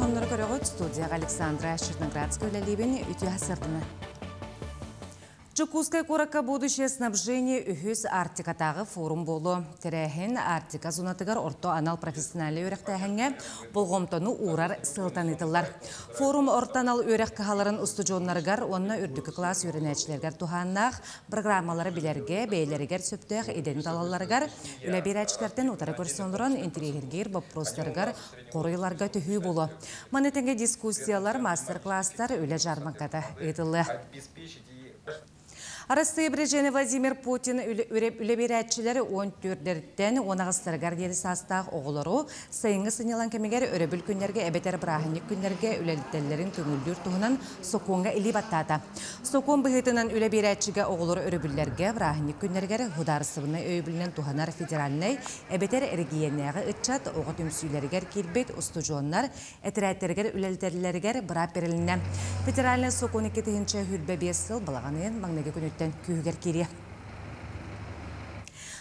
сонуннары көрөҕүт студияҕа Александра Черноградская үлэлиибин үтүө сырдыны. Дьокуускай куоракка будущее снабжение үһүс Арктикатааҕы форум буолуо. Тэрээһин Арктика зонатыгар орто анал профессиональнай үөрэхтээһиҥҥэ болҕомтону уурар сыалтан ыытыллар. Форум орто анал үөрэх кыһаларын устудьуоннарыгар уонна үрдүкү кылаас үөрэнээччилэригэр туһааннаах программалары билэргэ, бэйэлэригэр сөптөөх идэни талалларыгар, үлэ биэрээччилэртэн утары көрсөн олорон интэриэһиргиир боппуруостарыгар хоруйларга төһүү буолуо. Маны тэҥэ дискуссиялар, мастер-класстар, үлэ дьаарбаҥката ыытыллыа. Арассыыйа Президенэ Владимир Путин үлэ биэрээччилэр 14-дэриттэн 18-тарыгар диэри саастаах оҕолору сайыҥҥы сынньалаҥ кэмигэр өрөбүл күннэргэ эбэтэр бырааһынньык күннэргэ үлэлэтэллэрин көҥүллүүр туһунан сокуоҥҥа илии баттаата. Сокуон быһыытынан үлэ биэрээччигэ оҕолору өрөбүллэргэ, бырааһынньык күннэригэр судаарыстыбаннай өйөбүлүнэн туһанар федеральнай эбэтэр эрэгийиэннээҕи ыччат оҕо түмсүүлэригэр киирбит устудьуоннар этэрээттэригэр үлэлэтэллэригэр быраап бэрилиннэ. Федеральнай сокуон 2025 сыл балаҕан ыйын маҥнайгы күнүттэн күүһүгэр киириэ.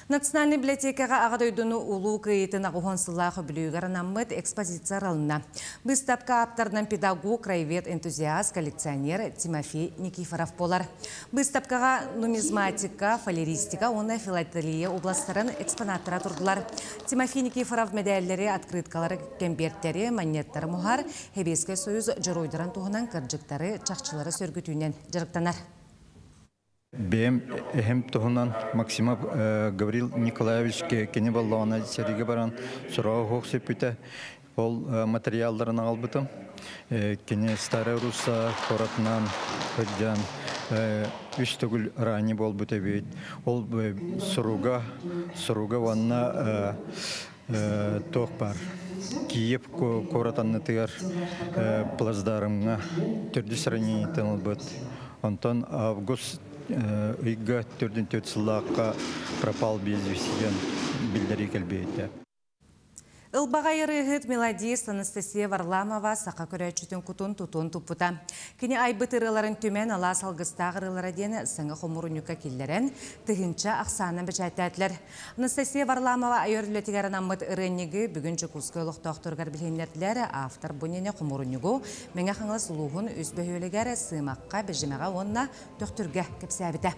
Национальнай библиотекаҕа Аҕа дойдуну Улуу Кыайыытын аҕыһуон сыллаах үбүлүөйүгэр анаммыт экспозиция арылынна. Быыстапка ааптарынан педагог, краевед, энтузиаст, коллекционер Тимофей Никифоров буолар. Быыстапкаҕа нумизматика, фалеристика уонна филателия областарын экспонаттара турдулар. Тимофей Никифоров мэдээллэри, открыткалары, кэмбиэртэри, манньыаттары муһар, Сэбиэскэй Союз дьоруойдарын туһунан кырдьыктары, чахчылары сөргүтүүнэн дьарыктанар. Бэйэм эһэм туһунан Максимов Гаврил Николаевич кини боллоҕуна сэриигэ баран сураҕа суох сүппүтэ. Ол материалларын аҕалбытым. Кини Старая Русса куоратынан сылдьан үс төгүл ранее буолбут эбит. Ол суруга, суруга уонна туох баар Киев куорат аннытыгар плацдармҥа төрдүс ранениетын ылбыт. Онтон август ыйга төрдүн төрт сыллаахха пропал без вести диэн биллэрии кэлбиэтэ. Ылбаҕай ырыаһыт мелодист Анастасия Варламова саха көрөөччүтүн кутун тутуон туппута. Кини айбыт ырыаларын түмэн алаас алгыстаах ырыалара диэн саҥа хомуурунньукка киллэрэн, тыһыынча ахсаанынан бэчээттээтилэр. Анастасия Варламова айар үлэтигэр анаммыт ырыанньыгы бүгүн Дьокуускай олохтоохторугар билиһиннэрдилэр. Автор бу иннинэ хомуурунньугу Мэҥэ Хаҥалас улууһун үс бөһүөлэгэр Сыымахха, Бэдьимэҕэ уонна Төхтүргэ кэпсээбитэ.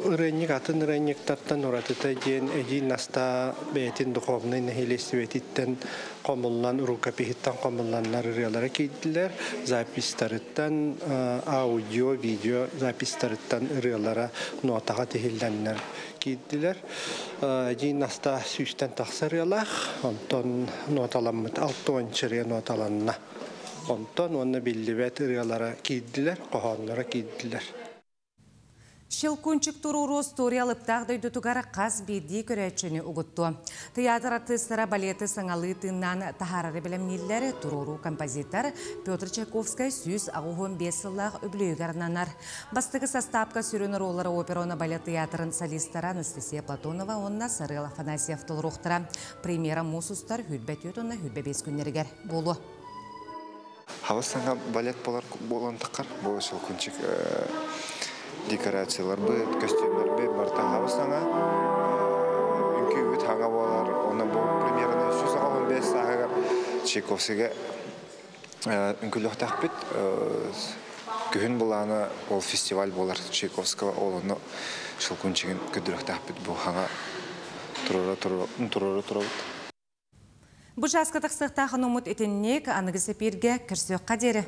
Ырыанньык атын ырыанньыктартан уратыта диэн эдьиий Настаа бэйэтин духовнай нэһилиэстибэтиттэн хомуллан, рукопиһыттан хомулланнар ырыалара киирдилэр. Записьтарыттан аудио, видео записьтарыттан ырыалара нотаҕа тиһиллэннэр киирдилэр. Эдьиий Настаа сүүстэн тахса ырыалаах, онтон ноталаммыт 60 ырыа ноталанна. Онтон уонна биллибэт ырыалара киирдилэр, хоһоонноро киирдилэр. Щелкунчик туруору остуоруйа алыптаах дойдутугар хас биирдии көрөөччүнү угуттуо. Тыйаатыр артыыстара балеты саҥалыы тыыннаан таһаарары бэлэмнииллэр, туруоруу композитор Петр Чайковскай 185 сыллаах үбүлүөйүгэр ананар. Бастакы састаапка сүрүн оруоллары опера уонна балет тыйаатырын солистара Анастасия Платонова уонна Сарыал Афанасьев толоруохтара. Премьера муус устар хүрбэ түөрт уонна хүрбэ биэс күннэригэр буолуо. Хабыс саҥа балет болар буолан таххар бу Щелкунчик декорацияларбыт, көстүүмнэрбит барыта хабыс саҥа үҥкүүбүт хаҥа буолар. Онон бу премьераны 195 сааһыгар Чайковскийга үҥкүүлүөхтээхпит. Күһүн былаана ол фестиваль буолар Чайковского ол онно Щелкунчигын көрдөрүөхтээхпит бу хаҥа туруора туруора турабыт. Бу чааска тахсыахтаах аноммут итинник аныгы сэпииргэ көрсүөххэ диэри.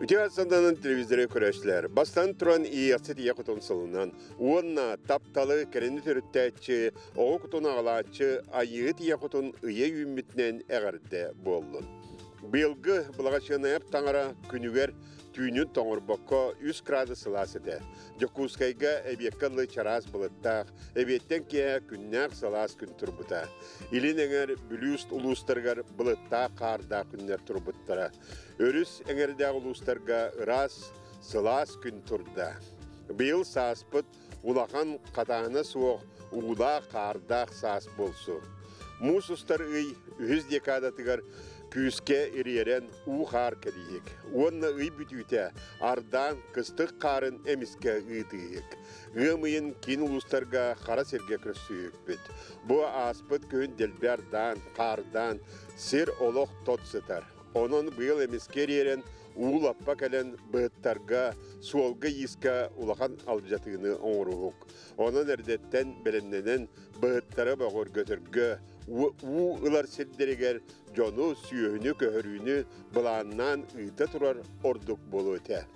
Үтүө санданан телевизоры көрөөччүлэр, бастан туран иэхсит ийэ кутун сылынан уонна тапталы кэрэни төрүттээччи, оҕо кутун аҕалааччы айыыһыт ийэ кутун ыйа үүммүтүнэн эҕэрдэ буоллун. Быйылгы Былаҕачыанайап таҥара күнүгэр түүнүн тоҥорбокко үс градус сылаас этэ. Дьокуускайга эбиэккэ дылы чараас былыттаах, эбиэттэн киэһэ күннээх сылаас күн турбута. Илин эҥэр Бүлүү улуустарыгар былыттаах хаардаах күннэр турбуттара. Өрүс эҥэрдээх улуустарга ыраас, сылаас күн турда. Быйыл сааспыт улахан хатаана суох уулаах-хаардаах саас буолсу. Муус устар ый үһүс декадатыгар Күүскэ ириэрэн уу хаар кэлииһик. Уонна ый бүтүүтэ ардаан кыстык хаарын эмискэ ыытыыһык. Ыам ыйын киин улуустарга хара сиргэ көрсүһүкпүт. Бу ааспыт күһүн дэлби ардаан, хаардаан сир олох тот сытар. Онон быйыл эмискэ ириэрэн уу лаппа кэлэн быһыттарга, суолга-иискэ улахан алдьатыыны оҥоруһук. Онон эрдэттэн бэлэмнэнэн быһыттары бөҕөргөтөргө, уу ылар сирдэригэр дьону, сүөһүнү, көһөрүүнү былааннаан ыыта турар ордук буолуо этэ.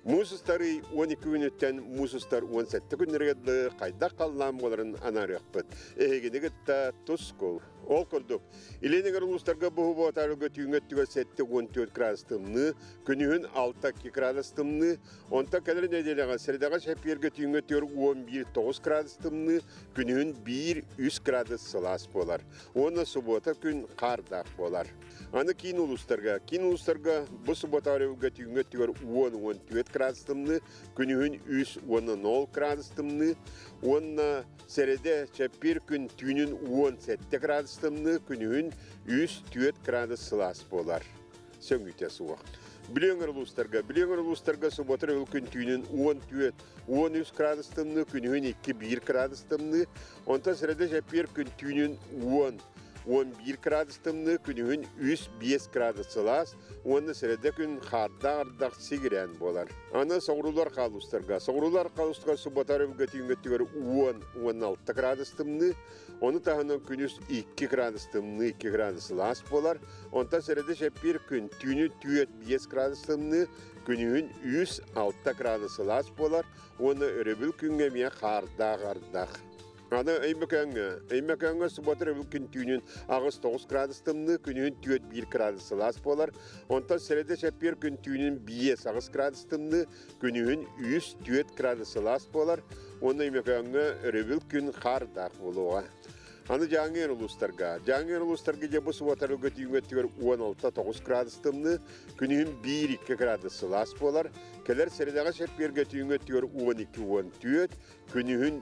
Муус устар ый 12 күнүттэн муус устар 17 күннэригэр дылы хайдах халлаан буоларын анаарыахпыт. Эһигини кытта тускул. Ол курдук, Илин эҥэр улуустарга буһу-буотаарга түүҥҥү өттүгэр 74 градус тымныы, күнүһүн 6 градус тымныы, онтон кэлэр нэдиэлэҕэ сэрэдэҕэ чэппиэргэ түүҥҥү өттүгэр 11-9 градус тымныы, күнүһүн 1-3 градус сылаас буолар. Уонна субуота күн хаардаах буолар. Аны киин улуустарга. Киин улуустарга бу субуота өрөбүлгэ түүҥҥү өттүгэр 10-14 градус тымныы, күнүһүн 3 уонна 0 градус тымныы, уонна сэрэдэ чэппиэр күн түүнүн 17 градус тымныы, күнүһүн 3-4 градус сылаас буолар. Сөҥүүтэ суох. Бүлүү өҥөр улуустарга, Бүлүү өҥөр улуустарга субуота өрөбүл күн түүнүн 14, 13 градус тымныы, күнүһүн 2-1 градус тымныы, онтон сэрэдэ чэппиэр күн түүнүн 10, 11 градус тымныы, күнүһүн 3-5 градус сылаас, уонна сэрэдэ күн хаардаах ардах сигирээн буолар. Аны соҕуруулар хаалустарга. Соҕуруулар хаалустарга суббота өрөбүлгэ түүҥҥү өттүгэр 10-16 градус тымныы, ону таһынан күнүс 2 градус тымныы, 2 градус сылаас буолар. Онтон сэрэдэ чэппиэр күн түүнү 4-5 градус тымныы, күнүһүн 3-6 градус сылаас буолар уонна өрөбүл күҥҥэ эмиэ хаардаах ардах. Аны Өймөкөөҥҥө, Өймөкөөҥҥө субуота өрөбүл күн түүнүн 8-9 градус тымныы, күнүһүн 4-1 градус сылаас буолар. Онтон сэрэдэ чэппиэр күн түүнүн 5-8 градус тымныы, күнүһүн 3-4 градус сылаас буолар. Уонна Өймөкөөҥҥө өрөбүл күн хаардаах буолуоҕа. Аны Дьааҥы улуустарга. Дьааҥы улуустарга дьэ бу субуота өрөбүлгэ түүҥҥү өттүгэр 16-9 градус тымныы, күнүһүн 1-2 градус сылаас буолар. Кэлэр сэрэдэҕэ чэппиэргэ түүҥҥү өттүгэр 12-14, күнүһүн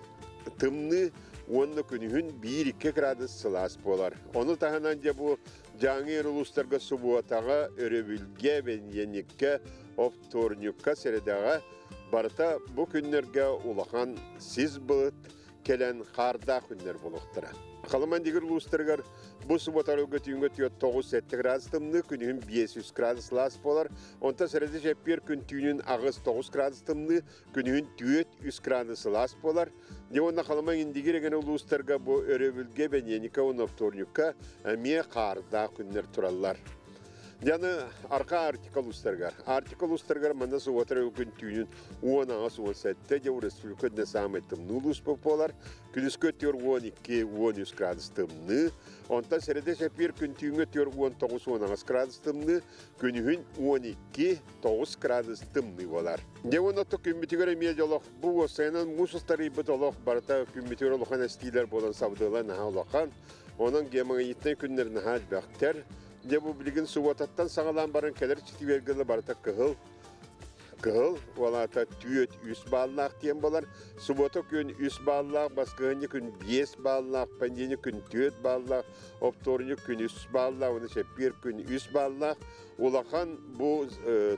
тымныы уонна күнүһүн 1-2 градус сылаас буолар. Ону таһынан дьэ бу Дьааҥы улуустарга субуотаҕа, өрөбүлгэ, бэнидиэнньиккэ, оптуорунньукка, сэрэдэҕэ барыта бу күннэргэ улахан сис былыт кэлэн хаардаах күннэр буолуохтара. Халыман дигир улуустарыгар бу суббота өрөбүлгэ түүҥҥү 9-7 градус тымныы, күнүһүн 5-3 градус сылаас буолар. Онтон сэрэдэ чэппиэр күн түүнүн 8-9 градус тымныы, күнүһүн 4-3 градус сылаас буолар. Дьэ уонна Халыма Индигир эҥэр улуустарга бу өрөбүлгэ, бэнидиэнньиккэ уонна вторникка эмиэ хаардаах күннэр тураллар. Дьэ аны Арҕаа Арктика улуустарыгар. Арктика улуустарыгар манна субуота өрөбүл күн түүнүн 18-17 дьэ республика үрдүнэн саамай тымныы улуус буолар. Күнүскү өттүгэр 12-13 градус тымныы. Онтон сэрэдэ чэппиэр күн түүҥҥү өттүгэр 19-18 градус тымныы. Күнүһүн 12-9 градус тымныы буолар. Дьэ уонна оттон күммүтүгэр эмиэ дьолох бу уопсайынан муус устарыйбыт олох барыта күммүтүгэр улахан эстиилэр буолан сабыдыала наһаа улахан. Онон гемоиднай күннэр наһаа элбэхтэр. Дьэ бу билигин субуотаттан саҕалаан баран кэлэр четвергылы барыта кыһыл кыһыл уолаата түөрт үс бааллаах диэн буолар. Субуота күн үс бааллаах, баскыһынньы күн биэс бааллаах, понедельник күн түөрт бааллаах, оптуорунньук күн үс бааллаах, уонна чэппиэр күн үс бааллаах. Улахан бу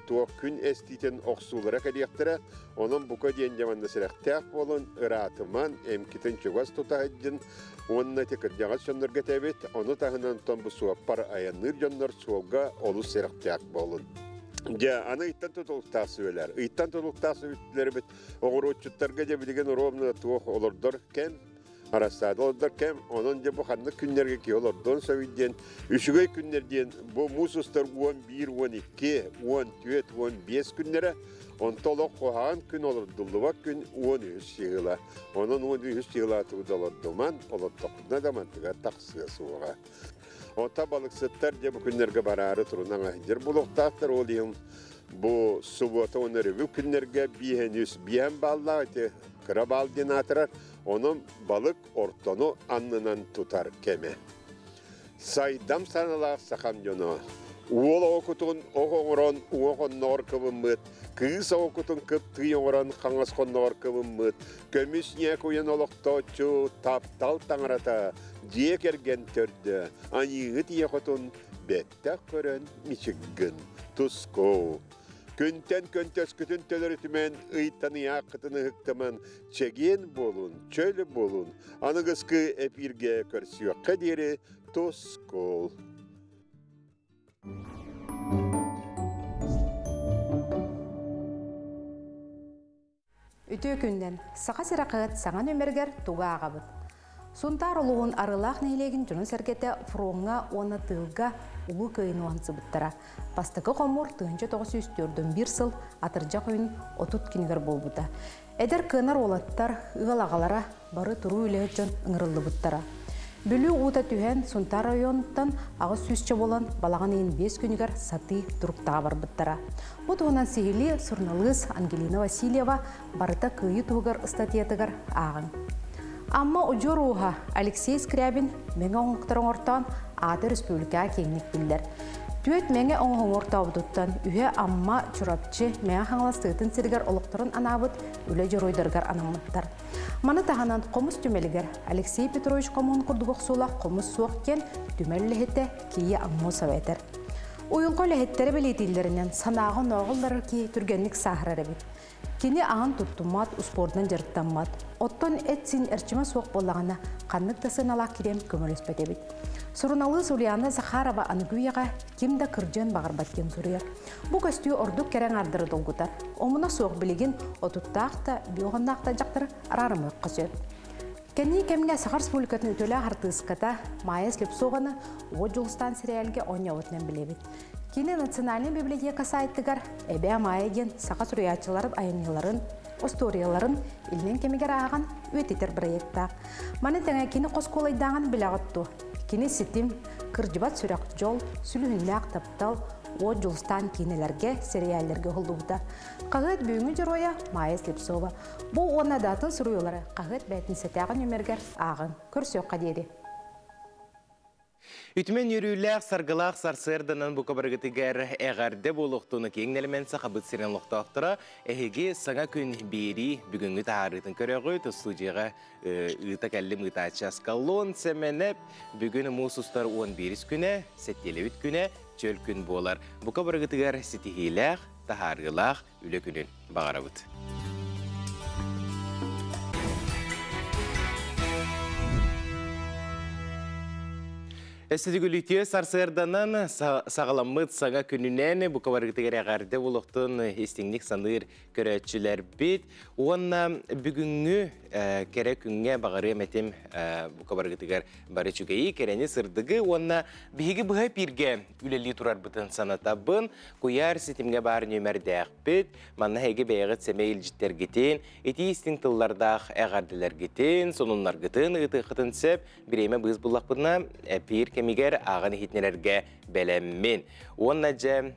туох күн эстиитин охсуулара кэлиэхтэрэ. Онон бука диэн дьэ манна сэрэхтээх буолун, ыраатыман, эмкитин чугас тута сылдьын уонна ити кырдьаҕас дьоннорго этэбит. Ону таһынан тон бу суоппар айанныыр дьоннор суолга олус сэрэхтээх буолун. Дьэ, аны ыйтан тутулуктаах сүбэлэр. Ыйтан тутулуктаах сүбэлэрбит оҕуруотчуттарга дьэ билигин ровно туох олордор кэм, арассаада олордор кэм, онон дьэ бу ханнык күннэргэ киһи олордуон сөбүй диэн, үчүгэй күннэр диэн бу муус устар 11, 12, 14, 15 күннэрэ, онто олох куһаҕан күн олордуллубат күн 13 сыла. Онон 13 сыла тугу олордуман, олордохпутуна да мантыгар тахсыа суоҕа. Онто балыксыттар дьэ бу күннэргэ бараары турунан аһдьыр булуохтаахтар, ол иһин бу субуота уонна өрөбүл күннэргэ биэһэн үс биэһэн бааллаах ити кыра баал диэн аатырар, онон балык ортону аннынан тутар кэмэ. Сайдам саналаах сахам дьоно, уол оҕо кутун ох оҥорон уҥа хонноҕор кыбыммыт, кыыс оҕо кутун кыптыый оҥорон хаҥас хонноҕор кыбыммыт, көмүс ньээк уйан олохтооччу таптал таҥарата, дьиэ кэргэн төрдө, айыыһыт ийэ хотун Бэттэх көрөн мичик гын. Тускул. Күнтэн көнтөскүтүн төлөрүтүмэн, ыйтан ыйааххытын ыһыктыман, чэгиэн буолун, чөл буолун. Аныгыскы эпииргэ көрсүөххэ диэри тускул. Үтүө күнүнэн! Саха сирэ хаһыат саҥа нүөмэригэр тугу ааҕабыт? Сунтаар улууһун Арыылаах нэһилиэгин дьонун-сэргэтэ фроҥҥа уонна тыылга Улуу Кыайыыны уһансыбыттара. Бастакы хомуур 1941 сыл атырдьах ыйын 30 күнүгэр буолбута. Эдэр кыанар уолаттар, ыал аҕалара бары туруу үлэһит дьон ыҥырыллыбыттара. Бүлүү уута түһэн, Сунтаар оройуонуттан 800 буолан балаҕан ыйын 5 күнүгэр сатыы туруктаҕа барбыттара. Бу туһунан сиһилии суруналыыс Ангелина Васильева «Барыта кыайыы туһугар» ыстатыйатыгар ааҕыҥ. Амма удьуор ууһа Алексей Скрябин мэҥэ оҥоһуктары оҥортоон аата өрөспүүбүлүкэҕэ киэҥник биллэр. Түөрт мэҥэ оҥоһугу оҥортообутуттан үһэ Амма, Чурапчы, Мэҥэ Хаҥалас тыатын сиригэр олохторун анаабыт үлэ дьоруойдарыгар анаммыттар. Маны таһынан хомус түмэлигэр Алексей Петрович хомуһун курдук охсуулаах хомус суох диэн түмэл үлэһитэ Кия Аммосова этэр. Уйулҕа үлэһиттэрэ бэлиэтииллэринэн, санааҕа онооҕулларар киһи түргэнник сааһырар эбит. Кини аһын туттуммат, успуордунан дьарыктаммат. Оттон эт-сиин эрчимэ суох буоллаҕына, ханнык да сыаналаах кириэм көмөлөспөт эбит. Суруналыыс Ульяна Захарова аныгы үйэҕэ ким да кырдьыан баҕарбат диэн суруйар. Бу көстүү ордук кэрэ аҥаардары долгутар. Омуна суох билигин отуттаах да, биоҕонноох да дьахтары араарымыахха сөп. Кэнники кэмҥэ Саха Республикатын үтүөлээх артыыската Майя Слепцованы Уот Дьулустаан сериалга оонньообутунан билэбит. Кини Национальнай библиотека сайтыгар Эбээ Майя диэн саха суруйааччыларын айымньыларын, остуоруйаларын илинэн кэмигэр ааҕан үйэтитэр бырайыактаах. Маны тэҥэ кини хос куолайдааҕын билэҕит дуо? Кини ситим, кырдьыбат сүрэх дьол, сүлүһүннээх таптал, Уот Дьулустаан киинэлэргэ, сериалларга уһуллубута. Хаһыат бүгүҥҥү дьоруойа Майя Слепцова. Бу уонна даатын суруйуулары хаһыат бээтинсэтээҕи нүөмэргэр ааҕыҥ. Көрсүөххэ диэри. Үтүмэн үөрүүлээх, саргылаах сарсыарданан бука барыгытыгар эҕэрдэ буолуохтуну киэҥ нэлэмэн Сахабыт сирин олохтоохторо эһиги саҥа күн биэрии бүгүҥҥү таһаарыытын көрөҕүт. Студияҕа ыыта кэллим ыытааччы Аскалон Сэмэнэп. Бүгүн муус устар 11 күнэ, сэттиэлэбит күнэ, чөл күн буолар. Бука барыгытыгар ситиһиилээх, таһаарыылаах үлэ күнүн баҕарабыт. Эстетигүлүтүө сарсыарданан саҕаламмыт саҥа күнүнэн букабаргытыгар эҕэрдэ буолуохтун истиҥник саныыр көрөөччүлэрбит уонна бүгүҥҥү кэрэ күҥҥэ баҕарыам этим букабаргытыгар бары үчүгэйи, кэрэни, сырдыгы уонна биһиги быһа эпииргэ үлэлии турарбытын санатабын. Куйаар ситимҥэ баар нүөмэрдээхпит. Манна эһиги бэйэҕит сэмэй илдьиттэргитин, итии истиҥ тыллардаах эҕэрдэлэргитин, сонуннаргытын ыытыаххытын сөп. Бириэмэ быыс буллахпытына, эпиир кэмигэр ааҕан иһитинэрэргэ бэлэммин. Уонна дьэ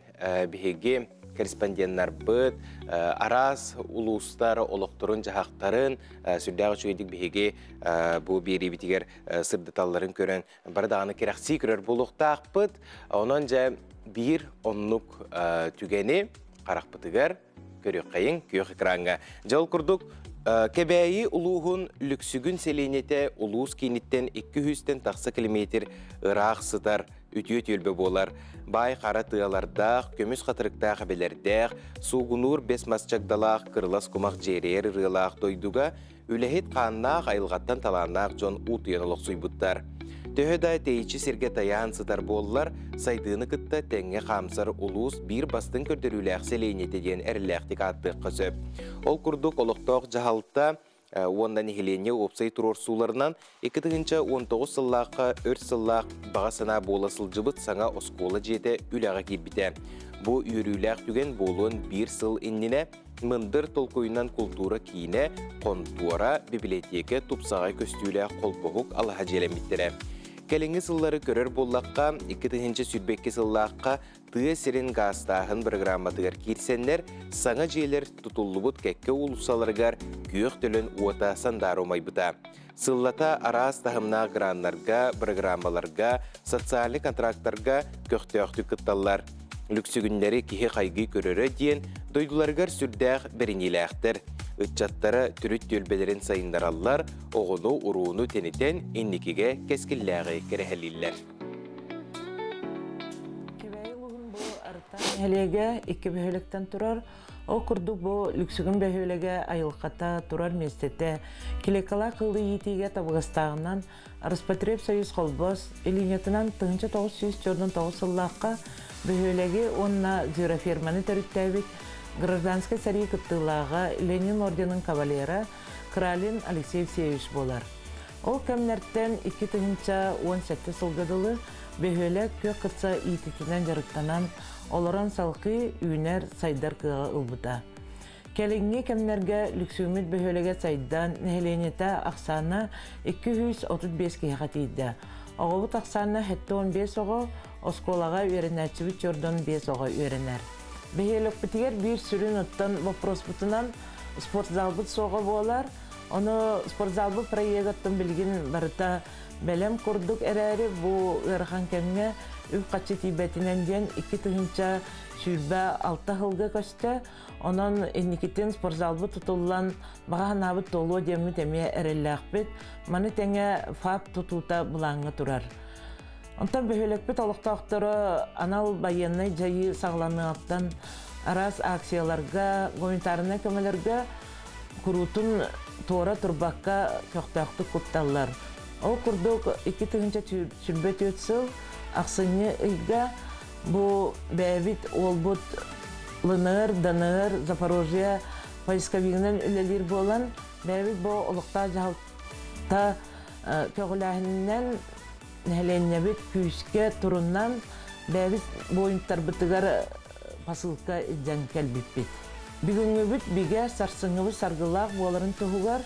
биһиги корреспонденнарбыт араас улуустар олохторун-дьаһахтарын сүрдээх үчүгэйдик биһиги бу биэриибитигэр сырдаталларын көрөн бары даҕаны кэрэхсии көрөр буолуохтаахпыт. Онон дьэ биир оннук түгэни харахпытыгар көрүөххэйиҥ күөх экраҥҥа. Дьэ ол курдук Кэбээйи улууһун Лүксүгүн сэлиэнньэтэ улуус кииниттэн 200-тэн тахса километр ыраах сытар үтүө түөлбэ буолар. Баай хара тыалардаах, көмүс хатырыктаах эбэлэрдээх, суугунуур бэс мас чагдалаах, кырылас кумах дьиэрэйэр ырыалаах дойдуга үлэһит хааннаах, айылҕаттан талааннаах дьон утуйан олохсуйбуттар. Төһө да тэйиччи сиргэ тайаан сытар буоллар, сайдыыны кытта тэҥҥэ хаамсар улуус биир бастыҥ көрдөрүүлээх сэлиэнньэтэ диэн эрэллээхтик ааттыахха сөп. Ол курдук олохтоох дьаһалта уонна нэһилиэнньэ уопсай туруорсууларынан 2019 сыллаахха өр сыллаах баҕа санаа буола сылдьыбыт саҥа оскуола дьиэтэ үлэҕэ киирбитэ. Бу үөрүүлээх түгэн буолуон биир сыл иннинэ Мындыр толкуйунан култуура киинэ, хонтуора, бибилэтиэкэ тупсаҕай көстүүлээх холбоһук алаһа дьиэлэммиттэрэ. Кэлиҥҥи сыллары көрөр буоллахха, 2022 сыллаахха тыа сирин гаастааһын бырагырааматыгар киирсэннэр, саҥа дьиэлэр тутуллубут кэккэ уулуссаларыгар күөх төлөн уота сандаара умайбыта. Сыллата араас таһымнаах граннарга, бырагыраамаларга, социальнай контрактарга көхтөөхтүк кытталлар. Лүксүгүннэри киһи хайгыы көрөрө диэн дойдуларыгар сүрдээх бэриниилээхтэр. Ыччаттара төрүт түөлбэлэрин сайыннараллар, оҕону, урууну тэнитэн инникигэ кэскиллээҕи кэрэһэлииллэр. Нэһилиэгэ икки бөһүөлэктэн турар. Ол курдук бу Лүксүгүн бөһүөлэгэ айылҕата турар миэстэтэ Килекалаах кылы иитиигэ табыгастааҕынан Роспотребсоюз Холбос линиятынан 1949 сыллаахха бөһүөлэги уонна звероферманы төрүттээбит гражданскай сэрии кыттыылааҕа Ленин орденын кавалера Кралин Алексей Евсеевич буолар. Ол кэмнэртэн 2017 сылга дылы бөһүөлэк күөх кырса иититинэн дьарыктанан олорон салҕыы үүнэр, сайдар кыаҕы ылбыта. Кэлиҥҥи кэмнэргэ Лүксүммүт бөһүөлэгэ сайдан, нэһилиэнньэтэ ахсаана 235 киһиэхэ тиийдэ. Оҕобут ахсаана 75 оҕо, оскуолаҕа үөрэнээччибит чордон 5 оҕо үөрэнэр. Бөһүөлэкпитигэр биир сүрүн оттон боппуруоспутунан спортзалбыт суоҕа буолар. Ону спортзалбыт проегыттан билигин барыта бэлэм курдук эрээри, бу ыарахан кэмҥэ үп-харчы тиийбэтинэн диэн 2026 сылга көстө. Онон инникитин спортзалбыт тутуллан, баҕа санаабыт туолуо диэммит эмиэ эрэллээхпит. Маны тэҥэ ФАП тутуута былааҥҥа турар. Онтон бөһүөлэкпит олохтоохторо анал байыаннай дьайыы саҕаланыаҕыттан араас акцияларга, гуманитарнай көмөлөргө куруутун туора турбакка көхтөөхтүк кутталлар. Ол курдук 2024 сыл ахсынньы ыйга бу бэйэбит уолбут ЛНР, ДНР, Запорожье поисковигынан үлэлиир буолан, бэйэбит бу олохтоох дьаһалта көҕүлээһининэн нэһилиэнньэбит күүскэ турунан бэйэбит буойуттарбытыгар посылка илдьэн кэлбиппит. Бүгүҥҥүбүт бигэ, сарсыҥҥыбыт саргылаах буоларын туһугар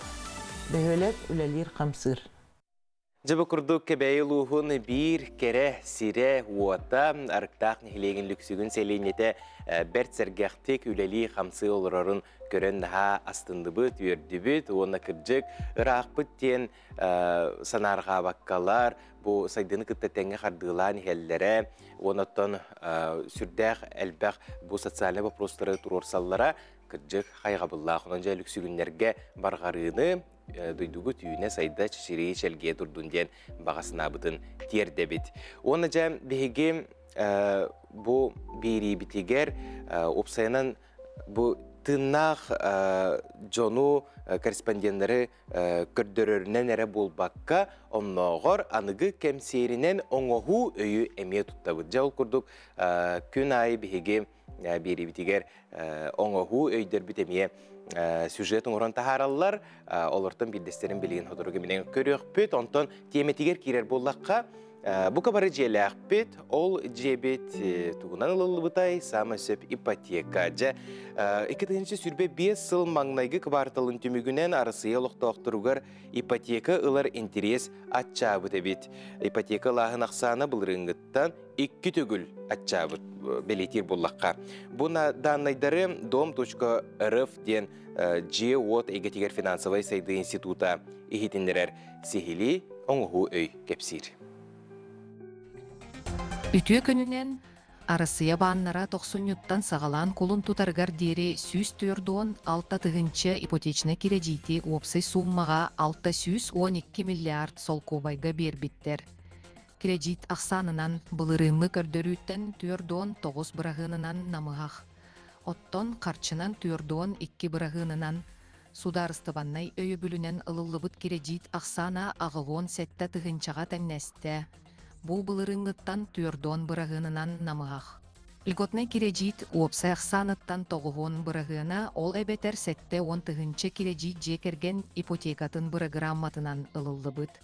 бөһүөлэк үлэлиир-хамсыыр. Дьэ бу курдук Кэбээйи улууһун биир кэрэ сирэ, уота, Арыктаах нэһилиэгин Лүксүгүн сэлиэнньэтэ бэрт сэргэхтик үлэлии-хамсыы олорорун көрөн наһаа астынныбыт, үөрдүбүт уонна кырдьык ыраахпыт диэн санаарҕаабаккалар бу сайдыыны кытта тэҥҥэ хардыылаан иһэллэрэ уонна оттон сүрдээх элбэх бу социальнай вопростары туруорсаллара кырдьык хайҕабыллаах. Онон дьэ Лүксүгүннэргэ барҕарыыны дойдугу түүнэ сайда чэчирии чэлгийэ турдун диэн баҕа санаабытын тиэрдэбит. Уонна дьэ биһиги бу биэриибитигэр уопсайынан бу тыыннаах дьону корреспонденнары көрдөрөрүнэн эрэ буолбакка, оннооҕор аныгы кэмсиэринэн оҥоһуу өйү эмиэ туттабыт. Дьэ ол курдук күн аайы биһиги биэриибитигэр оҥоһуу өйдөрбүт эмиэ сюжет оҥорон таһаараллар. Олортон биирдэстэрин билигин сотору кэминэн көрүөхпүт. Онтон тиэмэтигэр киирэр буоллахха, бука бары дьиэлээхпит, ол дьиэбит тугунан ылыллыбытай, саамай сөп ипотека. Дьэ, 2025 сыл маҥнайгы кыбаарталын түмүгүнэн Арассыыйа олохтоохторугар ипотека ылар интэриэс аччаабыт эбит. Ипотека ылааһын ахсаана былырыыҥҥыттан икки төгүл аччаабыт бэлиэтиир буоллахха. Бу дааннайдары дом.рф диэн дьиэ-уот эйгэтигэр финансовай сайдыы института иһитиннэрэр сиһилии оҥоһуу өй кэпсиир. Үтүө күнүнэн Арассыыйа бааннара тохсунньуттан саҕалаан кулун тутарыгар диэри 146 тыһыынча ипотечнай кирэдьиити уопсай сууммаҕа 612 миллиард солкуобайга биэрбиттэр. Кирэдьиит ахсаанынан былырыыҥҥы көрдөрүүттэн 49 быраһыанынан намыһах. Оттон харчынан 42 быраһыанынан судаарыстыбаннай өйөбүлүнэн ылыллыбыт кирэдьиит ахсаана 87 тыһыынчаҕа тэҥнэстэ. Бу былырыыҥҥыттан 40 быраһыанынан намыһах. Льготнай кирэдьиит уопсай ахсааныттан 90 быраһыана, ол эбэтэр 70 тыһыынча кирэдьиит дьиэ кэргэн ипотекатын бырагыраамматынан ылыллыбыт.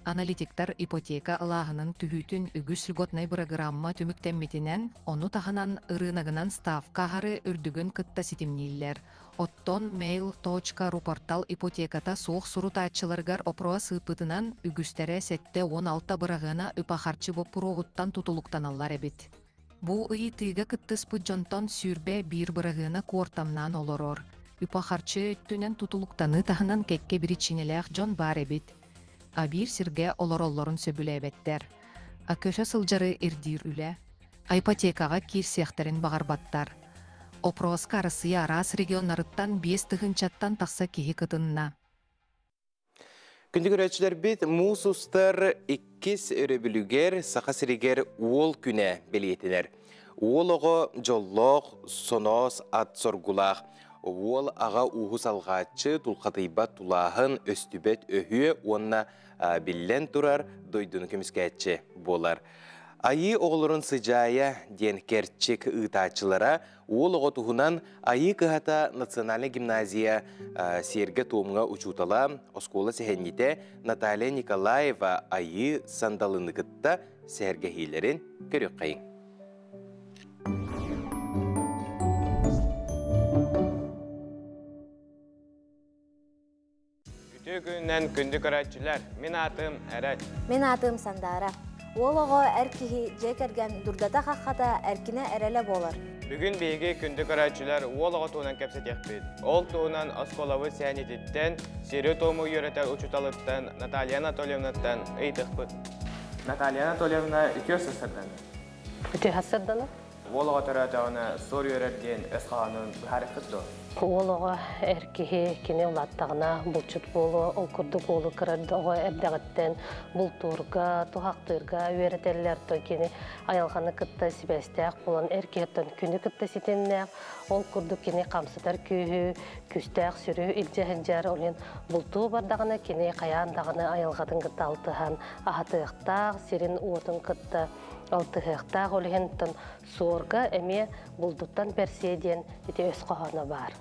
Аналитиктар ипотека ылааһынын түһүүтүн үгүс льготнай бырагыраамма түмүктэммитинэн, ону таһынан ырыынагынан ставка аһары үрдүгүн кытта ситимнииллэр. Оттон mail.ru портал ипотеката суох сурутааччыларыгар опрос ыыппытынан үгүстэрэ 76 быраһыана үп-харчы боппуруоһуттан тутулуктаналлар эбит. Бу ыйытыыга кыттыспыт дьонтон 21 быраһыана куортамнаан олорор. Үп-харчы өттүнэн тутулуктаныы таһынан кэккэ биричиинэлээх дьон баар эбит. А биир сиргэ олороллорун сөбүлээбэттэр. А көһө сылдьары ирдиир үлэ. А ипотекаҕа киирсиэхтэрин баҕарбаттар. Опроска Арассыыйа араас регионнарыттан 5 тыһыынчаттан тахса киһи кытынна. Күндү көрөөччүлэрбит, муус устар иккис өрөбүлүгэр Саха сиригэр Уол күнэ бэлиэтэнэр. Уол оҕо дьоллоох, соноос ат соргулаах. Уол аҕа ууһу салҕааччы, тулхатыйбат тулааһын, өстүбэт өһүө уонна биллэн турар дойдуну көмүскээччи буолар. Айыы оҕолорун сыдьаайа диэн кэрчик ыытааччылара уол оҕо туһунан Айыы кыһата национальнай гимназия сиэргэ-туомҥа учуутала, оскуола сэһэнньитэ Наталья Николаева Айыы сандалыны кытта сэһэргэһиилэрин көрүөххэйиҥ. Үтүө күнүнэн күндү көрөөччүлэр! Мин аатым Эрэт. Мин аатым Сандаара. Уол оҕо эр киһи дьиэ кэргэн дурдата-хаххата эркинэ эрэлэ буолар. Бүгүн биһиги күндү көрөөччүлэр уол оҕо туһунан кэпсэтиэхпит. Ол туһунан оскуолабыт сэһэнньититтэн, сири-туому үөрэтэр учууталыттан Наталья Анатольевнаттан ыйытыахпыт. Наталья Анатольевна үтүө сарсыарданы. Үтүө сарсыарданы. Уол оҕо төрөөтөҕүнэ суор үөрэр диэн өс хоһоонун быһаарыаххыт дуо? Уол оҕо эр киһи кини улааттаҕына булчут буолуо, ол курдук уолу кыра оҕо эрдэҕиттэн бултуурга, туһахтыырга үөрэтэллэр. То кини айылҕаны кытта сибээстээх буолан эр киһиттэн күнү кытта ситимнээх, ол курдук кини хамсатар күүһү, күүстээх сүрү илдьэ сылдьар. Ол иһин бултуу бардаҕына кини хайаан даҕаны айылҕатын кытта алтыһан аһатыахтаах, сирин-уотун кытта алтыһыахтаах ол иһин суорга эмиэ булдуттан бэрсиэ диэн ити өс хоһооно баар.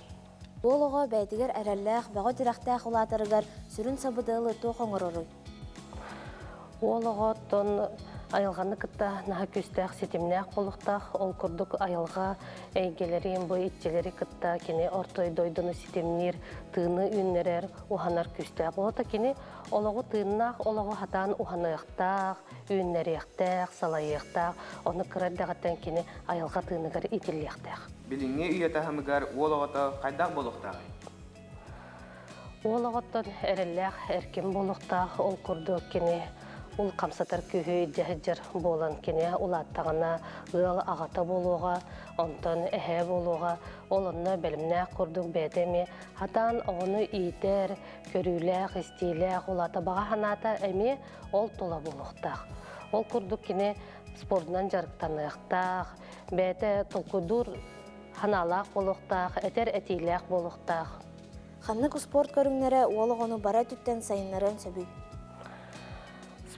Уол оҕо бэйэтигэр эрэллээх, бөҕө тирэхтээх улаатарыгар сүрүн сабыдыалы туох оҥороруй? Уол оҕоттон айылҕаны кытта наһаа күүстээх ситимнээх буолуохтаах. Ол курдук айылҕа эйгэлэрин, бу иччилэри кытта кини орто дойдуну ситимниир, тыыны үүннэрэр, уһанар күүстээх. Олото кини олоҕу тыыннаах олоҕу хатаан уһаныахтаах, үүннэриэхтээх, салайыахтаах, ону кыра эрдэҕиттэн кини айылҕа тыыныгар иитиллиэхтээх. Билиҥҥи үйэ таһымыгар уол оҕото хайдах буолуохтааҕый? Уол оҕоттон эрэллээх эркин буолуохтаах, ол курдук кини ул хамсатар күүһү илдьэ сылдьар буолан кини улааттаҕына ыал аҕата буолуоҕа, онтон эһээ буолуоҕа, ол онно бэлэмнээх курдук бэйэтэ эмиэ хатаан оҕону иитэр, көрүүлээх, истиилээх, улаата баҕа санаата эмиэ ол тула буолуохтаах. Ол курдук кини спордунан дьарыктаныахтаах, бэйэтэ толкуйдуур санаалаах буолуохтаах, этэр этиилээх буолуохтаах. Ханнык успуорт көрүҥнэрэ уол оҕону бары өттүттэн сайыннарыан сөбүй?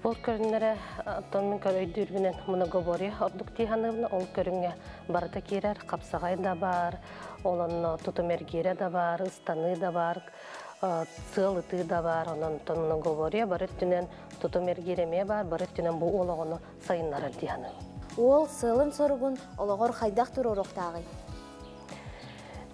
Спорт көрүҥнэрэ оттон мин көрөйдүүрбүнэн многоборье ордук дии саныыбын. Ол көрүҥҥэ барыта киирэр, хапсаҕай да баар, ол онно тутум эргиирэ да баар, ыстаныы да баар, сыал ытыы да баар, онон многоборье бары өттүнэн тутум эргиир эмиэ баар, бары өттүнэн бу уол оҕону сайыннарар дии саныыбын. Уол сыалын-соругун олоҕор хайдах туруоруохтааҕый?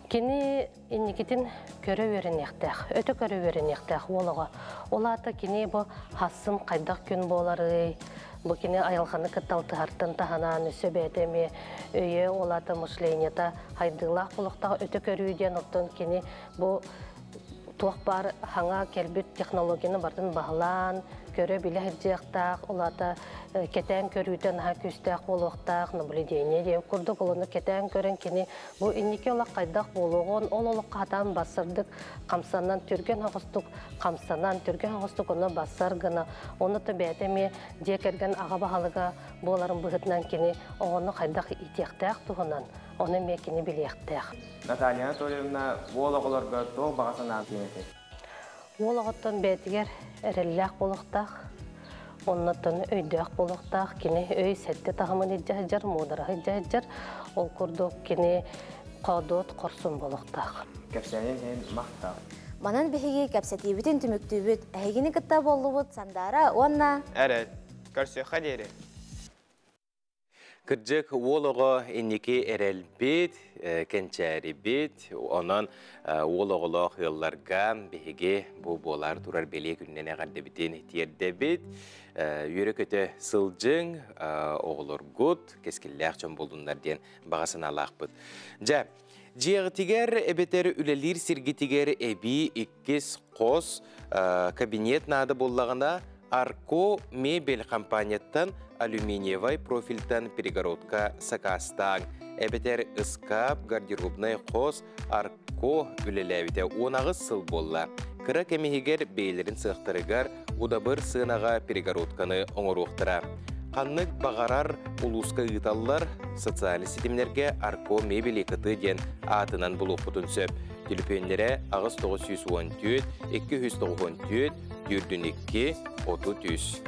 Кини инникитин көрө үөрэниэхтээх, өтө көрө үөрэниэхтээх уол оҕо. Ол аата кини бу хассым хайдах күн буоларый, бу кини айылҕаны кытта алтыһартан таһынан өссө бэйэтэ эмиэ өйө, ол аата мышлениета хайдыылаах буолуохтаах өтө көрүү диэн оттон кини бу туох баар хаҥа кэлбит технологияны барытын баһылаан, көрө-билэ сылдьыахтаах, ол аата кэтээн көрүүтэ наһаа күүстээх буолуохтаах, наблюдение диэн курдук олону кэтээн көрөн кини бу инники олох хайдах буолуоҕун, ол олоххо хатаан бассардык хамсанан, түргэн оҕустук хамсанан, түргэн оҕустук ону бассар гына, ону то бэйэтэ эмиэ дьиэ кэргэн аҕа баһылыга буоларын быһыытынан кини оҕону хайдах иитиэхтээх туһунан, ону эмиэ кини билиэхтээх. Наталья Анатольевна, уол оҕолорго туох баҕа санаатын этэй? Уол оҕоттон бэйэтигэр эрэллээх буолуохтаах, оннуттан өйдөөх буолуохтаах. Кини өй сэттэ таһымын илдьэ сылдьар, муудараһы илдьэ сылдьар. Ол курдук кини хоодуот хорсун буолуохтаах. Кэпсээнин иһин махтал. Манан биһиги кэпсэтиибитин түмүктүүбүт. Эһигини кытта буоллубут Сандаара уонна Эрэл. Көрсүөххэ диэри. Кырдьык, уол оҕо инники эрэлбит, кэнчээрибит, онон уол оҕолоох ыалларга биһиги бу буолаар турар бэлиэ күнүнэн эҕэрдэбитин тиэрдэбит. Үөрэ-көтө сылдьыҥ, оҕолоргут кэскиллээх дьон буоллуннар диэн баҕа санаалаахпыт. Дьэ, дьиэҕитигэр эбэтэр үлэлиир сиргитигэр эбии иккис хос кабинет наада буоллаҕына, Арко мебель компанияттан алюминиевай профильтан перегородка сакаастааҥ. Эбэтэр ыскаап, гардеробнай хос Арко үлэлээбитэ 18 сыл буолла. Кыра кэм иһигэр бэйэлэрин сыахтарыгар удабыр сыанаҕа перегородканы оҥоруохтара. Ханнык баҕарар улууска ыыталлар социальнай ситимнэргэ Арко мебели КТ диэн аатынан булуоххутун сөп. Түлүпүөннэрэ 8914 294 42 33.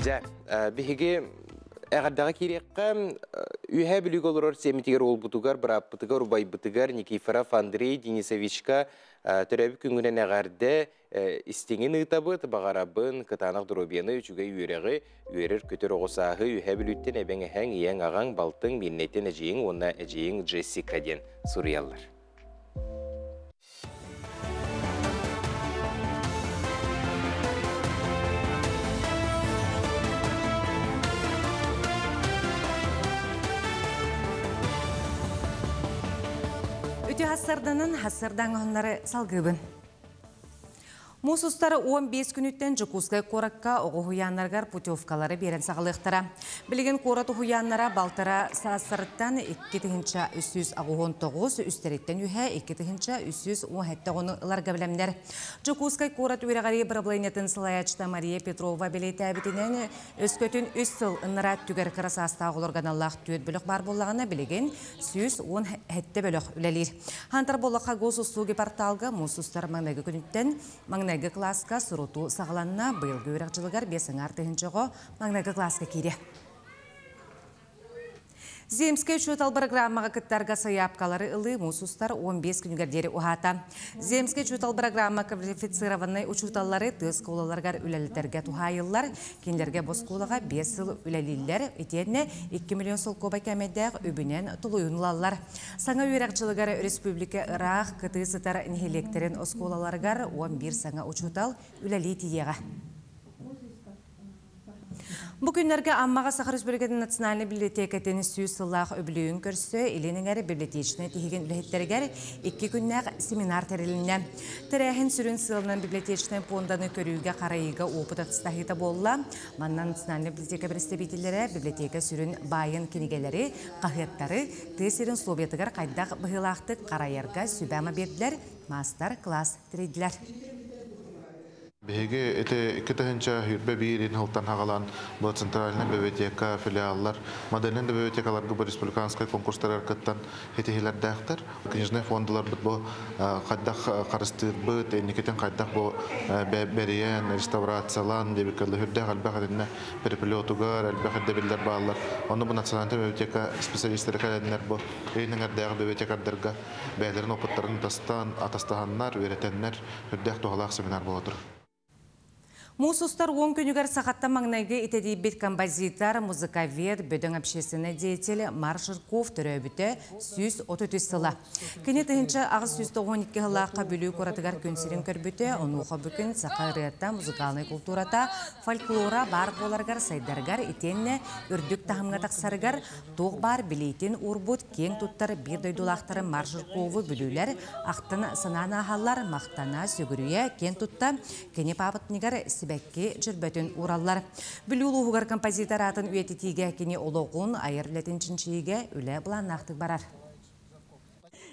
Дьэ, биһиги эҕэрдэҕэ киириэххэ, Үөһээ Бүлүүгэ олорор сиэммитигэр уолбутугар, бырааппытыгар, убайбытыгар Никифоров Андрей Денисовичка төрөөбүт күҥҥүнэн эҕэрдэ истиҥин ыытабыт, баҕарабын, кытаанах доруобуйаны, үчүгэй үөрэҕи, үөрэр-көтөр оҕо сааһы Үөһээ Бүлүүттэн эбэҥ эһэҥ, ийэҥ, аҕаҥ, балтыҥ, Миирнэйтэн эдьиийиҥ уонна эдьиийиҥ Джессика диэн суруйаллар. Үтүө хассарданан хассардаҥ оһоннары салгыыбын. Муус устар 15 күнүттэн Дьокуускай куоракка оҕо уһуйааннарыгар путевкалары биэрэн саҕалыахтара. Билигин куорат уһуйааннара балтара саастарыттан 2389, үстэриттэн үһэ 2317 оҕону ыларга бэлэмнэр. Дьокуускай куорат үөрэҕирии бырабылыанньатын салайааччыта Мария Петрова бэлиэтээбитинэн, Өскөтүн үс сыл ыннараа өттүгэр кыра саастаах оҕолорго аналлаах түөрт бөлөх баар буоллаҕына, билигин 117 бөлөх үлэлиир. Хантар буоллахха Госуслуги порталга муус устар маҥнайгы күнүттэн маҥнайгы кылааска сурутуу саҕаланна. Быйылгы үөрэх дьылыгар биэс аҥаар тыһыынча оҕо маҥнайгы кылааска киириэ. Земскэй учуутал программаҕа кыттарга сайаапкалары ылыы муус устар 15 күнүгэр диэри уһаата. Земскэй учуутал программа квалифицированнай учууталлары тыа оскуолаларыгар үлэлэтэргэ туһаайыллар. Кинилэргэ бу оскуолаҕа 5 сыл үлэлииллэр, итиэннэ 2 миллион солкуобай кээмэйдээх үбүнэн толуйун ылаллар. Саҥа үөрэх дьылыгар республика ыраах, кытыы сытар нэһилиэктэрин оскуолаларыгар 11 саҥа учуутал үлэлии тиийиэҕэ. Бу күннэргэ Аммаҕа Саха Республикатын национальнай библиотекатын сүүс сыллаах үбүлүөйүн көрсө Илин эҥэр библиотечнай тиһигин үлэһиттэригэр икки күннээх семинар тэрилиннэ. Тэрээһин сүрүн сыалынан библиотечнай пуонданы көрүүгэ-харайыыга опыт атастаһыыта буолла. Манна национальнай библиотека бэрэстэбиитэллэрэ библиотека сүрүн баайын кинигэлэри, хаһыаттары тыа сирин условиятыгар хайдах быһыылаахтык харайарга сүбэ-ама биэрдилэр, маастар-класс тэрийдилэр. Биһиги ити 2021 иһин сылтан хагалаан бу центральный библиотека филиаллар модельнай библиотекаларга бу республиканскай конкурстарыгар кыттан ситиһилэрдээхтэр. Книжный фондаларбыт бу хайдах харыстыырбыт, инникитин хайдах бу бэрийэн, реставрациялаан диэбиккэ үрдээх элбэх итиннэ переплетугар элбэх ирдэбиллэр бааллар. Онно бу национальный библиотека специалистара кэлэннэр бу илин эҥэрдээҕи библиотекардарга бэйэлэрин опыттарын тастан, атастаһаннар, үөрэтэннэр үрдээх туһалаах семинар буола турар. Муус устар уон күнүгэр сахаттан маҥнайгы итэтийбит композитор, музыковед, бөдөҥ общественнай деятель Марк Жирков төрөөбүтэ 133 сыла. Кини 1892 сыллаахха Бүлүү куоратыгар күн сирин көрбүтэ, онуоха бүгүн саха ырыата, музыкальнай култуурата, фольклора баар буоларыгар, сайдарыгар итиэннэ үрдүк таһымҥа тахсарыгар туох баар билиитин уурбут киэҥ туттар биир дойдулаахтарын Марк Жиркову бүлүүлэр ахтан санаан ааһаллар, махтана, сүгүрүйэ, киэн тутта кини паапатыныгар сибэкки дьөрбөтүн уураллар. Бүлүү улууһугар композитор аатын үйэтитиигэ кини олоҕун, айар үлэтин чинчийиигэ үлэ былааннаахтык барар.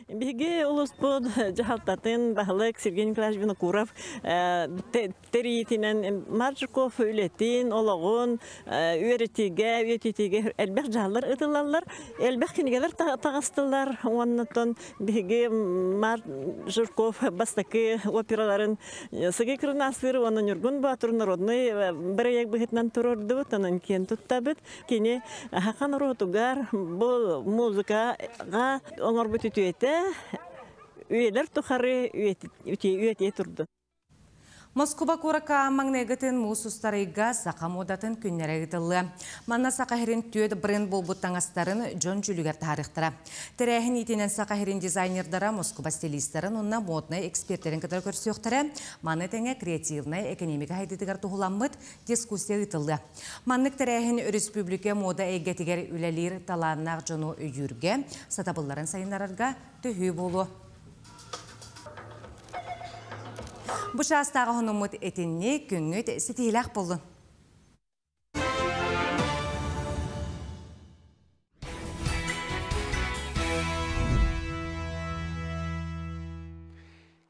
Биһиги улууспут дьаһалтатын баһылык Сергей Николаевич Винокуров тэрийиитинэн Маржиков үлэтин, олоҕун үөрэтиигэ, үйэтитиигэ элбэх дьаһаллар ыытыллаллар, элбэх кинигэлэр таҕыстылар. Уоннаттан биһиги Марк Жирков бастакы операларын Сыгый Кырнаасыр уонна Ньургун Боотур народный бырайыак быһыытынан туруордубут, онон киэн туттабыт. Кини саха норуотугар бу музыкаҕа оҥорбут үтүөтэ үйэлэр тухары үөтүйэ турду. Москуба куоракка маҥнайгытын муус устар ыйга саха муодатын күннэрэ ыытыллыа. Манна Саха сирин түөрт бренд буолбут таҥастарын дьон дьүүлүгэр таһаарыахтара. Тэрээһин иитинэн Саха сирин дизайнердара Москуба стилистарын уонна моднай экспертэрин кытары көрсүөхтэрэ. Маны тэҥэ креативнай экэниэмикэ сайдыытыгар туһуламмыт дискуссия ыытыллыа. Маннык тэрээһин өрөспүүбүлүкэ муода эйгэтигэр үлэлиир талааннаах дьону өйүүргэ, сатабылларын сайыннарарга төһүү буолуо. Бу чаастааҕы хонуммут итинник күҥҥүт ситиһиилээх буоллун.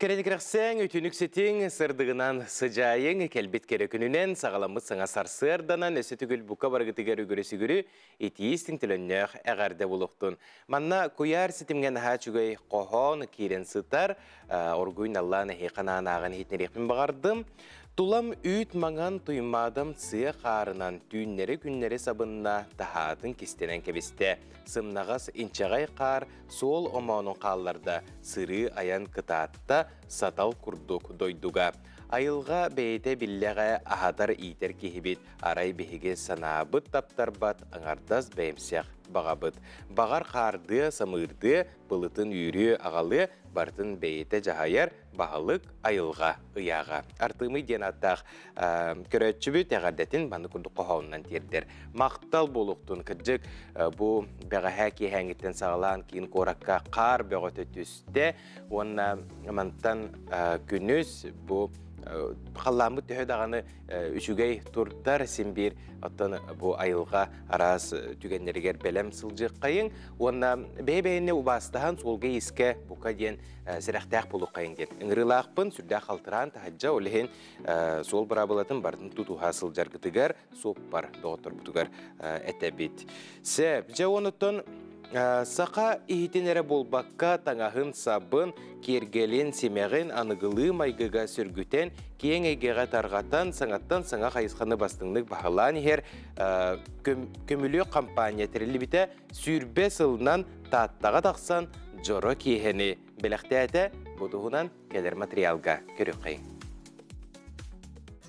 Кэрэни кэрэхсээҥ, үтүнүк ситиҥ, сырдыгынан сыдьаайыҥ, кэлбит кэрэ күнүнэн, саҕаламмыт саҥа сарсыарданан, өссө түгүл бука барыгытыгар үгүрү-сүгүрү, итии-истиҥ төлөннөөх эҕэрдэ булуохтун. Манна куйаар ситимҥэ наһаа үчүгэй хоһоон киирэн сытар, оргуй наллаан эһиэхэ наанаҕын иһитинэриэхпин баҕардым. Тулам үүт маҥан туймаадам сыа хаарынан түүннэри-күннэри сабынна, таһаатын кистэнэн кэбистэ. Сымнаҕас инчэҕэй хаар суол омоонун хаалларда, сырыы-айан кытаатта, сатал курдук дойдуга. Айылҕа бэйэтэ биллэҕэ аһатар-иитэр киһибит, арай биһиги санаабыт таптарбат аҥардас бэйэмсэх баҕабыт. Баҕар хаардыа, самыырдыа, былытын үүрүө, аҕалыа, барытын бэйэтэ дьаһайар, баһылык айылҕа ыйааҕа. Артыымый диэн ааттаах көрөөччүбүт эҕэрдэтин маннык курдук хоһоонунан тиэрдэр. Махтал буолуохтун кырдьык бу бэҕэһээ киэһээҥҥиттэн саҕалаан киин куоракка хаар бөҕөтө түстэ уонна мантан күнүс бу халлааммыт төһө даҕаны үчүгэй турдар син биир оттон бу айылҕа араас түгэннэригэр бэлэм сылдьыаххайыҥ уонна бэйэ-бэйэни убаастаһан суолга-иискэ бука диэн сэрэхтээх буолуоххайын диэн ыҥырыылаахпын сүрдээх халтыраан таһыдьа ол иһин суол быраабылатын барытын тутуһа сылдьаргытыгар суоппар доҕотторбутугар этэбит. Сөп, дьэ онуттан саха иһитин эрэ буолбакка таҥаһын сабын, киэргэлин, симэҕин аныгылыы майгыга сүргүтэн, киэҥ эйгэҕэ тарҕатан, саҥаттан саҥа хайысханы бастыҥнык баһылаан иһэр көмүлүөк компания тэриллибитэ 20 сылынан Тааттаҕа тахсан дьоро киэһэни бэлэхтээтэ. Бу туһунан кэлэр материалга көрүөххэйиҥ.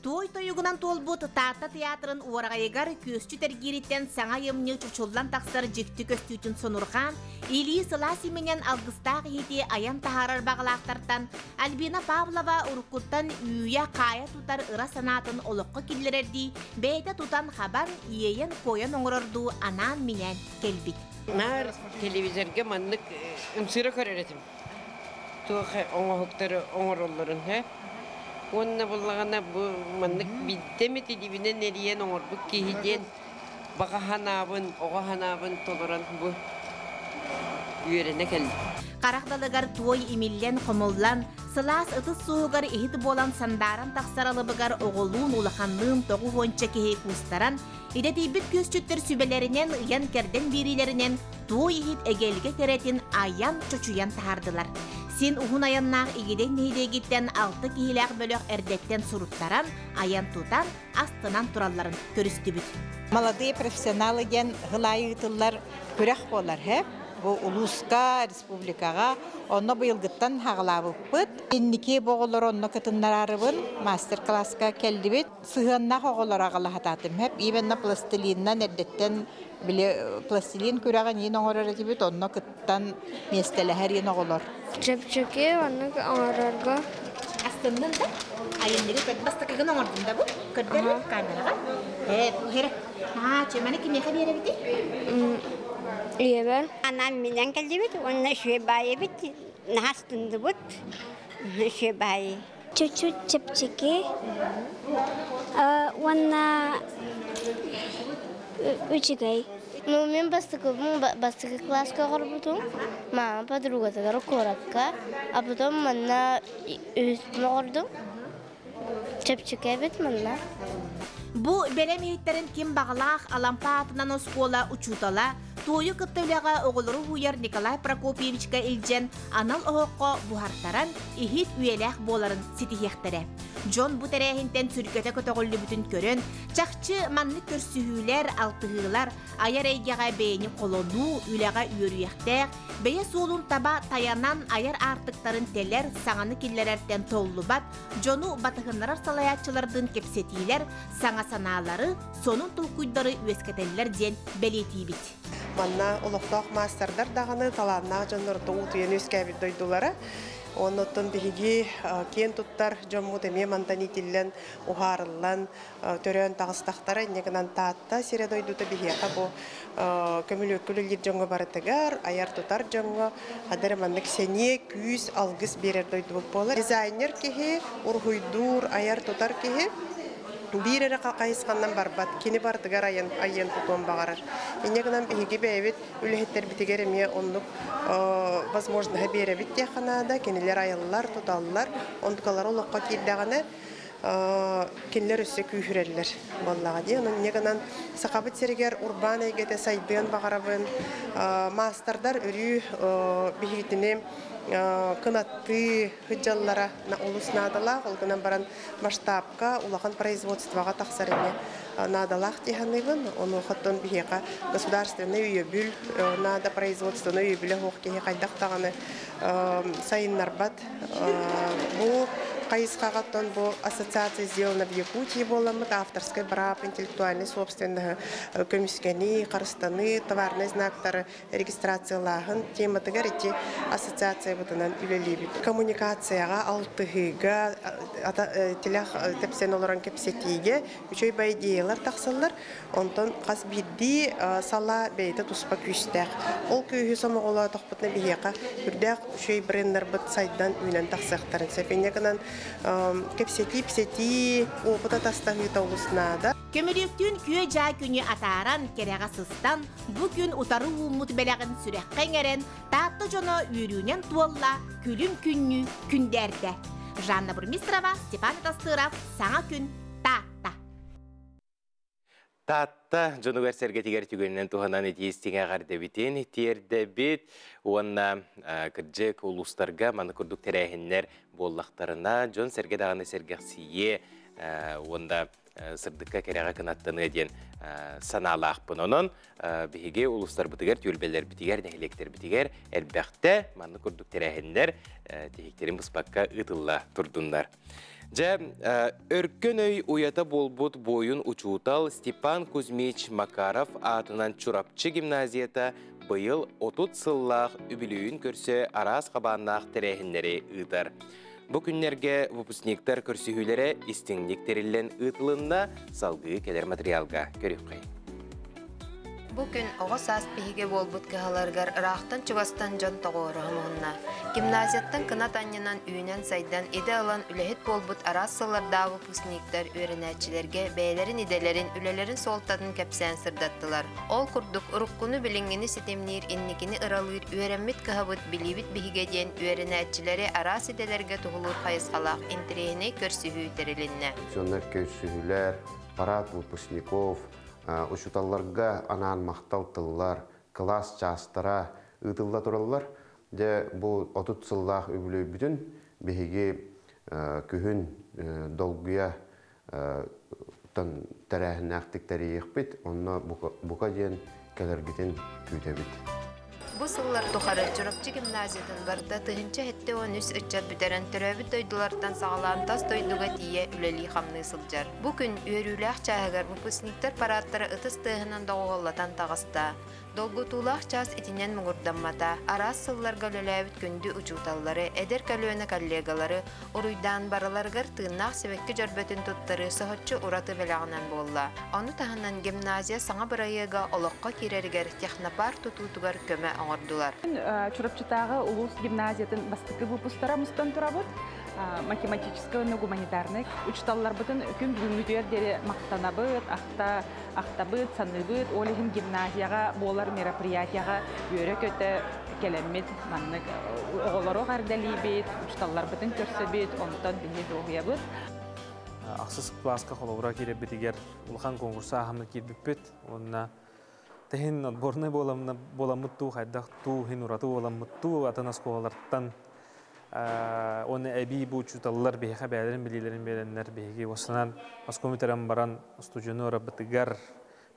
Туой тойугунан туолбут Таатта театрын уораҕайыгар күөсчүт эргиириттэн саҥа айымньы чочуллан тахсар дьикти көстүүтүн сонурҕаан, илии сылаас иминэн алгыстаах иһити айан таһаарар баҕалаахтартан Альбина Павлова уруккуттан үүйэ-хаайа тутар ыра санаатын олоххо киллэрэрдии бэйэтэ тутан-хабан, иэйэн-куойан оҥорордуу анаан-минээн кэлбит. Наар телевизорга маннык ымсыыра көрөр этим. Туох оҥоһуктары оҥороллорун, һэ. Уонна буллаҕына бу маннык биирдэ эмит илиибинэн эрийэн оҥорбут киһи диэн баҕа санаабын, оҕо санаабын толорон бу үөрэнэ кэллим. Харах далыгар туой имиллэн, хомуллан, сылаас ытыс суоһугар иһит буолан сандааран тахсар алыбыгар оҕолуун улаханныын тоҕус уонча киһи куустаран, Идэтийбит күөсчүттэр сүбэлэринэн, ыйан-кэрдэн биэриилэринэн туой иһит эгэлгэ кэрэтин айан, чочуйан таһаардылар. Син уһун айаннаах Игидэй нэһилиэгиттэн алта киһилээх бөлөх эрдэттэн суруттаран, айан тутан, астынан туралларын көрүстүбүт. Молодые профессионалы диэн сыл аайы ыытыллар күрэх буолар, һэ? Бу улууска, республикаҕа онно быйылгыттан хаҕалаабыппыт. Инники бу оҕолору онно кытыннараарыбын мастер-класска кэллибит. Сыһыаннаах оҕолор аҕалаһатаатым һэп. Именно пластилинынан эрдэттэн били пластилин күрэҕин иин оҥорор этибит, онно кыттан миэстэлэһэр иин оҕолор. Чэпчэки оннук оҥорорго. Астыннын да? Айымньыгы көр бастакыгын оҥордун да бу? Көрдөрөр камераҕа. Ээ, туһера. Аа, чеманы кимиэхэ биэрэбитий? Ийэбэр. Анаан минэн кэллибит уонна үчүгэй баай эбит. Наһаа астынныбыт. Үчүгэй баай. Чуть-чуть чэпчэки уонна үчүгэй. Ну, мен бастакыбын бастакы класска оҕорбутум. Мама подругатыгар куоракка, а потом манна үһүспүн оҕордум. Чэпчэки эбит манна. Бу бэлэм иһиттэрин ким баҕалаах Алампа аатынан оскуола учуутала, туойу кытта үлэҕэ оҕолору уһуйар Николай Прокопьевичка илдьэн анал оһоххо буһартаран, иһит үйэлээх буоларын ситиһиэхтэрэ. Дьон бу тэрээһинтэн сүргэтэ көтөҕүллүбүтүн көрөн, чахчы маннык көрсүһүүлэр, алтыһыылар айар эйгэҕэ бэйэни холонуу, үлэҕэ үөрүйэхтээх, бэйэ суолун таба тайанан айар аартыктарын тэлэр, саҥаны киллэрэртэн толлубат, дьону батыһыннарар салайааччылардыын кэпсэтиилэр саҥа санаалары, сонун толкуйдары үөскэтэллэр диэн бэлиэтиибит. Манна олохтоох маастардар даҕаны талааннаах дьоннорто утуйан үөскээбит дойдулара. Оннуттан биһиги киэн туттар дьоммут эмиэ мантан иитиллэн, уһаарыллан, төрөөн таҕыстахтара. Инньэ гынан Таатта сирэ дойдута биһиэхэ бу көмүлүөккэ үлэлиир дьоҥҥо барытыгар, айар-тутар дьоҥҥо хадары маннык сэниэ, күүс, алгыс биэрэр дойдубут буолар. Дизайнер киһи, уруһуйдуур, айар-тутар киһи. Биир эрэ хайысханнан барбат, кини барытыгар айан, айан тутуон баҕарар. Инньэ гынан биһиги бэйэбит үлэһиттэрбитигэр эмиэ оннук возможноһы биэрэбит диэххэ наада. Кинилэр айаллар, туталлар, онтукалара олоххо киирдэҕинэ кинилэр өссө күүһүрэллэр буоллаҕа дии. Онон инньэ гынан Сахабыт сиригэр урбаан эйгэтэ сайдыан баҕарабын. Маастардар өрүү биһигитини кынаттыы сылдьаллара олус наадалаах. Ол гынан баран масштабка, улахан производствоҕа тахсар эмиэ наадалаах дии саныыбын. Онуохаттан биһиэхэ государственнай өйөбүл наада, производственнай өйөбүлэ суох киһи хайдах даҕаны сайыннарбат. Бу хайысхаҕаттан бу ассоциация сделана в Якутии буоламмыт авторскай быраап, интеллектуальнай собственноһы көмүскэнии, харыстаныы, товарнай знактары регистрациялааһын тематыгар ити ассоциациябытынан үлэлиибит. Коммуникацияҕа, алтыһыыга, тилэх тэпсэн олорон кэпсэтиигэ үчүгэй бай идеялар тахсаллар. Онтон хас биирдии салаа бэйэтэ туспа күүстээх. Ол күүһү сомоҕолоотохпутуна биһиэхэ үрдээх үчүгэй бренднарбыт сайдан үүнэн тахсыахтарын сөп. Инньэ гынан кэпсэтии-псэтии, опыт атастаһыыта олус наада. Көмүлүөктүүн күө-дьаа күнү атааран, кэрэҕэ сыстан, бу күн утары ууммут бэлэҕин сүрэххэ иҥэрэн, Таатта дьоно үөрүүнэн туолла, күлүм күннүү күндээрдэ. Жанна Бурмистрова, Степан Тастыров, Саҥа күн, Таатта. Таатта дьонугар сэргэтигэр түгэнинэн туһанан итии-истиҥ эҕэрдэбитин тиэрдэбит уонна кырдьык улуустарга маны курдук тэрээһиннэр буоллахтарына дьон-сэргэ даҕаны сэргэхсийиэ уонна сырдыкка кэрэҕэ кынаттаныа диэн санаалаахпын. Онон биһиги улуустарбытыгар, түөлбэлэрбитигэр, нэһилиэктэрбитигэр элбэхтэ маннык курдук тэрээһиннэр тиһиктэрин быспакка ыытылла турдуннар. Дьэ, өркөн өй уйата буолбут буойун учуутал Степан Кузьмич Макаров аатынан Чурапчы гимназията быйыл 30 сыллаах үбүлүөйүн көрсө араас хабааннаах тэрээһиннэри ыытар. Бу күннэргэ выпускниктар көрсүһүүлэрэ истиҥник тэриллэн ыытылынна, салгыы кэлэр материалга көрүөххэйин. Бу күн оҕо саас биһигэ буолбут кыһаларыгар ыраахтан-чугастан дьон тоҕуоруһа муһунна. Гимназияттан кынат анньынан үүнэн-сайдан, идэ ылан үлэһит буолбут араас сыллардаах выпускниктар үөрэнээччилэргэ бэйэлэрин идэлэрин, үлэлэрин суолтатын кэпсээн сырдаттылар. Ол курдук, уруккуну билиҥҥини ситимниир, инникини ыралыыр үөрэммит кыһабыт билиибит биһигэ диэн үөрэнээччилэри араас идэлэргэ туһулуур хайысхалаах интэриэһинэй көрсүһүү тэрилиннэ. Соннор көрсүһүүлэр, парад выпускников, учууталларга анаан махтал тыллар, кылаас чаастара ыытылла тураллар. Дьэ, бу 30 сыллаах үбүлүөйбүтүн биһиги күһүн долгуйа тэрээһиннээхтик тэрийиэхпит, онно бука диэн кэлэргитин күүтэбит. Бу сыллар тухары Чурапчы гимназиятын барыта 1073 ыччат бүтэрэн төрөөбүт дойдулартан саҕалаан тас дойдуга тиийэ үлэлии-хамныы сылдьар. Бу күн үөрүүлээх чааһыгар выпускниктар парааттара ытыс тыаһынан доҕуһуоллатан таҕыста. Долгутуулаах чаас итинэн муҥурдаммата, араас сылларга үлэлээбит күндү учууталлары, эдэр көлүөнэ коллегалары уруйдаан барыларыгар тыыннаах сибэкки дьөрбөтүн туттарыы соһуччу ураты бэлэҕинэн буолла. Ону таһынан гимназия саҥа бырайыага олоххо киирэригэр технопарк тутуутугар көмө оҥордулар. Чурапчытааҕы улуус гимназиятын бастакы выпустара мустан турабыт. Математическай уонна гуманитарнай учууталларбытын күн бүгүҥҥүтүгэр диэри махтанабыт, ахта ахтабыт, саныыбыт. Ол иһин гимназияҕа буолар мероприятияҕа үөрэ-көтө кэлэммит маннык оҕолору эҕэрдэлиибит, учууталларбытын көрсөбүт, онтон биһи дуоһуйабыт. Ахсыс кылааска холобура киирэрбитигэр улахан конкурса ааһаммыт киирбиппит. Уонна тэһин отборнай буоламмыт туу, хайдах туу, иһин ураты буоламмыт туу, атын оскуолалартан уонна эбии бу учууталлар биһиэхэ бэйэлэрин билиилэрин биэрэннэр биһиги уостанан оскуола бүтэрэн баран устудьуону ырабытыгар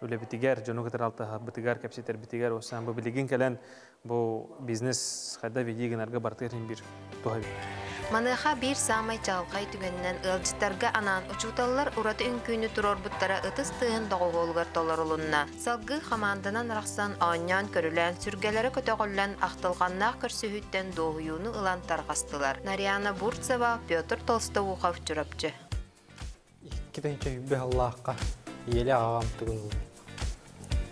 үлэбитигэр дьону кытары алтыһарбытыгар кэпсэтэрбитигэр уостанан бу билигин кэлэн бу бизнес хайда веди гынарга бартыгар иһин биир туһа Маныаха биир саамай чаҕылхай түгэнинэн ыалдьыттарга анаан учууталлар ураты үҥкүүнү туруорбуттара ытыс тыаһын доҕуһуолугар толорулунна. Салгыы хамаанданан арахсан оонньоон-көрүлээн, сүргэлэрэ көтөҕүллэн, ахтылҕаннаах көрсүһүүттэн дуоһуйууну ылан тарҕастылар. Нарьяна Бурцева, Петр Толстоухов, Чурапчы. Икки тыһыынча үбү аллаахха ийэлээх аҕам тугун ылбыт.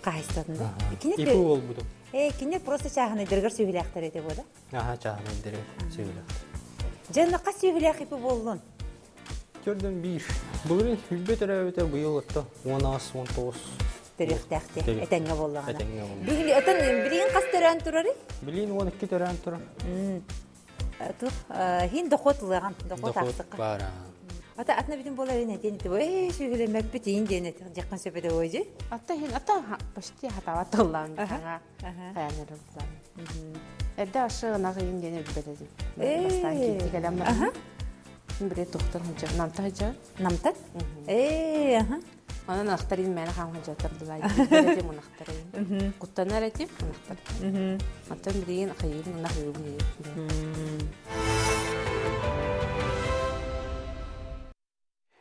Хаһайыстатын да? Ипу болбутум. Э, кине просто чааһынайдарыгар сүбүлээхтэр этэ буода. Аха, чааһынайдарыгар сүбүлээхтэр. Дьэ, хас сүбүлээх ипи боллун? 141. Былырыын 100 төрөөбүтэ, быйыл отто 18-19. Төрүөхтээхти. Этэҥҥэ буоллаҕына. Этэҥҥэ буолла. Билигин отон билигин хас төрөөн турарый? Билигин 12 төрөөн турар. Тух хин доход ылыаҕан, доход ахсыкка. Баар. Ата атна бүтүн буолар ин этин ити ээ сүһүлэммэппит иин диэн этих дьаххан сөп этэ ожи. Ата хин ата почти хатава тыллаан саҥа хаянырым булан. Эрдэ ашы ынах иин диэн өлбөт этим. Бастаан киирди кэлэн баран. Бире тухтан хыджа, намта хыджа. Намтан? Ээ, аха. Онон ынахтар иин мээнэ хаам хыджаттар дылай. Этим ынахтар иин. Куттанар этим ынахтар. Оттон билигин хайыыбын ынах ыыбын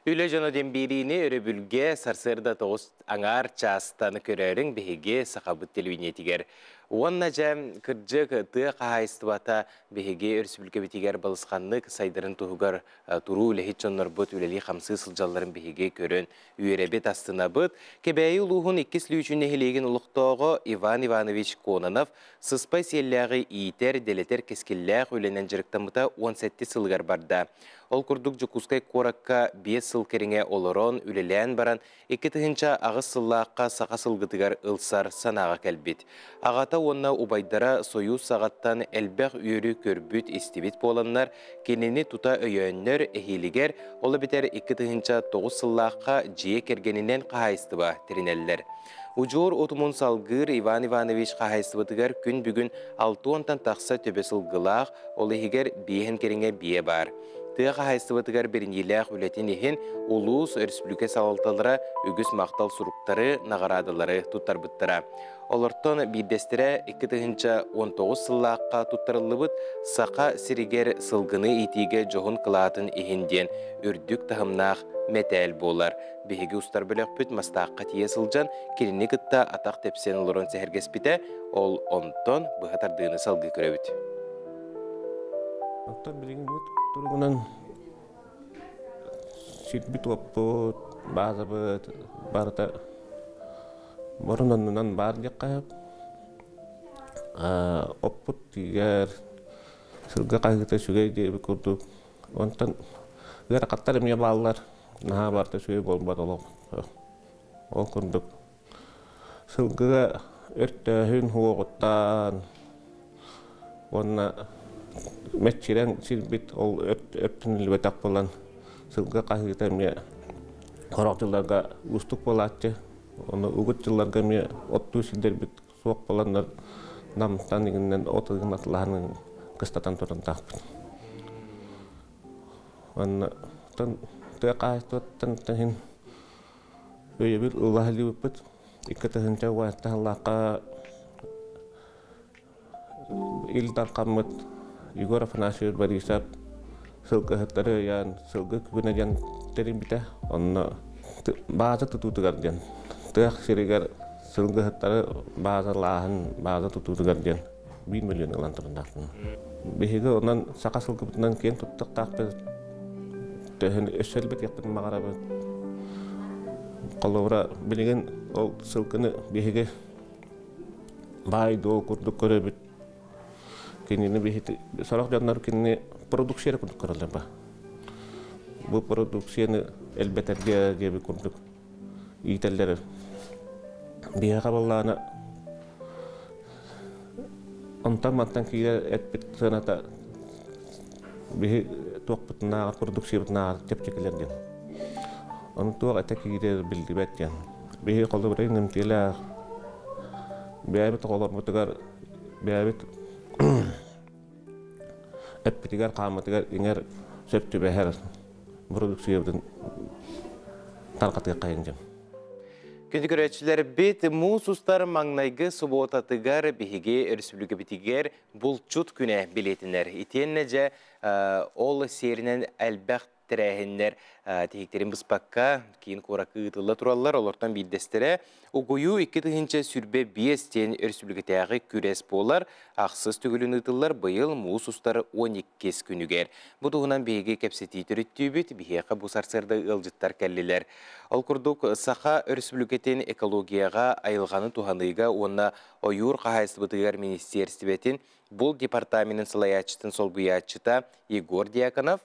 Үлэ дьоно диэн биэриини өрөбүлгэ сарсыарда 9 аҥаар чаастан көрөөрүҥ биһиги Сахабыт телевидениетигэр. Уонна дьэ, кырдьык, тыа хаһаайыстыбата биһиги өрөспүүбүлүкэбитигэр балысханнык сайдарын туһугар туруу үлэһит дьоннорбут үлэлии-хамсыы сылдьалларын биһиги көрөн үөрэбит, астынабыт. Кэбээйи улууһун иккис Лүүчүн нэһилиэгин олохтооҕо Иван Иванович Кононов сыспай сиэллээҕи иитэр, дэлэтэр кэскиллээх үлэнэн дьарыктаммыта 17 сылыгар барда. Ол курдук Дьокуускай куоракка 5 сыл кэриҥэ олорон, үлэлээн баран, 2008 сыллаахха саха сылгытыгар ылсар санааҕа кэлбит. Аҕата уонна убайдара Сойуус саҕаттан элбэх үөрү көрбүт-истибит буоланнар, кинини тута өйөөннөр эһиилигэр, ол эбэтэр 2009 сыллаахха дьиэ кэргэнинэн хаһаайыстыба тэринэллэр. Удьуор утумун салгыыр Иван Иванович хаһаайыстыбатыгар күн бүгүн 60-тан тахса төбө сылгылаах, ол иһигэр биэһин кэриҥэ биэ баар. Тыа хаһаайыстыбатыгар бэриниилээх үлэтин иһин улуус, өрөспүүбүлүкэ салалталара үгүс махтал суруктары, наҕараадалары туттарбыттара. Олортон биирдэстэрэ 2019 сыллаахха туттарыллыбыт Саха сиригэр сылгыны иитиигэ дьоһун кылаатын иһин диэн үрдүк таһымнаах мэтээл буолар. Биһиги устар бөлөхпүт Мастаахха тиийэ сылдьан кинини кытта атах тэпсэн олорон сэһэргэспитэ, ол онтон быһа тардыыны салгыы көрөбүт. Оттон билиҥҥи туругунан сирбит-уоппут, баазабыт барыта мурун оннунан баар диэххэ сөп. Оппут тиийэр, сылгы хаһыыта үчүгэй диэбит курдук. Онтон ыарахаттар эмиэ бааллар. Наһаа барыта үчүгэй буолбат олох. Ол курдук сылгыга өртөөһүн уоҕуттаан уонна мэччирэҥ сирбит ол өртөнүллүбэтэх буолан сылгы хаһыыта эмиэ сорох дьылларга уустук буолааччы. Ону угут дьылларга эмиэ оттуу сирдэрбит суох буоланнар намтан иҥинэн от ыгын атылаһан кыстатан турардаахпыт. Уонна тыа хаһаайыстыбаттан иһин өйөбүл ыла сылдьыбыппыт. 2000 уһааттаһаллаахха Ил Дархаммыт Егор Афанасьевич Борисов сылгыһыттары өйөөн сылгы күнэ диэн тэрийбитэ. Онно бааза тутуутугар диэн тыа сиригэр сылгыһыттары баазалааһын бааза тутуутугар диэн 1 миллион ылан туруннаахпын. Биһиги онон саха сылгыбытынан киэн туттуохтаахпыт. Төһөн өссө элбэтиэхпитин баҕарабыт. Холобура, билигин ол сылгыны биһиги баай-дуол курдук көрөбүт. Кинини биһиги сорох дьоннор кинини продукция курдук көрөллөр ба. Бу продукцияны элбэтэргэ диэби курдук иитэллэр. Биһиэхэ буоллаҕына онтон-мантан киирэр эппит сыаната биһи туохпутунааҕар продукциябытынааҕар чэпчэкилэр диэн. Ону туох этэ киирэр биллибэт диэн. Биһи холобура иҥэмтиэлээх бэйэбит оҕолорбутугар бэйэбит эппитигэр хааммытыгар иҥэр сөп түбэһэр продукциябытын тарҕатыаххайын диэн. Күндү көрөөччүлэрбит, муус устар маҥнайгы субуотатыгар биһиги өрөспүүбүлүкэбитигэр булчут күнэ билиэтинэр. Итиэннэ дьэ ол сиэринэн элбэх тэрээһиннэр тиһиктэрин быспакка киин куоракка ыытылла тураллар. Олортон биирдэстэрэ Угуйуу 2025 диэн өрөспүүбүлүкэтээҕи күрэс буолар. Ахсыс төгүлүн ыытыллар быйыл муус устар 12 күнүгэр. Бу туһунан биһиги кэпсэтии төрүттүүбүт. Биһиэхэ бу сарсыарда ыалдьыттар кэллилэр. Ол курдук, Саха Өрөспүүбүлүкэтин экологияҕа, айылҕаны туһаныыга уонна ойуур хаһаайыстыбатыгар министиэристибэтин бул департаменын салайааччытын солбуйааччыта Егор Дьяконов,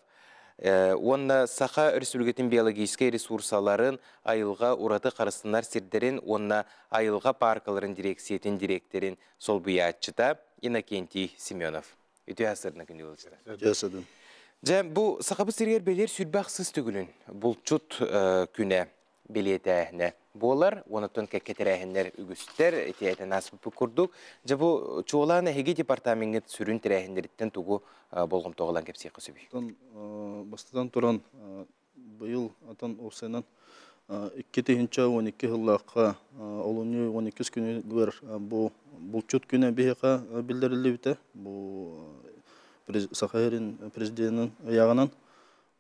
Уонна Саха Өрөспүүбүлүкэтин биологическай ресурсаларын, айылҕа ураты харыстанар сирдэрин уонна айылҕа пааркаларын дирекциятын дириэктэрин солбуйааччыта Иннокентий Семенов. Үтүө сырдына күндү ыалдьыта. Үтүө сырдын. Дьэ, бу Сахабыт сиригэр бэлиэр сүрбэх сыс төгүлүн булчут күнэ бэлиэтээһинэ буолар. Онуттан кэккэ тэрээһиннэр үгүстэр, ити этэн ааспыппыт курдук. Дьэ, бу чуолаан эһиги департамеҥҥыт сүрүн тэрээһиннэриттэн тугу болҕомтоҕо ылан кэпсиэххэ сөбүй? Бастатан туран, быйыл атын уопсайынан 2012 сыллаахха олунньу 12 күнүгэр бу булчут күнэ биһиэхэ биллэриллибитэ. Бу Саха сирин президенин ыйааҕынан.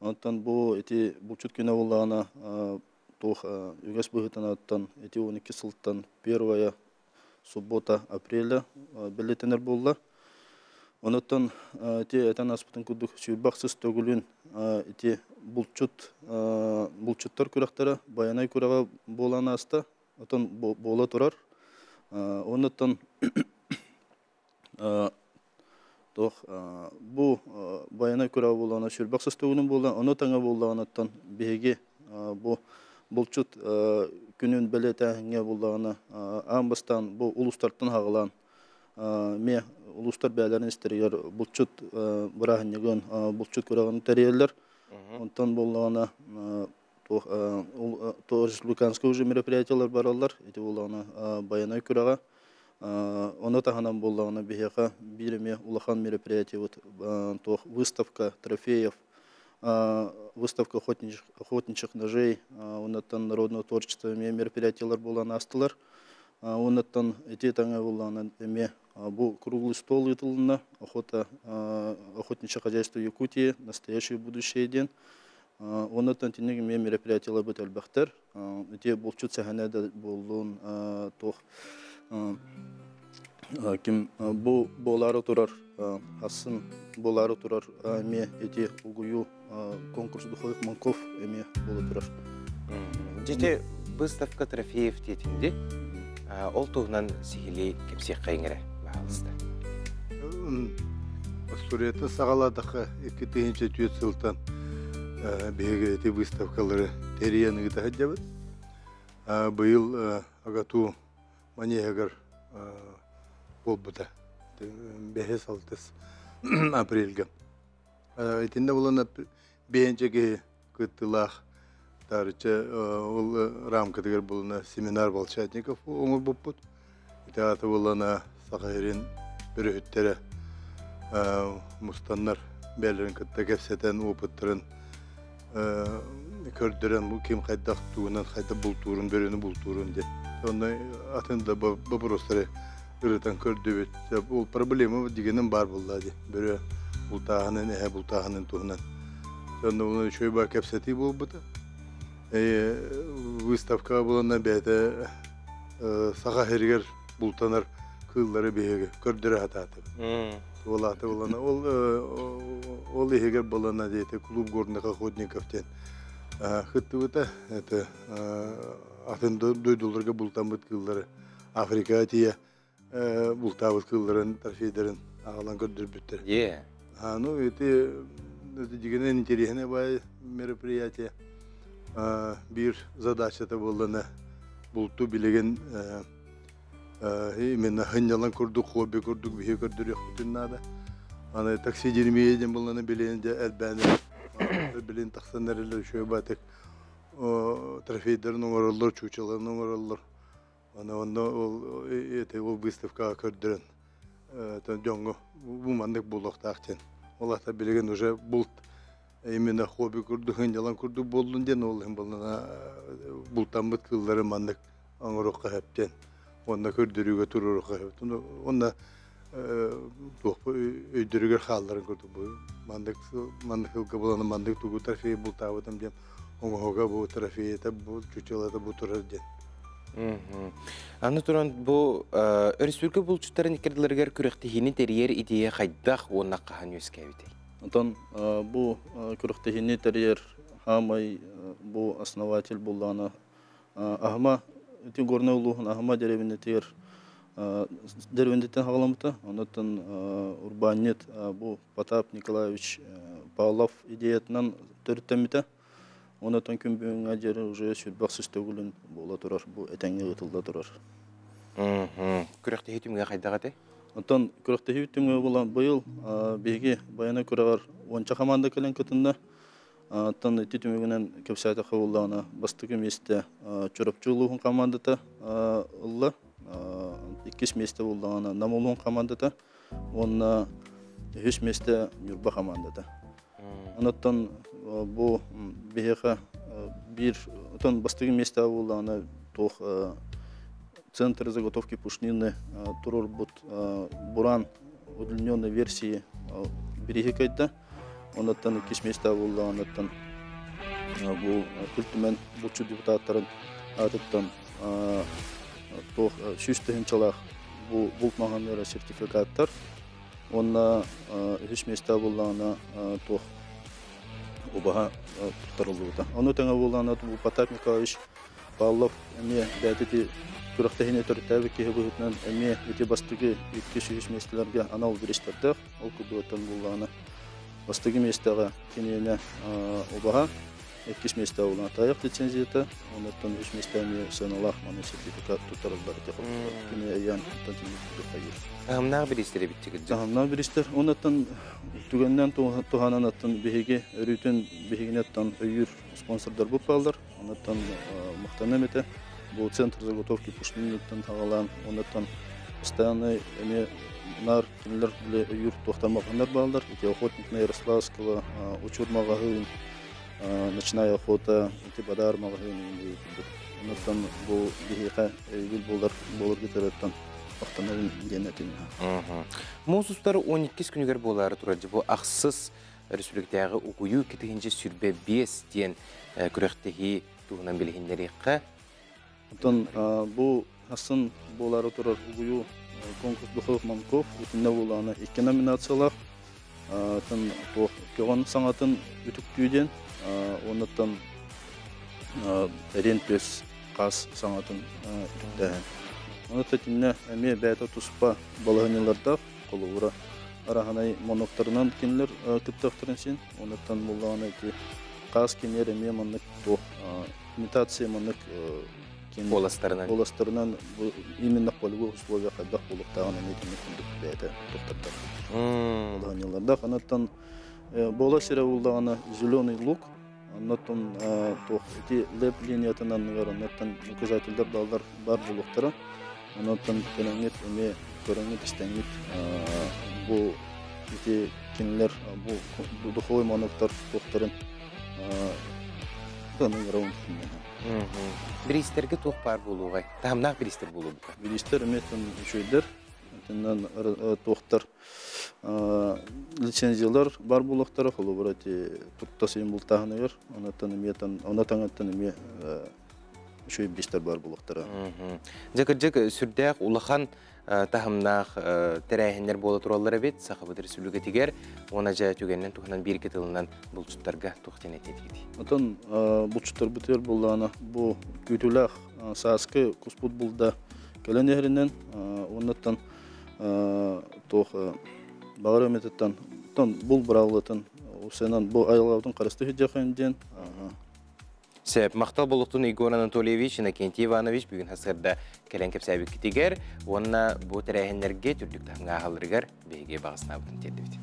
Онтон бу ити булчут күнэ буоллаҕына туох үгэс быһыытынан ити 12 сылтан первая суббота апреля бэлиэтэнэр буолла. Онуттан ити этэн аспытын курдук сүүрбэх сыс төгүлүн ити булчут булчуттар күрэхтэрэ Байанай күрэҕэ буолан ааста. Отон буола турар. Онуттан туох бу Байанай күрэҕэ буоллаҕына сүүрбэх сыс төгүлүн буолла. Ону тэҥэ буоллаҕынаттан биһиги бу булчут күнүн бэлиэтээһиҥҥэ буоллаҕына аан бастаан бу улуустартан аҕалаан эмиэ улуустар бэйэлэрин истэригэр булчут бырааһынньыгын, булчут күрэҕин тэрийэллэр. Онтон буоллаҕына туох республиканскай уже мероприятиелар бараллар. Ити буоллаҕына Байанай күрэҕэ. Ону таһынан буоллаҕына биһиэхэ биир эмиэ улахан мероприятиебыт туох выставка трофеев, выставка охотничьих ножей, оннуттан народного творчества эмиэ мероприятиелар буолан аастылар. Оннуттан ити таҥа буоллаҕына эмиэ бу круглый стол ыытылынна охота охотничье хозяйство Якутии настоящее будущее диэн. Оннуттан тинник эмиэ мероприятиеларбыт элбэхтэр. Ити булчут сэһэнэ да буоллун туох ким бу буолаары турар асын буолаары турар эмиэ ити угуйуу конкурс духовых манков эмиэ буола турар. Дьити выставка трофеев диэтинди. Ол туһунан сиһилии кэпсиэххэ иҥэрэ, баһаалыста. Остуоруйатын саҕалаатахха 2004 сылтан биһиги ити выставкалары тэрийэн ыыта сылдьабыт. Быйыл АГАТУ манеһыгар буолбута. Бэһис алтыс апрельга. Итиннэ булан биһинчэ киһи кыттыылаах таарычча ол рамкатыгар булана семинар Волчатников оҥорбуппут. Ити аата булана Саха сирин өрүһүттэрэ мустаннар бэйэлэрин кытта кэпсэтэн опыттарын көрдөрөн бу ким хайдах тугунан хайдах бултуурун бөрөнү бултуурун диэн. Онно атын да вопростары ырытан көрдүбүт. Ол проблема дигенин бар булла ди. Бөрө бултааһынын, эһэ бултааһынын туһунан. Онно уну үчүгэй бар кэпсэтии буолбута. Выставка буланна бэйэтэ саха сиригэр бултанар кыыллары биһиги көрдөрө сатаатым. Ол булана ол ол иһигэр булана диэти клуб горных охотников диэн кыттыбыта. Это атын дойдуларга бултаммыт кыыллары Африкаҕа тиийэ бултаабыт кыылларын трофейдарын аҕалан көрдөрбүттэр. Ну, это дигенен интересный бай мероприятие. Биир задачата буоллана булту билеген именно хыннялан курдук, хобби курдук биһи көрдөрүөхпүтүн наада. Аны такси дирмие ден буллана билен де элбәне билен тахсан эрелер үшөй батык трофейдерин оҥороллор, чуучаларын оҥороллор. Аны онно ол эти ол выставкаҕа көрдөрөн дьоҥҥо бу маннык буолуохтаах диэн. Ол ата билигин уже булт именно хобби курдук, ынньалаҥ курдук буоллун диэн ол иһин буоллана бултаммыт кыыллары маннык оҥоруохха сөп диэн. Онно көрдөрүүгэ туруоруохха сөп. Онно туох өйдөрүгэр хаалларын курдук бу маннык маннык сылга булан маннык тугу трофей бултаабытым диэн оҥоһуга бу трофейата бу чучелата бу турар диэн. Аны туран бу өрөспүүбүлүкэ булчуттарын иккардыларыгар күрэхтэһиини тэрийэр идея хайдах уонна хаһан үөскээбитэй? Онтон бу күрэхтэһиини тэрийэр хаамай бу основатель буллаҕына Аһыма ити Горнай улууһун Аһыма дэриэбинэтигэр дэриэбинэтиттэн хаҕаламмыта. Онуттан урбаанньыт бу Потап Николаевич Павлов идеятынан төрүттэммитэ. Онотон күн бүгүҥҥэ диэри уже сүрбэх сыстөгүлүн буола турар, бу этэҥҥэ ыытылла турар. Күрэхтэһии түмүгэ хайдах этэй? Онтон күрэхтэһии түмүгэ буолан быйыл биһиги Байанай күрэҕэр уонча команда кэлэн кытынна. Оттон ити түмүгүнэн кэпсээтэххэ буоллаҕына, бастакы миэстэ Чурапчы улууһун командата ылла. Иккис миэстэ буоллаҕына Нам улууһун командата уонна үһүс миэстэ Ньурба командата. Онуттан бу биһиэхэ биир отон бастакы миэстэ буоллаҕына туох центр заготовки пушнины туруорбут Буран удлиненной версии бирииһи кыайда. Онуттан иккис миэстэ буоллаҕына бу Ил Түмэн булчут депутаттарын аатыттан туох 100 тыһыынчалаах бу булт маҕаһыыныгар сертификаттар уонна үһүс миэстэ буоллаҕына туох убаһа туттарыллыбыта. Ону тэҥэ буоллаҕына бу Потап Николаевич Павлов эмиэ бэйэтэ ити күрэхтэһиини төрүттээбит киһи быһыытынан эмиэ ити бастакы иккис үһүс миэстэлэргэ анал бириистэрдээх. Ол курдук буоллаҕына бастакы миэстэҕэ киниэнэ убаһа, иккис миэстэ буолан тайах лицензията, оннуттан үс миэстэ эмиэ сыаналаах маны сертификат туттарыллар ити кини ыйан оттон курдук хайыр. Таһымнаах бириистэр эбит кырдьык. Таһымнаах бириистэр. Оннуттан түгэннэн туһанан аттан биһиги өрүүтүн биһигинеттан өйүүр спонсордар бааллар. Оннуттан махтаным этэ. Бу центр заготовки пушниныттан хагалаан, оннуттан постоянно эме нар кинилер биле өйүүр туохтан бааллар. Ити охотник на Ярославского, учур маҕаһыын, ночная охота, ити бадар маҕаһыын. Оннуттан бу биһиэхэ өйүүр болар болар гытереттан махтанабын диэн этим. Муус устар 12 күнүгэр буолары турар бу ахсыс республикатааҕы угуйуу 2025 диэн күрэхтэһии туһунан билиһиннэриэххэ. Онтон бу асын буолары турар угуйуу конкурс духовых манков итиннэ буолаана икки номинациялаах. Тын туох көҕөн саҥатын үтүктүү диэн, оннуттан эриэн түөс хаас саҥатын үтүктээһин. Оны тэтинне эмиэ бэйэтэ туспа балаһынньалардаах холобура араһанай моноктарынан кинилэр кыттыахтарын син. Онуттан буллаҕына ити хаас кинилэр эмиэ маннык туох имитация маннык Куоластарынан. Куоластарынан именно полевых условиях хайдах буолуктааҕын эмиэ тинник курдук бэйэтэ тухтардар. Балаһынньалардаах. Онуттан буола сирэ буллаҕына зеленый лук, оннуттан туох ити лэп линиятынан оннуттан указательдар баллар бар булуктара. Оннуттан кэлэҥҥит эмиэ көрөҥҥүт истэҥҥит бу ити кинилэр бу духовой моноктар туохтарын тыныгырабын. Бириистерге туох баар буолуоҕай? Таһымнаах бириистэр буолуо бука. Бириистэр эмиэ үчүгэйдэр. Итиннэн туохтар лицензиялар бар булуктара холобура ити турта сыйын бултааһыныгар, онотон эмиэ оно таҥаттан эмиэ үчүгэй бириистэр бар булуктара. Дьэ кырдьык сүрдээх улахан таһымнаах тэрээһиннэр буола тураллар эбит Сахабыт Республикатыгар уонна дьэ түгэннэн туһунан биир тылынан булчуттарга туох диэн этиэтигит? Отон булчуттар бытыгар буллаана бу күүтүүлээх сааскы куспут булда кэлэн иһэринэн, оннуттан туох баҕар өмететтан тон бул бырааллытын усенан бу айылаабытын харысты хиджахан диэн. Сеп, махтал болуқтун Егор Анатольевич, Иннокентий Иванович бүгүн хасырда кэлэн кэпсээбиккитигэр уонна бу тэрээһиннэргэ түрдүк таһымҥааһалларыгар биһиги бағыснаабытын тиэрдибит.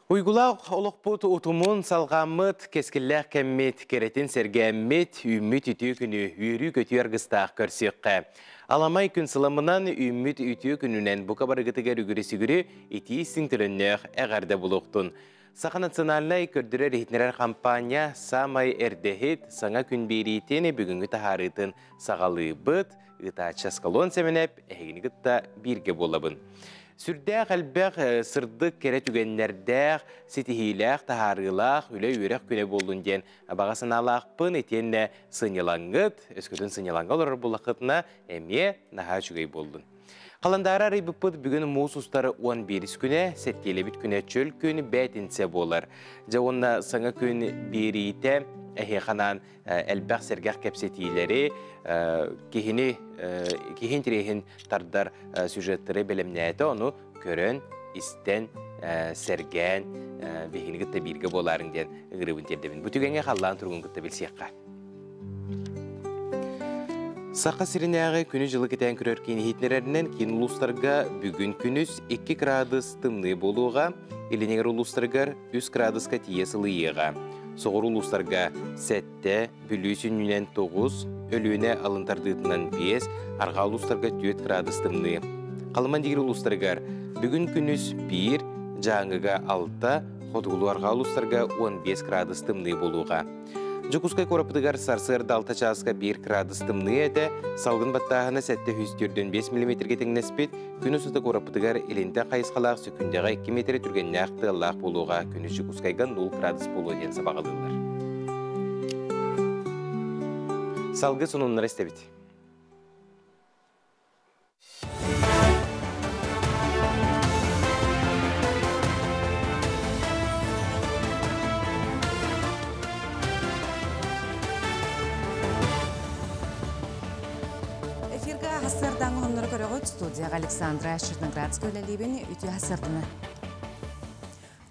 Уйгулаах олохпут утумун салҕааммыт, кэскиллээх кэммит, кэрэтин сэргээммит, үүммүт үтүө күнү үөрүү көтүү аргыстаах көрсүөххэ. Аламай күн сыламынан үүммүт үтүө күнүнэн бука барыгытыгар үгүрү-сүгүрү итии сиҥ төлөннөөх эҕэрдэ булуохтун. Саха национальнай көрдөрөр иһитиннэрэр хампаанньа саамай эрдэһит саҥа күн биэриитин бүгүҥҥү таһаарыытын саҕалыыбыт. Ыытааччы Аскалон Сэмэнэп эһигини кытта бииргэ буолабын. Сүрдээх элбэх сырдык кэрэ түгэннэрдээх, ситиһиилээх, таһаарыылаах үлэ үөрэх күнэ буоллун диэн баҕа санаалаахпын, итиэннэ сынньалаҥҥыт, өскөтүн сынньалаҥҥа олорор буоллаххытына эмиэ наһаа үчүгэй буоллун. Халандаары арыйбыппыт бүгүн муус устар 11 күнэ, сэттиэлэбит күнэ чөл күн бээтинсэ буолар. Дьэ уонна саҥа күн биэриитэ эһиэхэ анаан элбэх сэргэх кэпсэтиилэри, киһини киһи интириэһин тардар сюжеттары бэлэмнээтэ, ону көрөн, истэн, сэргээн, биһигини кытта бииргэ буолаарыҥ диэн ыҥырыыбын тиэрдэбин. Бу түгэҥҥэ халлаан туругун кытта билсиэххэ. Саха сиринээҕи күнү-дьылы кэтээн көрөр киин иһитиннэрэринэн киин улуустарга бүгүн күнүс 2 градус тымныы буолуоҕа, илиниҥэр улуустарыгар 3 градуска тиийэ сылыйыаҕа. Соҕуруу улуустарга 7, Бүлүү сүнньүнэн 9, Өлүөнэ алын тардыытынан 5, арҕаа улуустарга 4 градус тымныы. Халыман дигир улуустарыгар бүгүн күнүс 1, Дьааҥыга 6, хотугулуу-арҕаа улуустарга 15 градус тымныы буолуоҕа. Дьокуускай куораппытыгар сарсыарда 6 чааска 1 градус тымныы этэ, салгын баттааһына 745 миллиметргэ тэҥнэспит, күн устата куораппытыгар илинтэн хайысхалаах сөкүндэҕэ 2 миэтэрэ түргэннээх тыаллаах буолуоҕа, күнүс Дьокуускайга 0 градус буолуо диэн сабаҕалыыллар. Салгыы сонуннары истэбит. Эфирга хасырдан хоннору көрөҕүт студияға Александра Черноградская үлэлиибин үтүө хасырдыны.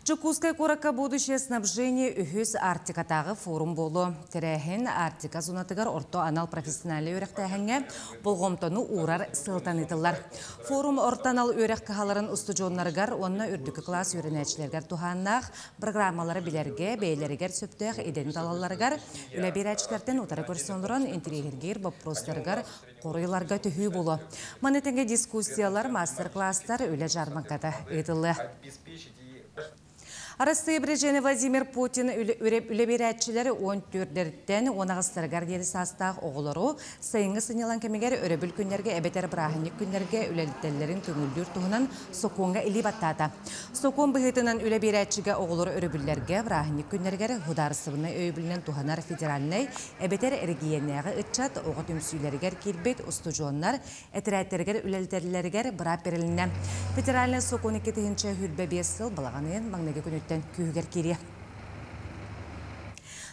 Дьокуускай куоракка Будущее снабжение үһүс Арктикатааҕы форум буолуо. Тэрээһин Арктика зонатыгар орто анал профессиональнай үөрэхтээһиҥҥэ болҕомтону уурар сыалтан ыытыллар. Форум орто анал үөрэх кыһаларын устудьуоннарыгар уонна үрдүкү кылаас үөрэнээччилэригэр туһааннаах программалары билэргэ, бэйэлэригэр сөптөөх идэни талалларыгар, үлэ биэрээччилэртэн утары көрсөн олорон интэриэһиргиир боппуруостарыгар хоруй ыларга төһүү буолуо. Маны тэҥэ дискуссиялар, мастер-класстар, үлэ дьаарбаҥката ыытыллыа. Арассыыйа Президенэ Владимир Путин үлэ биэрээччилэр 14-дэриттэн 18-тарыгар диэри саастаах оҕолору сайыҥҥы сынньалаҥ кэмигэр өрөбүл күннэргэ эбэтэр бырааһынньык күннэргэ үлэлэтэллэрин көҥүллүүр туһунан сокуоҥҥа илии баттаата. Сокуон быһыытынан үлэ биэрээччигэ оҕолору өрөбүллэргэ, бырааһынньык күннэригэр судаарыстыбаннай өйөбүлүнэн туһанар федеральнай эбэтэр эрэгийиэннээҕи ыччат оҕо түмсүүлэригэр киирбит устудьуоннар этэрээттэригэр үлэлэтэллэригэр быраап бэрилиннэ. Федеральнай сокуон 2025 сыл балаҕан ыйын маҥнайгы күнүттэн күүһүгэр киириэ.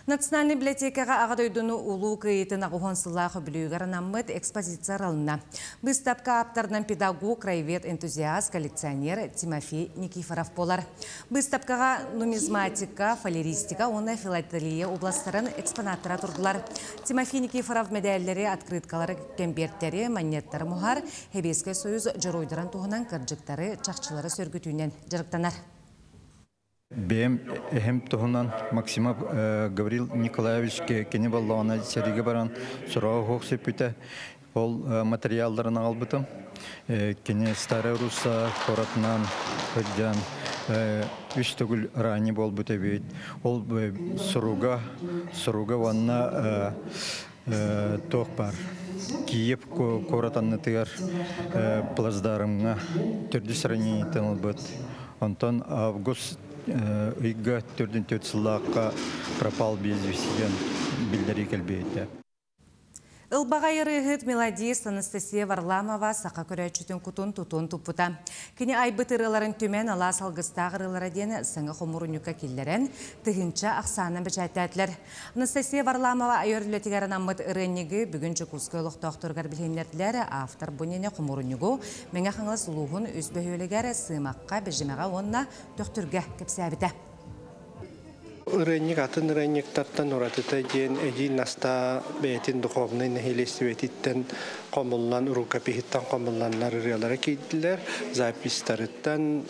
Национальнай библиотекаҕа Аҕа дойдуну Улуу Кыайыытын аҕыһуон сыллаах үбүлүөйүгэр анаммыт экспозиция арылынна. Быыстапка ааптарынан педагог, краевед, энтузиаст, коллекционер Тимофей Никифоров буолар. Быыстапкаҕа нумизматика, фалеристика уонна филателия областарын экспонаттара турдулар. Тимофей Никифоров мэдээллэри, открыткалары, кэмбиэртэри, манньыаттары муһар, Сэбиэскэй Союз дьоруойдарын туһунан кырдьыктары, чахчылары сөргүтүүнэн дьарыктанар. Бэйэм эһэм туһунан Максимов Гаврил Николаевич кини боллоҕуна сэриигэ баран сураҕа суох сүппүтэ. Ол материалларын аҕалбытым. Кини Старая Русса куоратынан сылдьан үс төгүл ранее буолбут эбит. Ол суруга, суруга уонна туох баар Киев куорат аннытыгар плацдармҥа төрдүс ранениетын ылбыт. Онтон август ыйга төрдүн төрт сыллаахха пропал без вести диэн биллэрии кэлбиэтэ. Ылбаҕай ырыаһыт мелодист Анастасия Варламова саха көрөөччүтүн кутун тутун туппута. Кини айбыт ырыаларын түмэн алаас алгыстаах ырыалара диэн саҥа хомуурунньукка киллэрэн, тыһыынча ахсаанынан бэчээттээтилэр. Анастасия Варламова айар үлэтигэр анаммыт ырыанньыгы бүгүн Дьокуускай олохтоохторугар билиһиннэрдилэр. Автор бу иннинэ хомуурунньугу Мэҥэ Хаҥалас улууһун үс бөһүөлэгэр Сыымахха, Бэдьимэҕэ уонна Төхтүргэ кэпсээбитэ. Ырыанньык атын ырыанньыктартан уратыта диэн Эдьиий Настаа бэйэтин духовнай нэһилиэстибэтиттэн хомуллан, рукопиһыттан хомулланнар ырыалара киирдилэр. Записьтарыттан,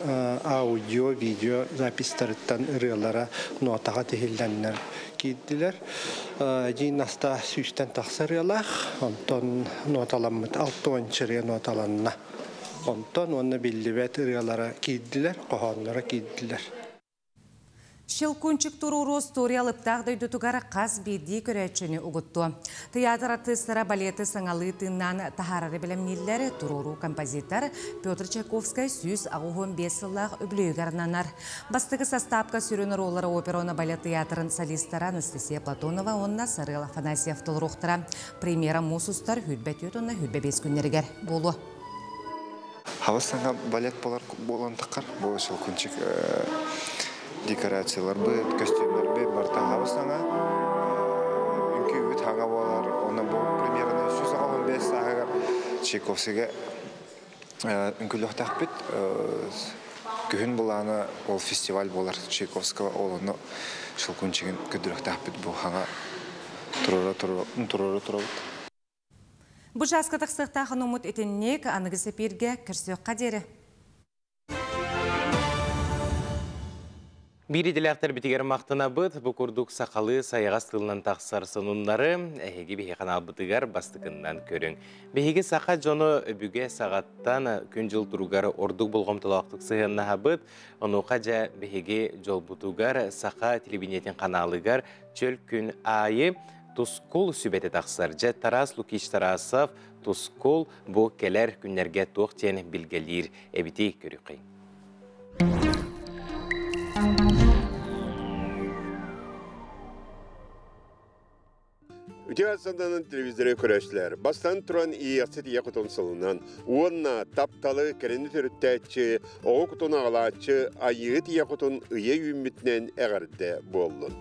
аудио, видео записьтарыттан ырыалара нотаҕа тиһиллэннэр киирдилэр. Эдьиий Настаа сүүстэн тахса ырыалаах, онтон ноталаммыт 60 ырыа ноталанна. Онтон уонна биллибэт ырыалара киирдилэр, хоһоонноро киирдилэр. Щелкунчик туруору остуоруйа алыптаах дойдутугар хас биирдии көрөөччүнү угуттуо. Тыйаатыр артыыстара балеты саҥалыы тыыннаан таһаарары бэлэмнииллэр, туруоруу композитор Петр Чайковскай 185 сыллаах үбүлүөйүгэр ананар. Бастакы састаапка сүрүн оруоллары опера уонна балет тыйаатырын солистара Анастасия Платонова уонна Сарыал Афанасьев толоруохтара. Премьера муус устар 24 уонна 25 күннэригэр буолуо. Хабыс саҥа балет болар буолан таххар. Бу Щелкунчик декорациялар быт, көстүүмнэр быт, барыта хабыс саҥа. Үҥкүүбүт хаҥа буолар. Онно бу примерно 115 сааһыгар Чайковскийга үҥкүүлүөхтээхпит. Күһүн былаана ол фестиваль буолар Чайковского, ол онно Щелкунчигын көрдөрүөхтээхпит бу хаҥа туруора туруора турабыт. Бу чааска тахсыахтаах онуммут итинник аныгы сэпииргэ көрсүөххэ диэри. Биир идэлээхтэрбитигэр махтанабыт, бу курдук сахалыы сайаҕас тылынан тахсар сонуннары эһиги биһи ханаалбытыгар бастакыннан көрүҥ. Биһиги саха дьоно өбүгэ саҕаттан күн-дьыл туругар ордук болҕомтолоохтук сыһыаннаһабыт. Онуоха дьэ биһиги дьолбутугар саха телевидениетин ханаалыгар чөл күн аайы Тускул сүбэтэ тахсар. Дьэ, Тарас Лукич Тарасов Тускул бу кэлэр күннэргэ туох диэн билгэлиир эбитий көрүөххэй. Үтүө санданан телевизоры көрөөччүлэр, бастан туран иэхсит ийэ кутун сылынан уонна тапталы кэрэни төрүттээччи, оҕо кутун аҕалааччы айыыһыт ийэ кутун ыйа үүммүтүнэн эҕэрдэ буоллун.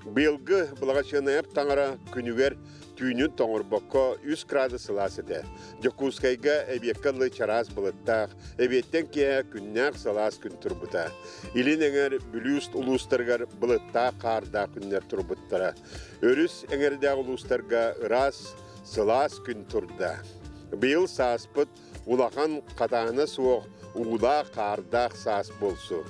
Быйылгы Былаҕачыанайап таҥара күнүгэр түүнүн тоҥорбокко 3 градус сылаас этэ. Дьокуускайга эбиэккэ дылы чараас былыттаах, эбиэттэн киэһэ күннээх сылаас күн турбута. Илин эҥэр Бүлүүс улуустарыгар былыттаах хаардаах күннэр турбуттара. Өрүс эҥэрдээх улуустарга ыраас, сылаас күн турда. Быйыл сааспыт улахан хатаана суох уулаах-хаардаах саас буолсу.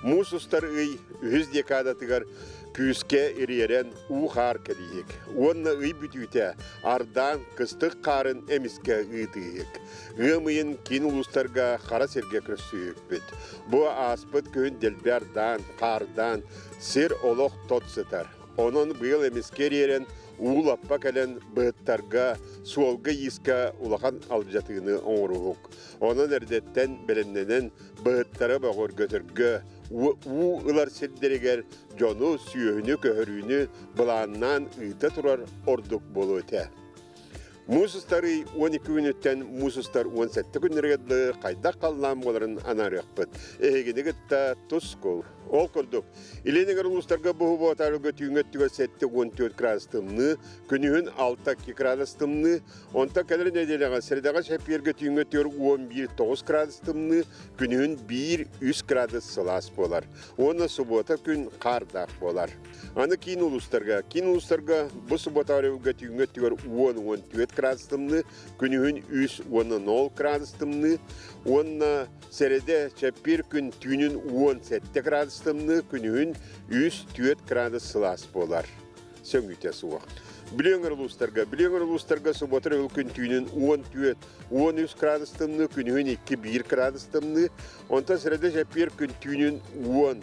Муус устар ый үһүс декадатыгар күүскэ ириэрэн уу-хаар кэлииһик уонна ый бүтүүтэ ардаан кыстык хаарын эмискэ ыытыыһык. Ыам ыйын киин улуустарга хара сиргэ көрсүһүкпүт. Бу ааспыт күһүн дэлби ардаан, хаардаан сир олох тот сытар. Онон быйыл эмискэ ириэрэн уу лаппа кэлэн быһыттарга, суолга-иискэ улахан алдьатыыны оҥоруһук. Онон эрдэттэн бэлэмнэнэн быһыттары бөҕөргөтөргө, уу ылар сирдэригэр дьону, сүөһүнү көһөрүүнү былааннаан ыыта турар ордук буолуо этэ. Муус устар ый 12 күнүттэн муус устар 17 күннэригэр дылы хайдах халлаан буоларын анаарыахпыт. Эһигини кытта тускул. Ол курдук, Илин эҥэр улуустарга буһубуотаарга түүҥҥэ өттүгэр 74 градус тымныы, күнүһүн 6 градус тымныы, онтон кэлэр нэдиэлэҕэ сэрэдэҕэ чэппиэргэ түүҥҥэ өттүгэр 11-9 градус тымныы, күнүһүн 1-3 градус сылаас буолар. Уонна субуота күн хаардаах буолар. Аны киин улуустарга, киин улуустарга бу субуота өрөбүлгэ түүҥҥэ өттүгэр 10-14 градус тымныы, күнүһүн 3 уонна 0 градус тымныы уонна сэрэдэ чэппиэр күн түүнүн 17 градус тымныы, күнүһүн 3-4 градус сылаас буолар. Сөҥүүтэ суох. Бүлүү өҥөр улуустарга, Бүлүү өҥөр улуустарга субуота өрөбүл күн түүнүн 14, 13 градус тымныы, күнүһүн 2-1 градус тымныы, онтон сэрэдэ чэппиэр күн түүнүн 10,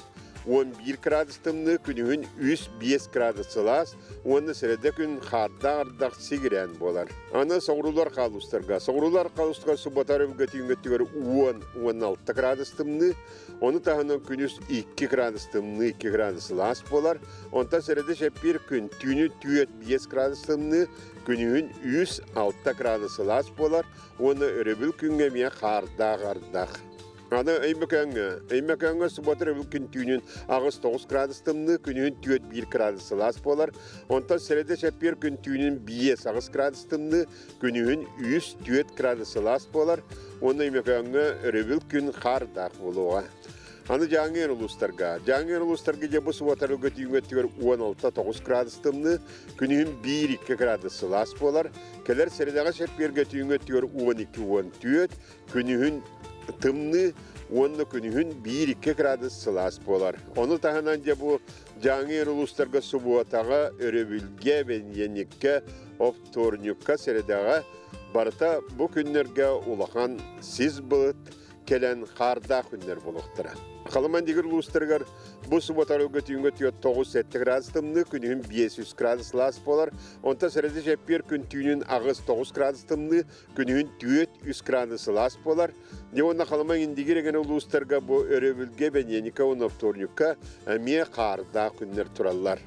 11 градус тымныы, күнүһүн 3-5 градус сылаас уонна сэрэдэ күн хаардаах ардах сигирээн буолар. Аны соҕуруулар хаалустарга. Соҕуруулар хаалустарга суббота өрөбүлгэ түүҥҥэ өттүгэр 10-16 градус тымныы, ону таһынан күнүс 2 градус тымныы, 2 градус сылаас буолар. Онтон сэрэдэ чэппиир күн түүнү 4-5 градус тымныы, күнүһүн 3-6 градус сылаас буолар уонна өрөбүл күҥҥэ эмиэ хаардаах ардах. Аны Өймөкөөҥҥө, Өймөкөөҥҥө суббота өрөбүл күн түүнүн 8-9 градус тымныы, күнүһүн 4-1 градус сылаас буолар. Онтон сэрэдэ чэппиэр күн түүнүн 5-8 градус тымныы, күнүһүн 3-4 градус сылаас буолар. Уонна Өймөкөөҥҥө өрөбүл күн хаардаах буолуоҕа. Аны Дьааҥы улуустарга. Дьааҥы улуустарга дьэ бу суббота өрөбүлгэ түүҥҥү өттүгэр 16-9 градус тымныы, күнүһүн 1-2 градус сылаас буолар. Кэлэр сэрэдэҕэ чэппиэргэ түүҥҥү өттүгэр 12-14, күнүһүн тымныы уонна күнүһүн 1-2 градус сылаас буолар. Ону таһынан дьэ бу Дьааҥы улуустарга субуотаҕа, өрөбүлгэ, бэнидиэнньиккэ, оптуорунньукка, сэрэдэҕэ барыта бу күннэргэ улахан сис былыт кэлэн хаардаах күннэр буолуохтара. Халыман дигир улуустарыгар бу суббота арылга түүҥҥэ 9-7 градус тымныы, күнүһүн 5-3 градус сылаас буолар. Онтон сэрэдэ чэппиэр күн түүнүн 8-9 градус тымныы, күнүһүн 4-3 градус сылаас буолар. Дьэ уонна Халыма Индигир эҥин улуустарга бу өрөбүлгэ, бэньиэньикэ уонна вторникка эмиэ хаардаах күннэр тураллар.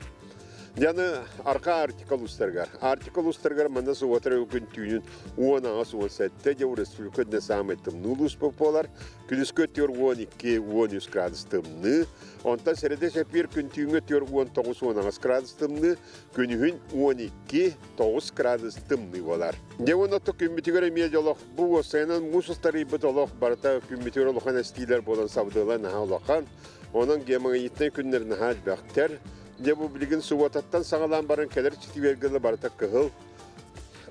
Яны арқа Арктика улуустарыгар. Арктика улуустарыгар манна субуотар күн түүнүн 18-17 дьэ республика үрдүнэн саамай тымныы улуус буолар. Күнүскү өттүгэр 12-13 градус тымныы. Онтон сэрэдэ сэпиир күн түүҥҥэ өттүгэр 19-18 градус тымныы. Күнүһүн 12-9 градус тымныы буолар. Дьэ уонна оттон күммүтүгэр эмиэ дьолох бу уопсайынан муус устарыйбыт олох барыта күммүтүгэр улахан эстиилэр буолан сабыдыала наһаа улахан. Онон гемониттан күннэр наһаа элбэхтэр. Дьэ бу билигин субуотаттан саҕалаан баран кэлэр четвергэ барыта кыһыл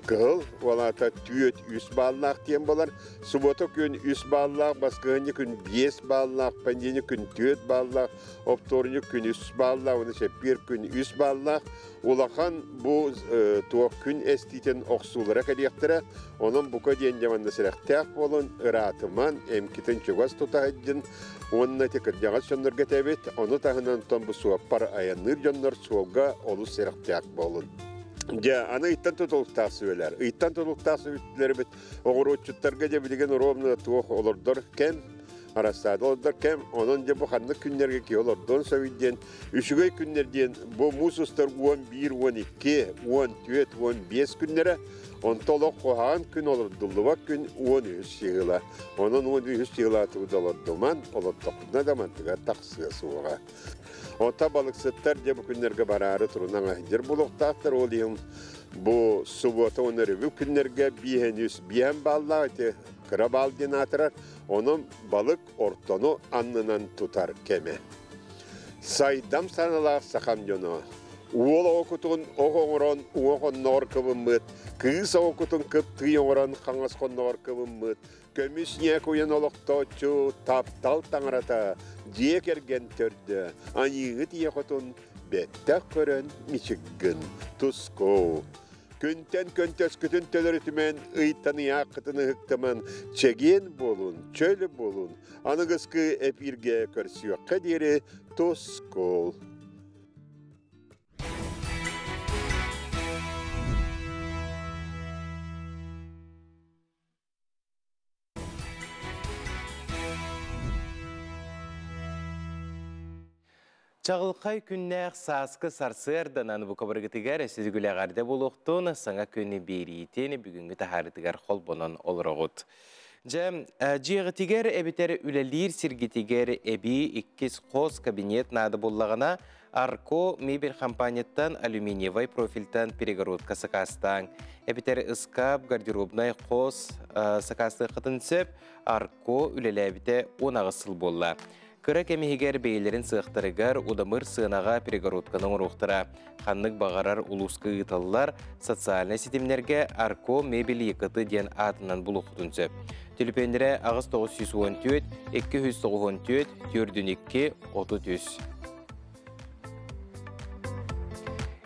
кыһыл уолаата түөт үс бааллаах диэн буолар. Субуота күн үс бааллаах, баскыһынньы күн биэс бааллаах, понедельник күн түөт бааллаах, оптуорунньук күн үс бааллаах, уонна сэппиэр күн үс бааллаах. Улахан бу туох күн эстиитин охсуулара кэлиэхтэрэ. Онон бука диэн дьэ манна сэрэхтээх буолун, ыраатыман, эмкитин чугас тута сылдьын. Уонна ити кырдьаҕас дьоннорго этэбит, ону таһынан онтон бу суоппар айанныыр дьоннор суолга олус сэрэхтээх буолун. Дьэ, аны ыйтан тутулуктаах сүбэлэр. Ыйтан тутулуктаах сүбэлэрбит оҕуруотчуттарга дьэ билигин ровно туох олордор кэм, арассаада олордор кэм, онон дьэ бу ханнык күннэргэ киһи олордуон сөбүй диэн, үчүгэй күннэр диэн бу муус устар 11, 12, 14, 15 күннэрэ, онто олох куһаҕан күн олордуллубат күн 13 сыла. Онон 13 сыла олордуман, олордохпутуна да мантыгар тахсыа суоҕа. Онто балыксыттар дьэ бу күннэргэ бараары турунан аһдьыр булуохтаахтар, ол иһин бу субуота уонна өрөбүл күннэргэ биэһэн үс биэһэн бааллаах ити кыра баал диэн аатырар, онон балык ортону аннынан тутар кэмэ. Сайдам саналаах сахам дьоно, уол оҕокутун ох оҥорон уҥа хонноҕор кыбыммыт, кыыс оҕокутун кыптыы оҥорон хаҥас хонноҕор кыбыммыт, көмүс ньээк уйан олохтооччу таптал таҥарата, дьиэ кэргэн төрдө, аньыыһыт ийэ хотун бэттэх көрөн мичик гын, тускуу. Күнтэн көнтөскүтүн төлөрүтүмэн, ыйтан ыйааххытын ыһыктыман, чэгиэн буолун, чөл буолун, аныгыскы эпииргэ көрсүөххэ диэри тускул. Чаҕылхай күннээх сааскы сарсыарданан букабыргытыгар сүргүлэҕэрдэ буолуохтун саҥа күнү биэриитин бүгүҥҥү таһаарытыгар холбонон олороҕут. Дьэ, дьиэҕитигэр эбэтэр үлэлиир сиргитигэр эбии иккис хос кабинет наада буоллаҕына, Арко мебель компанияттан алюминиевай профильтан перегородка сакаастааҥ. Эбэтэр ыскаап, гардеробнай хос сакаастыаххытын сөп, Арко үлэлээбитэ 18 сыл буолла. Кыра кэм иһигэр бэйэлэрин сыахтарыгар удамыр сыанаҕа перегородканы оҥоруохтара. Ханнык баҕарар улууска ыыталлар социальнай ситимнэргэ Арко мебель ЕКТ диэн аатынан булуоххутун сөп. Түлүпүөннэрэ 8914 294 402 33.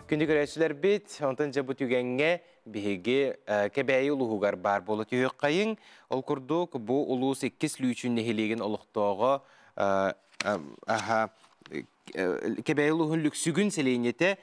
Күндү көрөөччүлэрбит, онтон дьэ бу түгэҥҥэ биһиги Кэбээйи улууһугар баар буола түһүөххэйиҥ. Ол курдук, бу улуус иккис Лүүчүн нэһилиэгин олохтооҕо аха Кэбээйи улууһун Лүксүгүн сэлиэнньэтэ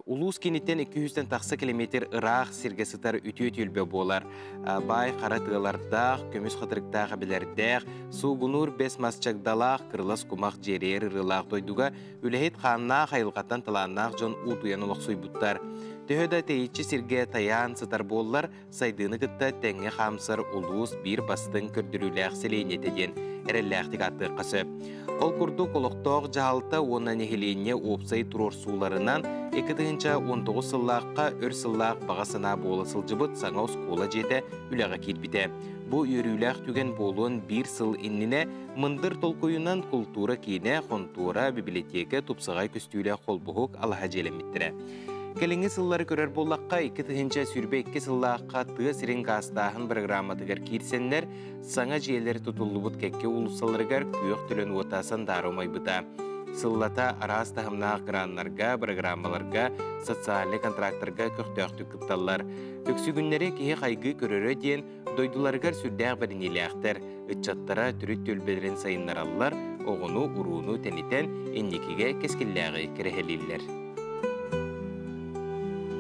улуус киниттэн 200-тэн тахса километр ыраах сиргэ сытар үтүө түөлбэ буолар. Баай хара тыалардаах, көмүс хатырыктаах эбэлэрдээх, суугунуур бэс мас чагдалаах, кырылас кумах дьиэрэйэр ырыалаах дойдуга үлэһит хааннаах айылҕаттан талааннаах дьон уутуйан олохсуйбуттар. Төһө да тэйиччи сиргэ тайаан сытар буоллар, сайдыыны кытта тэҥҥэ хаамсар улуус биир бастыҥ көрдөрүүлээх сэлиэнньэтэ диэн эрэллээхтик ааттыахха сөп. Ол курдук олохтоох дьаһалта уонна нэһилиэнньэ уопсай туруорсууларынан 2019 сыллаахха өр сыллаах баҕа санаа буола сылдьыбыт саҥа оскуола дьиэтэ үлэҕэ киирбитэ. Бу үөрүүлээх түгэн буолуон биир сыл иннинэ мындыр толкуйунан култуура киинэ, хонтуора, бибилэтиэкэ тупсаҕай көстүүлээх холбоһук алаһа дьиэлэммиттэрэ. Кэлиҥҥи сыллары көрөр буоллахха, 2022 сыллаахха тыа сирин гаастааһын бырагырааматыгар киирсэннэр, саҥа дьиэлэр тутуллубут кэккэ уулуссаларыгар күөх төлөн уота сандаара умайбыта. Сыллата араас таһымнаах граннарга, бырагыраамаларга, социальнай контрактарга көхтөөхтүк кытталлар. Үксүгүннэри киһи хайгыы көрөрө диэн дойдуларыгар сүрдээх бэриниилээхтэр, ыччаттара төрүт түөлбэлэрин сайыннараллар, оҕону, урууну тэнитэн инникигэ кэскиллээҕи кэрэһэлииллэр.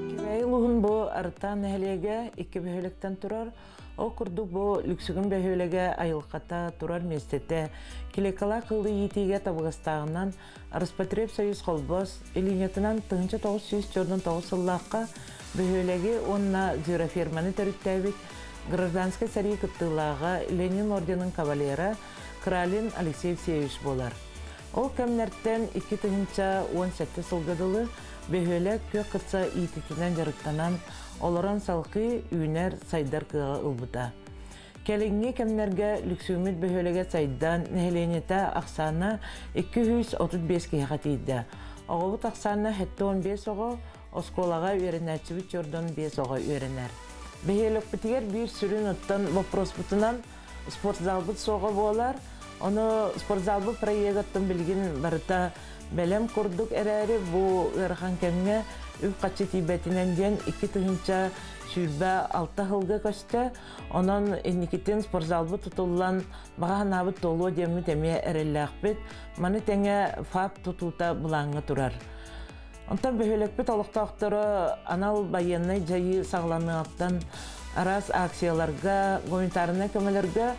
Кэбээйи улууһун Оттон бу Арытаан нэһилиэгэ икки бөһүөлэктэн турар. Ол курдук бу Лүксүгүн бөһүөлэгэ айылҕата турар миэстэтэ Килекала кылы иитиигэ табыгастааҕынан Роспотребсоюз холбос линиятынан 1949 сыллаахха бөһүөлэги уонна звероферманы төрүттээбит гражданскай сэрии кыттыылааҕа Ленин орденын кавалера Кралин Алексей Евсеевич буолар. Ол кэмнэртэн 2017 сылга дылы бөһүөлэк күөх кырса иититинэн дьарыктанан, олорон салҕыы үүнэр, сайдар кыаҕы ылбыта. Кэлиҥҥи кэмнэргэ Лүксүммүт бөһүөлэгэ сайдан, нэһилиэнньэтэ ахсаана 235 киһиэхэ тиийдэ. Оҕобут ахсаана 75 оҕо, оскуолаҕа үөрэнээччибит чордон 5 оҕо үөрэнэр. Бөһүөлэкпитигэр биир сүрүн оттон боппуруоспутунан спортзалбыт суоҕа буолар. Ону спортзалбыт проегыттан билигин барыта бэлэм курдук эрээри, бу ыарахан кэмҥэ үп-харчы тиийбэтинэн диэн 2026 сылга көстө. Онон инникитин спортзалбыт тутуллан, баҕа санаабыт туолуо диэммит эмиэ эрэллээхпит. Маны тэҥэ ФАП тутуута былааҥҥа турар. Онтон бөһүөлэкпит олохтоохторо анал байыаннай дьайыы саҕаланыаҕыттан араас акцияларга, гуманитарнай көмөлөргө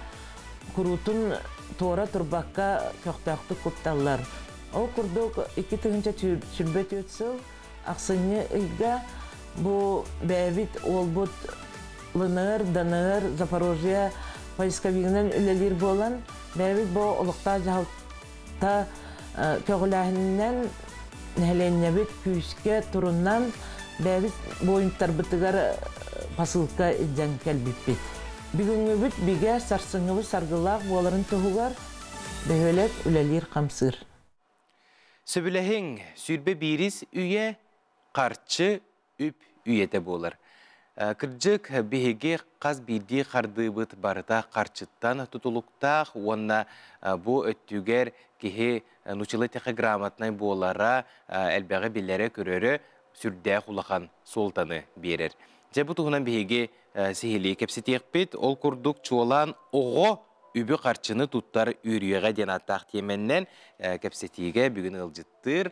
куруутун туора турбакка көхтөөхтүк кутталлар. Ол курдук 2024 сыл ахсынньы ыйга бу бэйэбит уолбут ЛНР, ДНР, Запорожье поисковигынан үлэлиир буолан, бэйэбит бу олохтоох дьаһалта көҕүлээһининэн нэһилиэнньэбит күүскэ турунан бэйэбит буойуттарбытыгар посылка илдьэн кэлбиппит. Бүгүҥҥүбүт бигэ, сарсыҥҥыбыт саргылаах буоларын туһугар бөһүөлэк үлэлиир-хамсыыр. Сөбүлэһиҥ, 21-ис үйэ харчы үп үйэтэ буолар. Кырдьык, биһиги хас биирдии хардыыбыт барыта харчыттан тутулуктаах уонна бу өттүгэр киһи нучылы грамотнай буолара, элбэҕи билэрэ-көрөрө сүрдээх улахан суолтаны биэрэр. Дьэ бу туһунан биһиги сиһилии кэпсэтиэхпит. Ол курдук чуолаан оҕо үбү-харчыны туттар үөрүйэҕэ диэн ааттаах тиэмэннэн кэпсэтиигэ бүгүн ыалдьыттыыр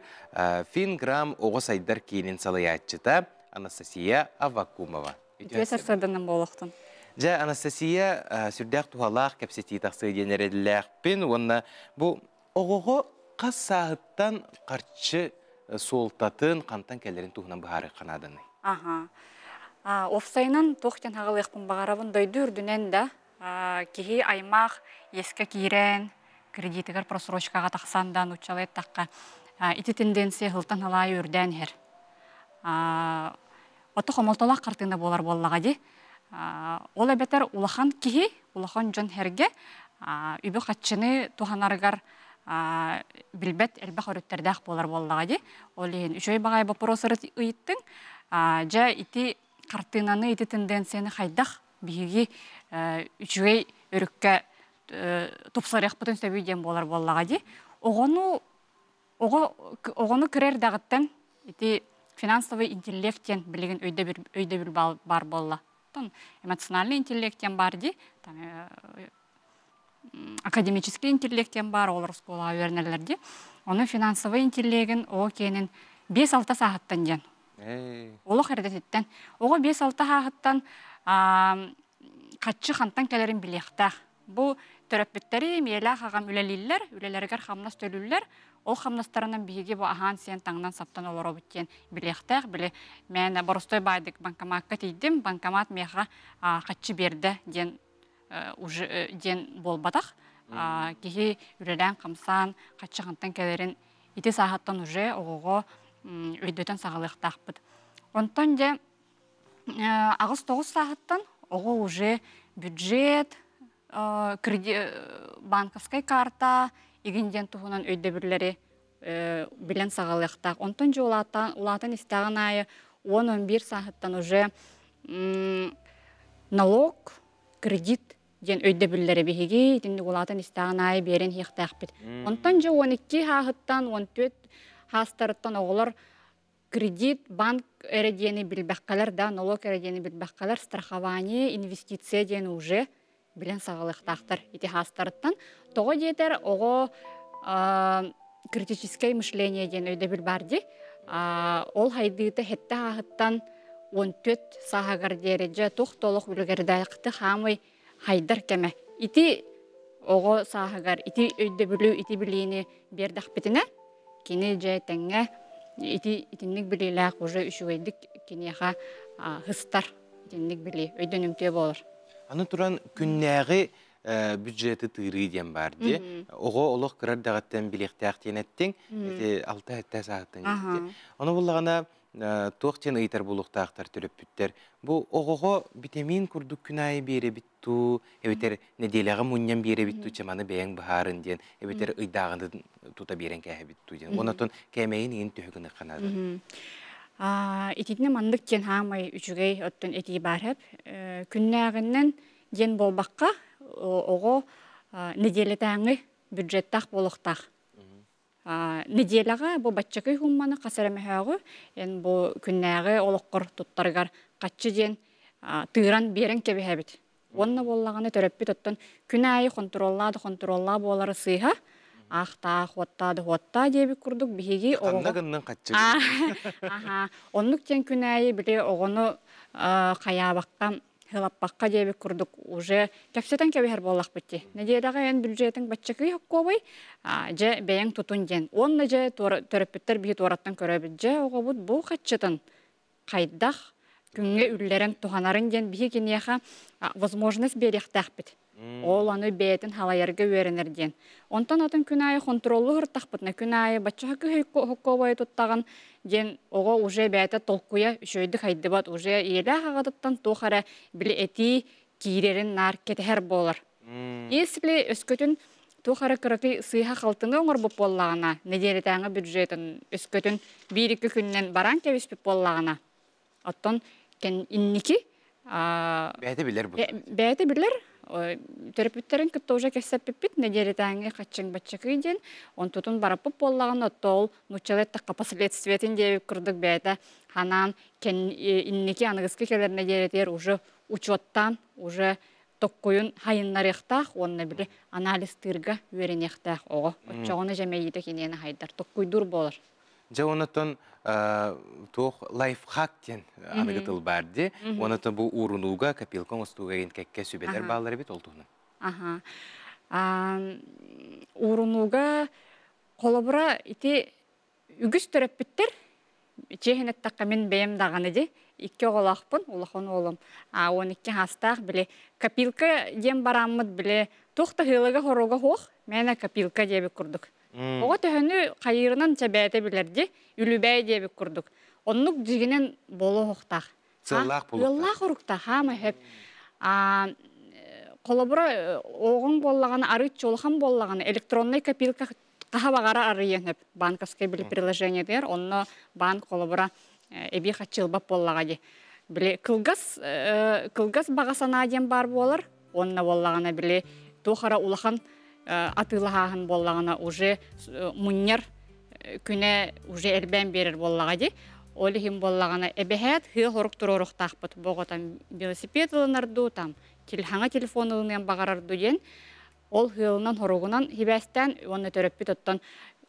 Финграм оҕо сайдар киинин салайааччыта Анастасия Аввакумова. Үтүө сарсыарданан буолуохтун. Дьэ, Анастасия, сүрдээх туһалаах кэпсэтии тахсыа диэн эрэллээхпин уонна бу оҕоҕо хас сааһыттан харчы суолтатын хантан кэлэрин туһунан быһаарыахха нааданый? Аха. Уопсайынан туох диэн хаҕылыахпын баҕарабын дойду үрдүнэн да киһи аймах иэскэ киирэн кредитигэр просрочкаҕа тахсан да нууччалыы эттэххэ ити тенденция сылтан сылаайы үрдээн иһэр. Ото хомолтолоох хартыына буолар буоллаҕа дии. Ол эбэтэр улахан киһи, улахан дьон сэргэ үбү-харчыны туһанарыгар билбэт элбэх өрүттэрдээх буолар буоллаҕа дии. Ол иһин үчүгэй баҕайы боппуруос ыйыттыҥ. Дьэ ити хартыынаны, ити тенденцияны хайдах биһиги үчүгэй өрүккэ тупсарыахпытын сөбүй диэн буолар буоллаҕа дии. Оҕону оҕо оҕону кыра эрдэҕиттэн ити финансовый интеллект диэн билигин өйдөбүл өйдөбүл баар буолла. Оттон эмоциональный интеллект диэн баар дии. Там академический интеллект диэн баар оҕолор оскуолаҕа үөрэнэллэр дии. Ону финансовый интеллегин оҕо киэнин 5-6 сааһыттан диэн Олох эрдэтиттэн. Оҕо 5-6 сааһыттан хаччы хантан кэлэрин билиэхтээх. Бу төрөппүттэри ийэлээх аҕам үлэлииллэр, үлэлэригэр хамнас төлүүллэр. Ол хамнастарынан биһиги бу аһаан-сиэн таҥнан-саптан олоробут диэн билиэхтээх. Били мээнэ боростой баайдык банкомакка тиийдим, банкомат миэхэ хаччы биэрдэ диэн уже диэн буолбатах. Киһи үлэлээн-хамсаан хаччы хантан кэлэрин ити сааһыттан уже оҕоҕо өйдөтөн саҕалыахтаахпыт. Онтон дьэ 8-9 сааһыттан оҕо уже бюджет, банковскай карта игин диэн туһунан өйдөбүллэри билэн саҕалыахтаах. Онтон дьэ улаатан истэҕин аайы 10-11 сааһыттан уже налог, кредит диэн өйдөбүллэри биһиги итинник улаатан истэҕин аайы биэрэн иһиэхтээхпит. Онтон дьэ 12 сааһыттан, 14 саастарыттан оҕолор кредит, банк эрэ диэни билбэххэлэр да, налог эрэ диэни билбэххэлэр, страхование, инвестиция диэн уже билэн саҕалыахтаахтар ити саастарыттан. Тоҕо диэтэр оҕо критическое мышление диэн өйдөбүл бар дии. Ол хайдыыта хетте ааһыттан 14 сааһыгар диэри дьэ туох да олох үлүгэрдээхти хаамый хайдар кэмэ. Ити оҕо сааһыгар ити өйдөбүлү, ити билиини биэрдэхпитинэ, кини дьэ тэҥҥэ ити итинник билиилээх уже үчүгэйдик киниэхэ хыстар итинник билии өйдөнүмтүө буолар. Аны туран күннээҕи бюджеты тыырыы диэн баар дии. Оҕо олох кыра эрдэҕиттэн билиэхтээх диэн эттиҥ. Ити алта-сэттэ сааһыттан диэн. Ону буллаҕына туох диэн ыйытар буолуохтаахтар төрөппүттэр. Бу оҕоҕо битэмиин курдук күн аайы биэрэбит дуу, эбэтэр нэдиэлэҕэ мунньан биэрэбит дуу, чаманы бэйэҥ быһаарын диэн, эбэтэр ыйдааҕыны тута биэрэн кээһэбит дуу диэн. Онотон кээмэйин иһин төһө гыныахха наада? Итиннэ маннык диэн хаамай үчүгэй оттон этии баар эп. Күннээҕинэн диэн буолбакка, оҕо нэдиэлэтээҥи бюджеттаах буолуохтаах. Нэдиэлэҕэ бу баччакый хумманы хас эрэ мөһөөҕү эн бу күннээҕи олоххор туттарыгар хаччы диэн тыыран биэрэн кэбиһэбит. Уонна буоллаҕына төрөппүт оттон күн аайы хонтуруоллаа да хонтуруоллаа буолара сыыһа, аахтаах, уоттаа да уоттаа диэбит курдук биһиги оҕоҕо... гыннын хаччы. Аха, оннук диэн күн аайы били оҕону хайаабакка Хылаппакка диэбит курдук уже кэпсэтэн кэбиһэр буоллахпыт дии. Нэдиэлэҕэ эн бюджетиҥ баччакый хоккуобай, дьэ бэйэҥ тутун диэн. Уонна дьэ төрөппүттэр биһи туораттан көрөбүт. Дьэ оҕобут бу хаччытын хайдах күҥҥэ үллэрэн туһанарын диэн биһи киниэхэ возможность биэриэхтээхпит. Ол аны бэйэтин халайарга үөрэнэр диэн. Онтон атын күн аайы хонтуруоллуу сырыттахпытына, күн аайы бачча хоккуобайы туттаҕын диэн оҕо уже бэйэтэ толкуйа үчүгэйдик хайдыбат, уже ийэлээх аҕатыттан туох эрэ били этии киирэрин наар кэтэһэр буолар. Если өскөтүн туох эрэ кыракый сыыһа халтыны оҥорбут буоллаҕына, нэдиэлэтээҥи бюджетын өскөтүн биир-икки күнүнэн бараан кэбиспит буоллаҕына, Оттон инники Бэйэтэ билэр бу. Бэйэтэ билэр. Төрөппүттэрин кытта уже кэпсэппиппит нэдиэлэтээҥи хаччыҥ баччакый диэн онтутун бараппыт буоллаҕына оттоол нууччалыы эттэххэ последствиятын диэбит курдук бэйэтэ ханаан инники аныгыскы кэлэр нэдиэлэтигэр уже учуоттаан уже токкуйун хайыннарыахтаах уонна били анализтыырга үөрэниэхтээх оҕо оччоҕуна дьэмэйиитэ киниэнэ хайдар токкуйдуур буолар. Дьэ онотон туох лайфхак диэн аныгы тыл баар дии. Онотон бу уурунууга, копилка оҥостууга диэн кэккэ сүбэлэр бааллар эбит ол туһунан. Аха. Уурунууга холобура ити үгүс төрөппүттэр чиэһин эттэххэ мин бэйэм даҕаны ди икки оҕолоохпун улахан уолум 12 саастаах били копилка диэн барааммыт били туох да ыһыылыга-хоруга суох мээнэ копилка диэбит курдук Оҕо төһөнү хайыырынан чэбээтэ билэрди, үлүбээй диэбит курдук. Оннук дьигинэн буолуохтаах. Сыаллаах буолуохтаах. Ыаллаах уруктаах, хаама сөп. Холобура, оҕоҥ буоллаҕына, арыыччы улахан буоллаҕына, электроннай копилка хаһа баҕара арыйыан сөп. Банковскай били приложениетыгар, онно банк холобура эбии хаччылбат буоллаҕа дии. Били кылгас кылгас баҕа санаа диэн баар буолар. Уонна буоллаҕына били туох эрэ улахан атыылаһааһын буоллаҕына уже мунньар күнэ уже элбээн биэрэр буоллаҕа дии. Ол иһин буоллаҕына эбэһээт хыа хорук туруоруохтаахпыт. Бу оҕо там велосипед ылынар дуу, там телехаҥа телефон ылыныан баҕарар дуу диэн ол хыалынан хоругунан хибээстээн уонна төрөппүт оттон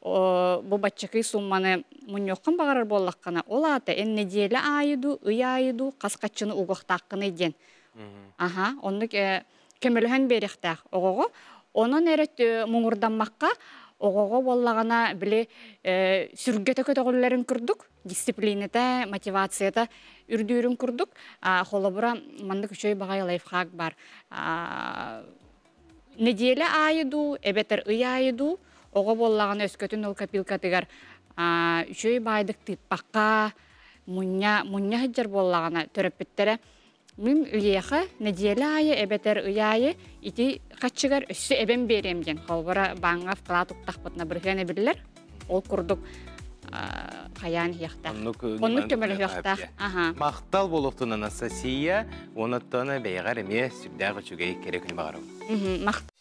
бу баччакый сумманы мунньуоххун баҕарар буоллаххына, ол аата эн нэдиэлэ аайы дуу, ый аайы дуу хас хаччыны угуохтааххыный диэн. Аха, оннук көмөлөһөн биэриэхтээх оҕоҕо. Онон эрэ муҥурдаммакка оҕоҕо буоллаҕына били сүргэтэ көтөҕүллэрин курдук, дисциплината, мотивацията үрдүүрүн курдук, холобура маннык үчүгэй баҕайы лайфхак бар. Нэдиэлэ аайы дуу, эбэтэр ый аайы дуу, оҕо буоллаҕына өскөтүн ол копилкатыгар үчүгэй баайдык тыыппакка, мунньа мунньа сылдьар буоллаҕына төрөппүттэрэ Мин ыйыаха нэдиэлэ аайы эбэтэр ый аайы ити хаччыгар өссө эбэн биэриэм диэн холобура бааҥҥа вклад уктахпытына бырыһыан эбиллэр. Ол курдук хайаан иһиэхтээх. Оннук көмөлөһүөхтээх. Аха. Махтал буолуохтун Анастасия, онуттан бэйэҕэр эмиэ сүрдээх үчүгэй кэрэ күнү баҕарабын. Махтал.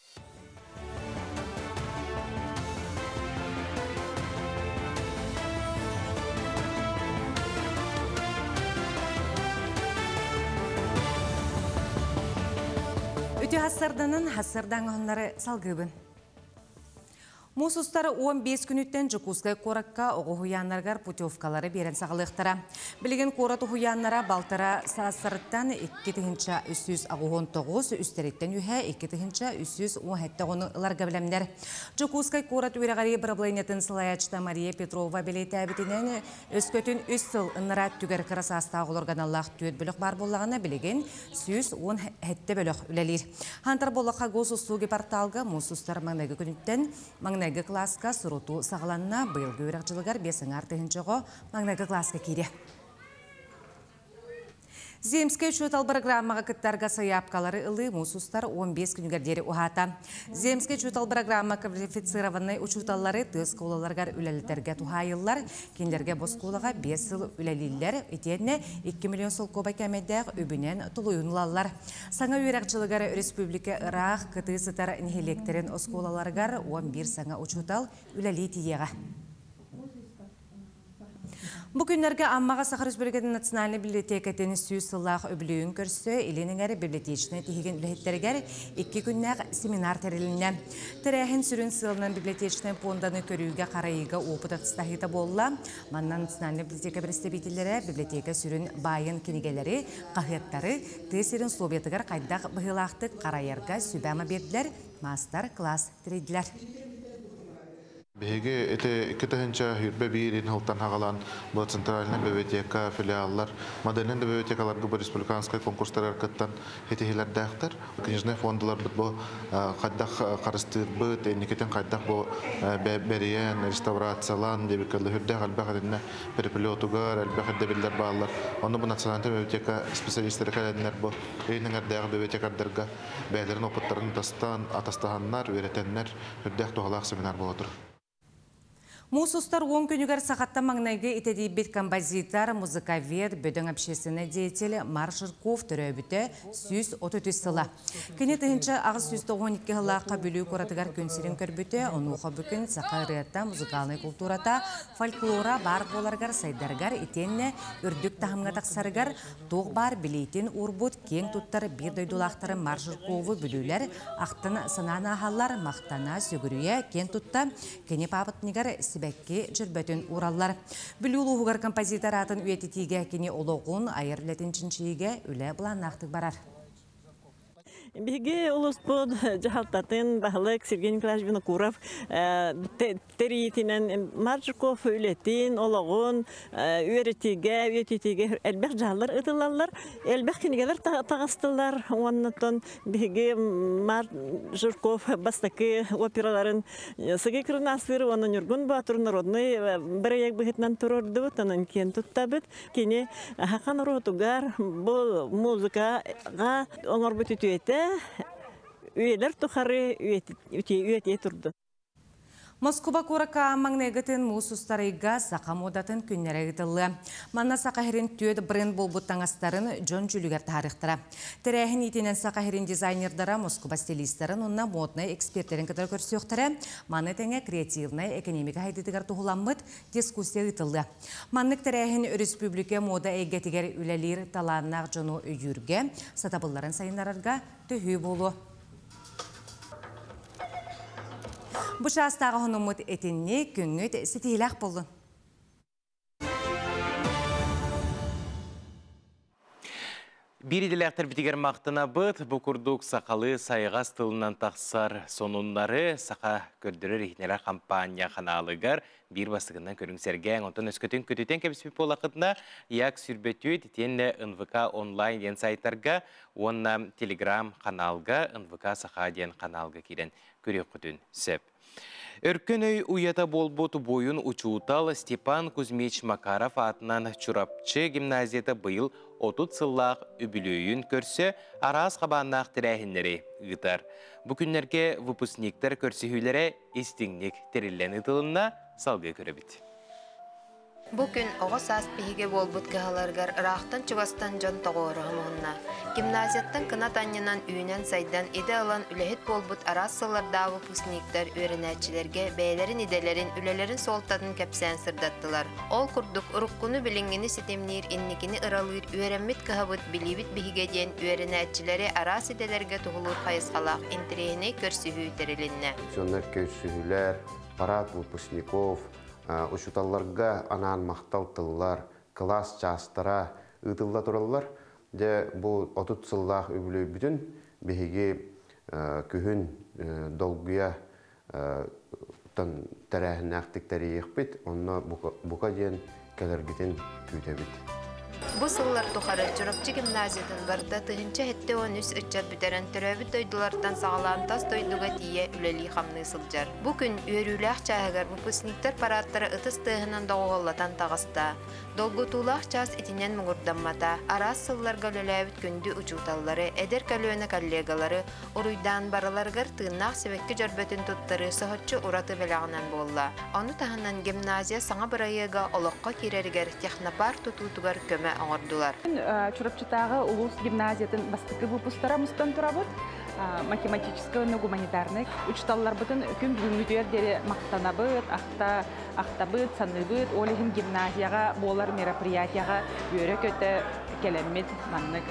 Үтү хассарданан хассардаҥ оһоннары салгыыбын. Муус устар 15 күнүттэн Дьокуускай куоракка оҕо уһуйааннарыгар путевкалары биэрэн саҕалыахтара. Билигин куорат уһуйааннара балтара саастарыттан 2389, үстэриттэн үһэ 2317 оҕону ыларга бэлэмнэр. Дьокуускай куорат үөрэҕирии бырабылыанньатын салайааччыта Мария Петрова бэлиэтээбитинэн, өскөтүн үс сыл ыннараа өттүгэр кыра саастаах оҕолорго аналлаах түөрт бөлөх баар буоллаҕына, билигин 117 бөлөх үлэлиир. Хантар буоллахха Госуслуги порталга муус устар маҥнайгы күнүттэн Маҥнайгы кылааска сурутуу саҕаланна, быйылгы үөрэх дьылыгар 5,5 оҕо маҥнайгы кылааска киириэ. Земскэй учуутал программаҕа кыттарга сайаапкалары ылыы муус устар 15 күнүгэр диэри уһаата. Земскэй учуутал программа квалифицированнай учууталлары тыа оскуолаларыгар үлэлэтэргэ туһаайыллар. Кинилэргэ бу оскуолаҕа 5 сыл үлэлииллэр, итиэннэ 2 миллион солкуобай кээмэйдээх үбүнэн толуйун ылаллар. Саҥа үөрэх дьылыгар өрөспүүбүлүкэ ыраах, кытыы сытар нэһилиэктэрин оскуолаларыгар 11 саҥа учуутал үлэлии тиийиэҕэ. Бу күннэргэ Аммаҕа Саха Республикатын национальнай библиотекатын 100 сыллаах үбүлүөйүн көрсө Илин эҥэр библиотечнай тиһигин үлэһиттэригэр икки күннээх семинар тэрилиннэ. Тэрээһин сүрүн сыалынан библиотечнай пуонданы көрүүгэ-харайыыга опыт атастаһыыта буолла. Манна национальнай библиотека представителлэрэ библиотека сүрүн баайын кинигэлэри, хаһыаттары, тыа сирин условиятыгар хайдах быһыылаахтык харайарга сүбэ-ама биэрдилэр, маастар-класс тэрийдилэр. Биһиги ити 2021 сылтан хагалаан бу центральный библиотека филиаллар модельный библиотекаларга бу республиканскай конкурстарыгар кыттан ситиһилэрдээхтэр. Книжный фондаларбыт бу хайдах харыстыырбыт, инникитин хайдах бу бэрийэн, реставрациялаан диэбиккэ үрдээх элбэх итиннэ переплетугар элбэх ирдэбиллэр бааллар. Онно бу национальный библиотека специалистара кэлэннэр бу Илин эҥэрдээҕи библиотекардарга бэйэлэрин опыттарын тастаан, атастаһаннар, үөрэтэннэр үрдээх туһалаах семинар буола турар. Муус устар уон күнүгэр сахаттан маҥнайгы итэтийбит композитор, музыковед, бөдөҥ общественный деятель Марк Жирков төрөөбүтэ 133 сыла. Кини 1892 сыллаахха Бүлүү куоратыгар күн сирин көрбүтэ, онуоха бүгүн саха ырыата, музыкальнай култуурата, фольклора баар буоларыгар, сайдарыгар итиэннэ үрдүк таһымҥа тахсарыгар туох баар билиитин уурбут киэҥ туттар биир дойдулаахтарын Марк Жиркову бүлүүлэр ахтан санаан ааһаллар, махтана, сүгүрүйэ, киэн тутта кини паапатыныгар сибэкки дьөрбөтүн уураллар. Бүлүү улууһугар композитор аатын үйэтитиигэ кини олоҕун, айар үлэтин чинчийиигэ үлэ былааннаахтык барар. Биһиги улууспут дьаһалтатын баһылык Сергей Николаевич Винокуров тэрийиитинэн Маржиков үлэтин, олоҕун үөрэтиигэ, үйэтитиигэ элбэх дьаһаллар ыытыллаллар, элбэх кинигэлэр таҕыстылар. Уоннаттан биһиги Марк Жирков бастакы операларын Сыгый Кырнаасыр уонна Ньургун Боотур народный бырайыак быһыытынан туруордубут, онон киэн туттабыт. Кини саха норуотугар бу музыкаҕа оҥорбут үтүөтэ үйэлэр тухары үөтүйэ турду. Москуба куоракка маҥнайгытын муус устар ыйга саха муодатын күннэрэ ыытыллыа. Манна Саха сирин түөрт бренд буолбут таҥастарын дьон дьүүлүгэр таһаарыахтара. Тэрээһин иитинэн Саха сирин дизайнердара Москуба стилистарын уонна моднай экспертэрин кытары көрсүөхтэрэ. Маны тэҥэ креативнай экэниэмикэ сайдыытыгар туһуламмыт дискуссия ыытыллыа. Маннык тэрээһин өрөспүүбүлүкэ муода эйгэтигэр үлэлиир талааннаах дьону өйүүргэ, сатабылларын сайыннарарга төһүү буолуо. Бу чаастааҕы хонуммут итинник күҥҥүт ситиһиилээх буоллун. Биир идэлээхтэрбитигэр махтанабыт. Бу курдук сахалыы сайҕас тылынан тахсар сонуннары саха көрдөрөр иһитиннэрэр хампаанньа ханаалыгар биир бастакынан көрүҥ сэргээҥ. Онтон өскөтүн көтүтэн кэбиспит буоллаххытына, ЯК сүүрбэтүүт итиэннэ НВК онлайн диэн сайтарга уонна Телеграм ханаалга НВК Саха диэн ханаалга киирэн көрүөххүтүн сөп. Өркөн өй уйата буолбут буойун учуутал Степан Кузьмич Макаров аатынан Чурапчы гимназията быйыл 30 сыллаах үбүлүөйүн көрсө араас хабааннаах тэрээһиннэри ыытар. Бу күннэргэ выпускниктар көрсүһүүлэрэ истиҥник тэриллэн ыытылынна, салгыы көрөбүт. Бу күн оҕо саас биһигэ буолбут кыһаларыгар ыраахтан-чугастан дьон тоҕуоруһа муһунна. Гимназияттан кынат анньынан үүнэн-сайдан, идэ ылан үлэһит буолбут араас сыллардаах выпускниктар үөрэнээччилэргэ бэйэлэрин идэлэрин, үлэлэрин суолтатын кэпсээн сырдаттылар. Ол курдук, уруккуну билиҥҥини ситимниир, инникини ыралыыр үөрэммит кыһабыт билиибит биһигэ диэн үөрэнээччилэри араас идэлэргэ туһулуур хайысхалаах интэриэһинэй көрсүһүү тэрилиннэ. Дьоннор көрсүһүүлэр, парад выпускников, учууталларга анаан махтал тыллар, кылаас чаастара ыытылла тураллар. Дьэ, бу 30 сыллаах үбүлүөйбүтүн биһиги күһүн долгуйа тэрээһиннээхтик тэрийиэхпит, онно бука диэн кэлэргитин күүтэбит. Бу сыллар тухары Чурапчы гимназиятын барыта 1073 ыччат бүтэрэн төрөөбүт дойдулартан саҕалаан тас дойдуга тиийэ үлэлии-хамныы сылдьар. Бу күн үөрүүлээх чааһыгар выпускниктар парааттара ытыс тыаһынан доҕуһуоллатан таҕыста. Долгутуулаах чаас итинэн муҥурдаммата. Араас сылларга үлэлээбит күндү учууталлары, эдэр көлүөнэ коллегалары уруйдаан барыларыгар тыыннаах сибэкки дьөрбөтүн туттарыы соһуччу ураты бэлэҕинэн буолла. Ону таһынан гимназия саҥа бырайыага олоххо киирэригэр технопарк тутуутугар көмө оҥордулар. Чурапчытааҕы улуус гимназиятын бастакы выпустара мустан турабыт. Математическай уонна гуманитарнай учууталларбытын күн бүгүҥҥүтүгэр диэри махтанабыт, ахта ахтабыт, саныыбыт. Ол иһин гимназияҕа буолар мероприятияҕа үөрэ-көтө кэлэммит маннык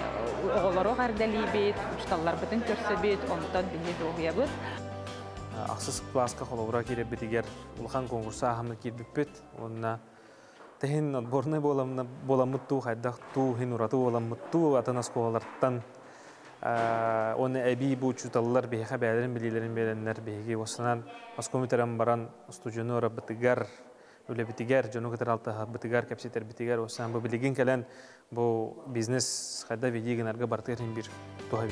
оҕолору эҕэрдэлиибит, учууталларбытын көрсөбүт, онтон биһи дуоһуйабыт. Ахсыс кылааска холобура киирэрбитигэр улахан конкурса ааһаммыт киирбиппит. Уонна тэһин отборнай буоламмыт туу, хайдах туу, хин ураты буоламмыт туу, атын оскуолалартан уонна эбии бу учууталлар биһиэхэ бэйэлэрин билиилэрин биэрэннэр биһиги уостанан оскуола бүтэрэн баран устудьуону ырабытыгар үлэбитигэр, дьону кытары алтыһарбытыгар, кэпсэтэрбитигэр, уоссаан бу билигин кэлэн бу бизнес хайда веди гынарга бартыгар иһин биир туһа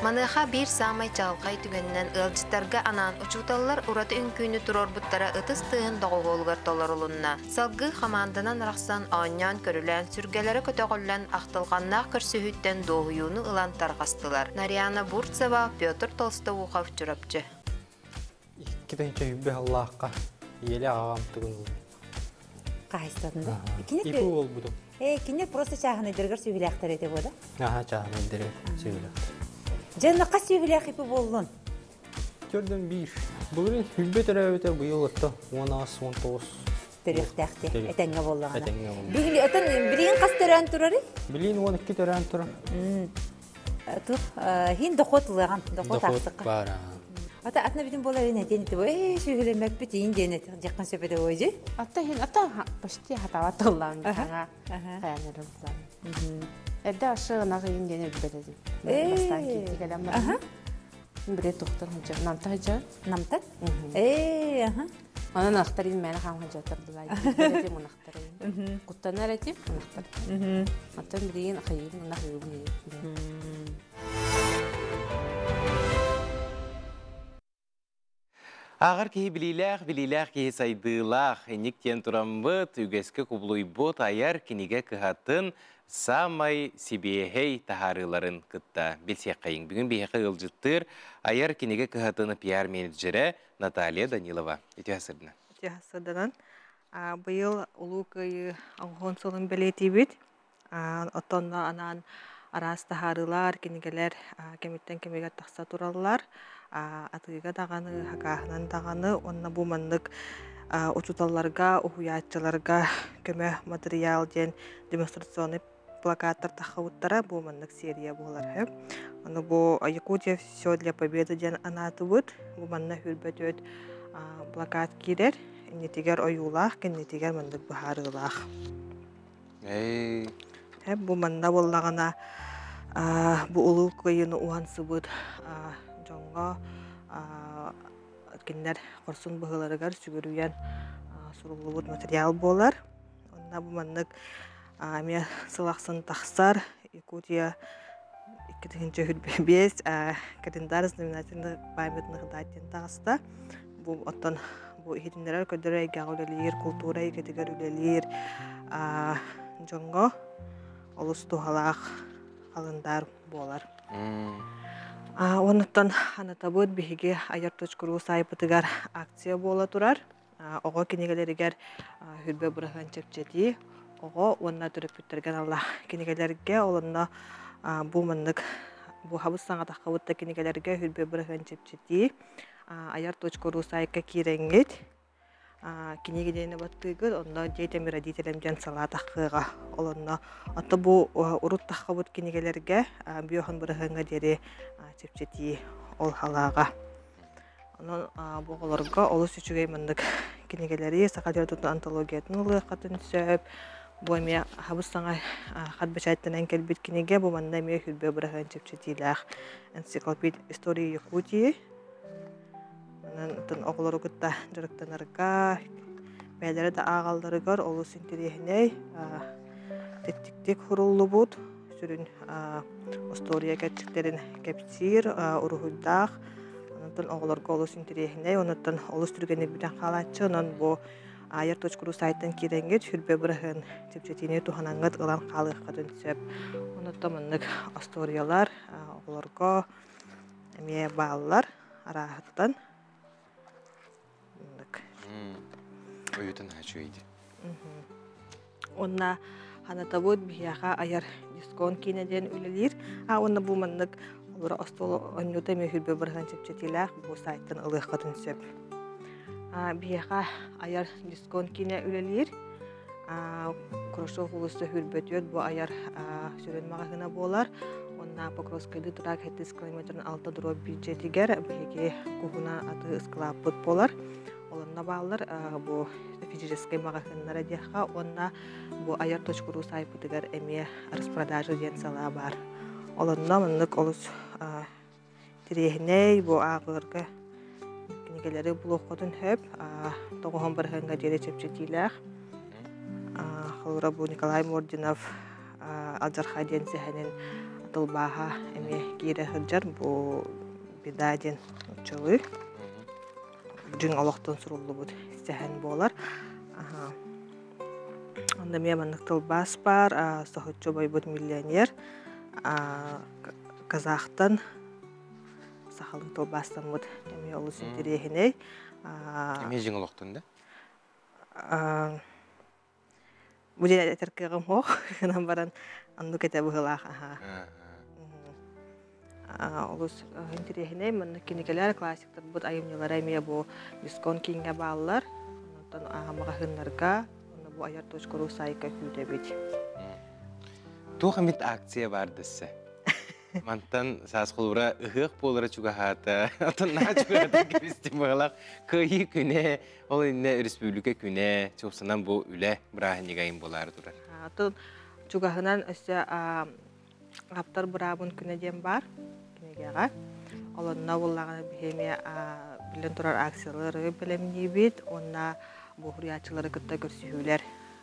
Маныаха биир саамай чаҕылхай түгэнинэн ыалдьыттарга анаан учууталлар ураты үҥкүүнү туруорбуттара ытыс тыаһын доҕуһуолугар толорулунна. Салгыы хамаанданан арахсан оонньоон-көрүлээн, сүргэлэрэ көтөҕүллэн ахтылҕаннаах көрсүһүүттэн дуоһуйууну ылан тарҕастылар. Нарьяна Бурцева, Петр Толстоухов, Чурапчы. Икки тыһыынча сыллаахха ийэлэ аҕам тугун Хаһайыстатын да? Ипи болбутум. Э, кине просто чааһынайдарыгар сүбүлээхтэр этэ буода. Аха, чааһынайдарыгар сүбүлээхтэр. Дьэ, хас сүбүлээх ипи боллун? Төрдөн биир. Былырын хүлбэ төрөөбүтэ быйыл отто 18-19 төрүөхтээхти этэҥҥэ буоллаҕына. Этэҥҥэ буоллаҕына. Бүгүн отон билигин хас төрөөн турары? Билигин 12 төрөөн турар. Тух хин доход ылыаҕан, доход ахсыкка. Баар. Ата атна бүтүн буолар ин этен ити э сүүһүлэммэппит иин диэн дьаххан сөпөдө ожи. Ата хин ата почти хатава тыллаан саҥа хаянырым булан. Эрдэ ашы ынах иин диэн өлбөт этим. Бастаан киирди кэлэн баран. Биле тухтар ханча намта ханча. Намта? Э, аха. Онон ынахтар иин мээнэ хаам ханчаттар булай. Этим ынахтар иин. Куттанар этим ынахтар. Оттон билигин хайыыбын ынах ыыбын Ааҕар киһи билиилээх, билиилээх киһи сайдыылаах, инник диэн тураммыт, үгэскэ кубулуйбут айар кинигэ кыһатын саамай сибиэһэй таһаарыыларын кытта билсиэххэйиҥ. Бүгүн биһиэхэ ыалдьыттыыр айар кинигэ кыһатын пиар-менеджерэ Наталья Данилова. Үтүө сырдынан. Үтүө сырдынан. Быйыл Улуу Кыайыы оҥоһун сылын бэлиэтиибит. Оттон анаан араас таһаарыылар, кинигэлэр кэмиттэн кэмигэр тахса тураллар. Атыыга даҕаны, хакааһынан даҕаны уонна бу маннык учууталларга, уһуйааччыларга көмө матырыйаал диэн демонстрационный плакаттар таххыбыттара бу маннык серия буолар үһү. Аны бу Якутия все для победы диэн анаатыбыт. Бу манна хүрбөтүөт плакат киирэр. Иннитигэр ойуулаах, кэннитигэр маннык быһаарыылаах. Бу манна буоллаҕына бу Улуу Кыайыыны уһансыбыт дьоҥҥо кинилэр хорсун быһыыларыгар сүгүрүйэн суруллубут материал буолар. Онно бу маннык эмиэ сыл ахсын тахсар Якутия 2025 календарь знаменательных памятных дат диэн таҕыста. Бу оттон бу иһитиннэрэр көрдөрөр эйгэҕэ үлэлиир, култуура эйгэтигэр үлэлиир дьоҥҥо олус туһалаах халандаар буолар. Онуттан анатабыт биһиги айар точкуруу саайпытыгар акция буола турар. Оҕо кинигэлэригэр хүрбэ быраһыан чэпчэтии, оҕо уонна төрөппүттэргэ аналлаах кинигэлэргэ, ол онно бу маннык бу хабыс саҥатаххабыт да кинигэлэргэ хүрбэ быраһыан чэпчэтии айар точка.ру сайтка киирэҥҥит книга баттыыгыт онно детям и родителям диэн салаа таххыаҕа ол онно отто бу урут таххабыт кинигэлэргэ биохан быраһыаҥҥа диэри чэпчэтии ол халааҕа. Онон бу оҕолорго олус үчүгэй маннык кинигэлэри саха литературатын антологиятын ылыаххытын сөп. Бу эмиэ хабыс саҥа хат бэчээттэнэн кэлбит кинигэ. Бу манна эмиэ хүрбэ быраһыан чэпчэтиилээх энциклопедия истории Якутии. Онон оҕолору кытта дьарыктанарга, бэйэлэрэ да ааҕалларыгар олус интэриэһинэй, тэттиктик суруллубут сүрүн остуоруйа кэрчиктэрин кэпсиир уруһуйдаах. Онтон оҕолорго олус интэриэһинэй, онуттан олус түргэнник бүтэн хаалааччы. Онон бу ayar.ru сайтан киирэҥҥит сүрбэ быраһыан чэпчэтиини туһанаҥҥыт ылан хаалыаххытын сөп. Онуттан маннык остуоруйалар оҕолорго эмиэ бааллар арааһыттан. Уютун үчүгэй Уонна ханатабыт биһиэхэ айар дискон киинэ диэн үлэлиир. А уонна бу маннык олоро остуол оонньуута эмиэ хүрбэ бырыһан чэпчэтиилээх бу сайтан ылыаххытын сөп. Биһиэхэ айар дискон киинэ үлэлиир. Крошов уулусса хүрбөтүөт бу айар сүрүн маҕаһыына буолар. Уонна Покровскайдыы тураак 7 километрын 6 дроп бюджетигэр биһиги куһуна аты ыскылааппыт буолар. Олонно бааллар бу физическэй маҕаһыыннара диэххэ уонна бу айар точка.ру сайтпытыгар эмиэ распродажа диэн салаа баар. Олонно маннык олус тириэһинэй бу ааҕыырга кинигэлэри булуоххутун сөп. Тоҕуһун бырыһыаҥҥа диэри чэпчэтиилээх. Холобура бу Николай Мординов Алдьархай диэн сэһэнин тылбааһа эмиэ киирэ сылдьар. Бу беда диэн нууччалыы. Дьиҥ олохтон суруллубут сэһэн буолар. Онно эмиэ маннык тылбаас баар. Соһуччу бойбут миллионер казахтан сахалыы тылбаастаммыт эмиэ олус интэриэһинэй. Эмиэ дьиҥ олохтон да? Бу диэн этэр кыаҕым суох гынан баран оннук этэ быһыылаах аһаа. Олус интэриэһинэй маннык кинигэлэр классиктарбыт айымньылара эмиэ бу дискон кииҥҥэ бааллар. Онтон маҕаһыыннарга уонна бу айар точка.ру саайка күүтэбит. Туох эмит акция баар дэссе? Мантан саас холура ыһыах буолара чугаһаата. Оттон наһаа чугаһаата кэбистим быһалаах. Кыайыы күнэ, ол иннэ республика күнэ, чугасынан бу үлэ бырааһынньыгайын буолаары турар. Атын чугаһынан өссө Ааптар быраабын күнэ диэн баар кинигэҕэ. Олонно буоллаҕына биһи эмиэ биллэн турар акциялары бэлэмниибит уонна бу суруйааччылары кытта көрсүһүүлэр.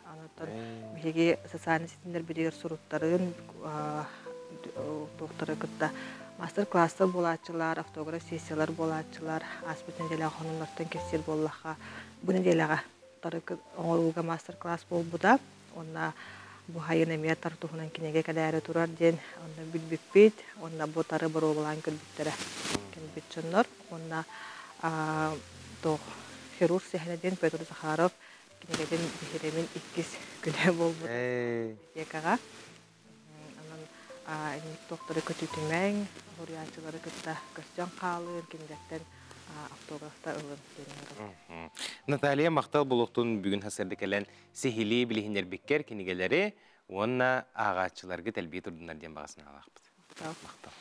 Онтон биһиги социальнай ситимнэрбитигэр суруттарын туохтары кытта мастер-класстар буолааччылар, автограф-сессиялар буолааччылар. Ааспыт нэдиэлэҕэ хонуннартан кэпсиир буоллахха, бу нэдиэлэҕэ оҥорууга мастер-класс буолбута. Уонна бу сайын эмиэ тар туһунан кинигэ кэлээри турар диэн онно билбиппит. Уонна бу тары боруобалаан көрбүттэрэ кэлбит дьоннор. Уонна туох хирург сэһэнэ диэн Петр Захаров кинигэтин биһирэмин иккис күнэ буолбут библиотекаҕа. Онон инник туохтары көтүтүмэҥ, суруйааччылары кытта көрсөн хаалыын, кинилэртэн автографта ылын диэн ыҥырабын. Наталья махтал булуохтун бүгүн сарсыарда кэлэн сиһилии билиһиннэрбиккэр кинигэлэри уонна ааҕааччыларгыт элбии турдуннар диэн баҕа санаалаахпыт. Махтал.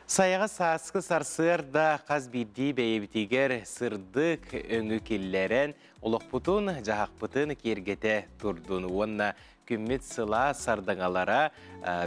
Сайаҕа сааскы сарсыарда хас биирдии бэйэбитигэр сырдык өҥү киллэрэн, олохпутун, дьаһахпытын киэргэтэ турдун уонна күммүт сылаас сардаҥалара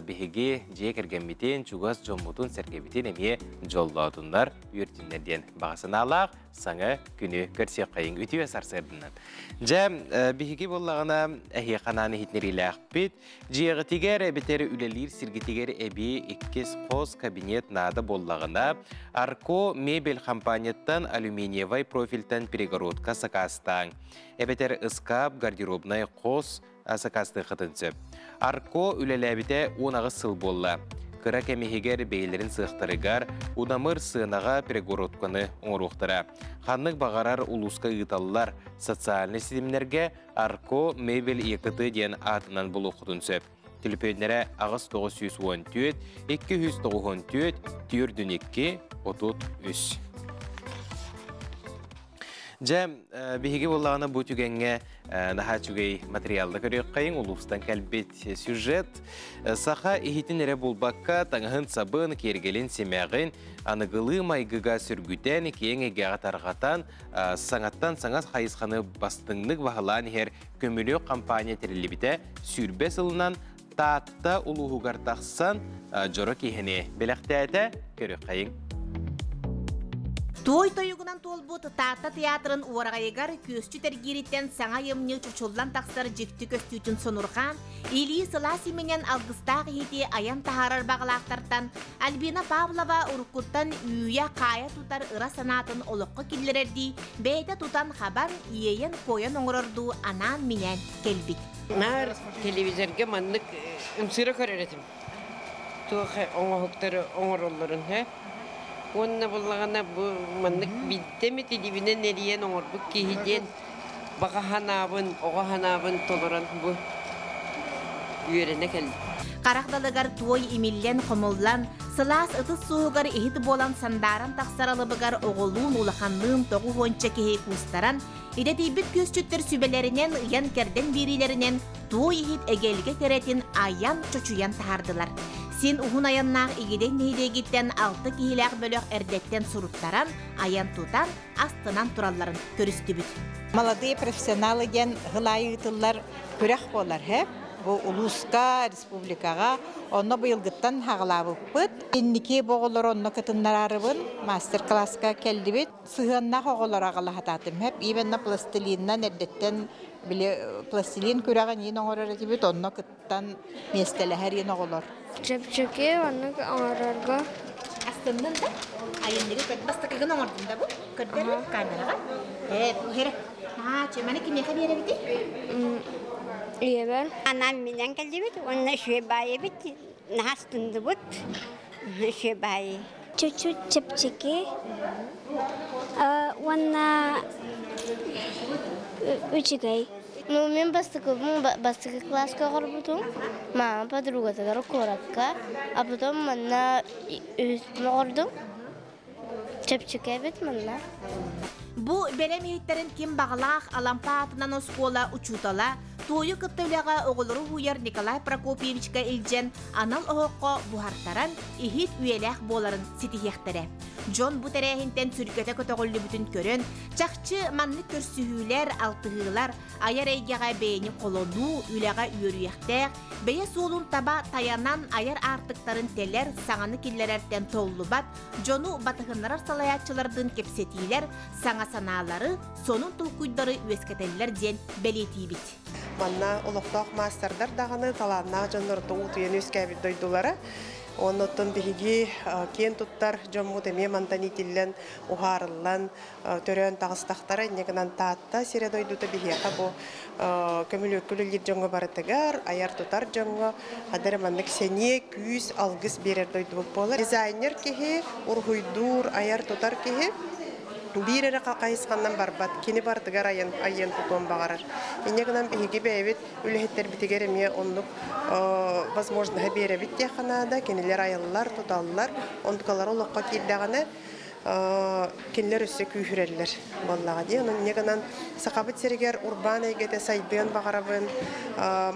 биһиги дьиэ кэргэммитин, чугас дьоммутун-сэргэбитин эмиэ дьоллоотуннар, үөртүннэр диэн баҕа санаалаах саҥа күнү көрсүөххэйиҥ үтүө сарсыарданан. Дьэ, биһиги буоллаҕына эһиэхэ анаан иһитиннэриилээхпит. Дьиэҕитигэр эбэтэр үлэлиир сиргитигэр эбии иккис хос кабинет наада буоллаҕына, Арко мебель компанияттан алюминиевай профильтан перегородка сакаастааҥ. Эбэтэр ыскаап, гардеробнай хос сакаастыаххытын сөп. Арко үлэлээбитэ 18 сыл буолла. Кыра кэм иһигэр бэйэлэрин сыахтарыгар удамыр сыанаҕа перегородканы оҥоруохтара. Ханнык баҕарар улууска ыыталлар социальнай ситимнэргэ Арко мебель ЕКТ диэн аатынан булуоххутун сөп. Түлүпүөннэрэ 8914 294 4 2 33. Дьэ, биһиги буоллаҕына бу түгэҥҥэ наһаа үчүгэй материалда көрүөххэйиҥ, улуустан кэлбит сюжет. Саха иһитин эрэ булбакка, таҥаһын сабын, киэргэлин симэҕин, аныгылыы майгыга сүргүтэн, киэҥ эйгэҕэ тарҕатан, саҥаттан саҥа хайысханы бастыҥнык баһылаан иһэр көмүлүөк компания тэриллибитэ 20 сылынан Таатта улууһугар тахсан дьоро киһини бэлэхтээтэ. Көрүөххэйиҥ. Туой тойугунан туолбут Таатта театрын уораҕайыгар күөсчүт эргиириттэн саҥа айымньы чочуллан тахсар дьикти көстүүтүн сонурҕаан, илии сылаас иминэн алгыстаах иһити айан таһаарар баҕалаахтартан Альбина Павлова уруккуттан үүйэ-хаайа тутар ыра санаатын олоххо киллэрэрдии бэйэтэ тутан-хабан, иэйэн-куойан оҥорордуу анаан-минээн кэлбит. Наар телевизорга маннык ымсыыра көрөр этим. Туох оҥоһуктары оҥороллорун, һэ. Уонна буллаҕына бу маннык биирдэ эмит илиибинэн эрийэн оҥорбут киһи диэн баҕа санаабын, оҕо санаабын толорон бу үөрэнэ кэллим. Харах далыгар туой имиллэн-хомуллан, сылаас ытыс суоһугар иһит буолан сандааран тахсар алыбыгар оҕолуун улаханныын тоҕус уонча киһи куустаран, Идэтийбит күөсчүттэр сүбэлэринэн, ыйан-кэрдэн биэриилэринэн туой иһит эгэлгэ кэрэтин айан, чочуйан таһаардылар. Син уһун айаннаах Игидэй нэһилиэгиттэн алта киһилээх бөлөх эрдэттэн суруттаран, айан тутан, астынан туралларын көрүстүбүт. Молодые профессионалы диэн сыл аайы ыытыллар күрэх буолар, һэ? Бу улууска, республикаҕа онно быйылгыттан хаҕалаабыппыт. Инники бу оҕолору онно кытыннараарыбын мастер-класска кэллибит. Сыһыаннаах оҕолор аҕалаһатаатым хэп именно пластилиннан эрдэттэн били пластилин күрэҕин иин оҥорор этибит онно кыттан миэстэлэһэр иин оҕолор. Чэпчэки оннук оҥорорго. Астыннын да? Айымньыгы көр бастакыгын оҥордун да бу? Көрдөрү камераҕа. Ээ, хере. Аа, чеманы кимиэхэ биэрэбитий? Ийэбэр. Анаан минэн кэллибит уонна үчүгэй баай эбит. Наһаа астынныбыт. Үчүгэй баай. Чуть-чуть чэпчэки уонна үчүгэй. Ну, мен бастакыбын бастакы класска оҕорбутум. Мама подругатыгар куоракка, а потом манна үһүспүн оҕордум. Чэпчэки эбит манна. Бу бэлэм иһиттэрин ким баҕалаах Алампа аатынан оскуола учуутала, туойу кытта үлэҕэ оҕолору уһуйар Николай Прокопьевичка илдьэн анал оһоххо буһартаран иһит үйэлээх буоларын ситиһиэхтэрэ. Дьон бу тэрээһинтэн сүргэтэ көтөҕүллүбүтүн көрөн, чахчы маннык көрсүһүүлэр, алтыһыылар айар эйгэҕэ бэйэни холонуу, үлэҕэ үөрүйэхтээх, бэйэ суолун таба тайанан айар аартыктарын тэлэр, саҥаны киллэрэртэн толлубат, дьону батыһыннарар салайааччылардыын кэпсэтиилэр саҥа санаалары, сонун толкуйдары үөскэтэллэр диэн бэлиэтиибит. Манна олохтоох маастардар даҕаны талааннаах дьоннорто уутуйан үөскээбит дойдулара. Оннуттан биһиги киэн туттар дьоммут эмиэ мантан иитиллэн, уһаарыллан, төрөөн таҕыстахтара. Инньэ гынан Таатта сирэ дойдута биһиэхэ бу көмүлүөккэ үлэлиир дьоҥҥо барытыгар, айар-тутар дьоҥҥо хадары маннык сэниэ, күүс, алгыс биэрэр дойдубут буолар. Дизайнер киһи, уруһуйдуур, айар-тутар киһи биир эрэ хайысханнан барбат, кини барытыгар айан, айан тутуон баҕарар. Инньэ гынан биһиги бэйэбит үлэһиттэрбитигэр эмиэ оннук возможноһы биэрэбит диэххэ наада. Кинилэр айаллар, туталлар, онтукалара олоххо киирдэҕинэ кинилэр өссө күүһүрэллэр буоллаҕа дии. Онон инньэ гынан Сахабыт сиригэр урбаан эйгэтэ сайдыан баҕарабын.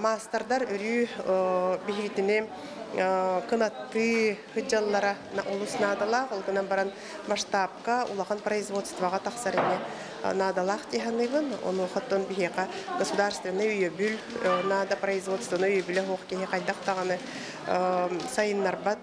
Маастардар өрүү биһигитини кынаттыы сылдьаллара олус наадалаах. Ол гынан баран масштабка, улахан производствоҕа тахсар эмиэ наадалаах дии саныыбын. Онуохаттан биһиэхэ государственнай өйөбүл наада, производственнай өйөбүлэ суох киһи хайдах даҕаны сайыннарбат.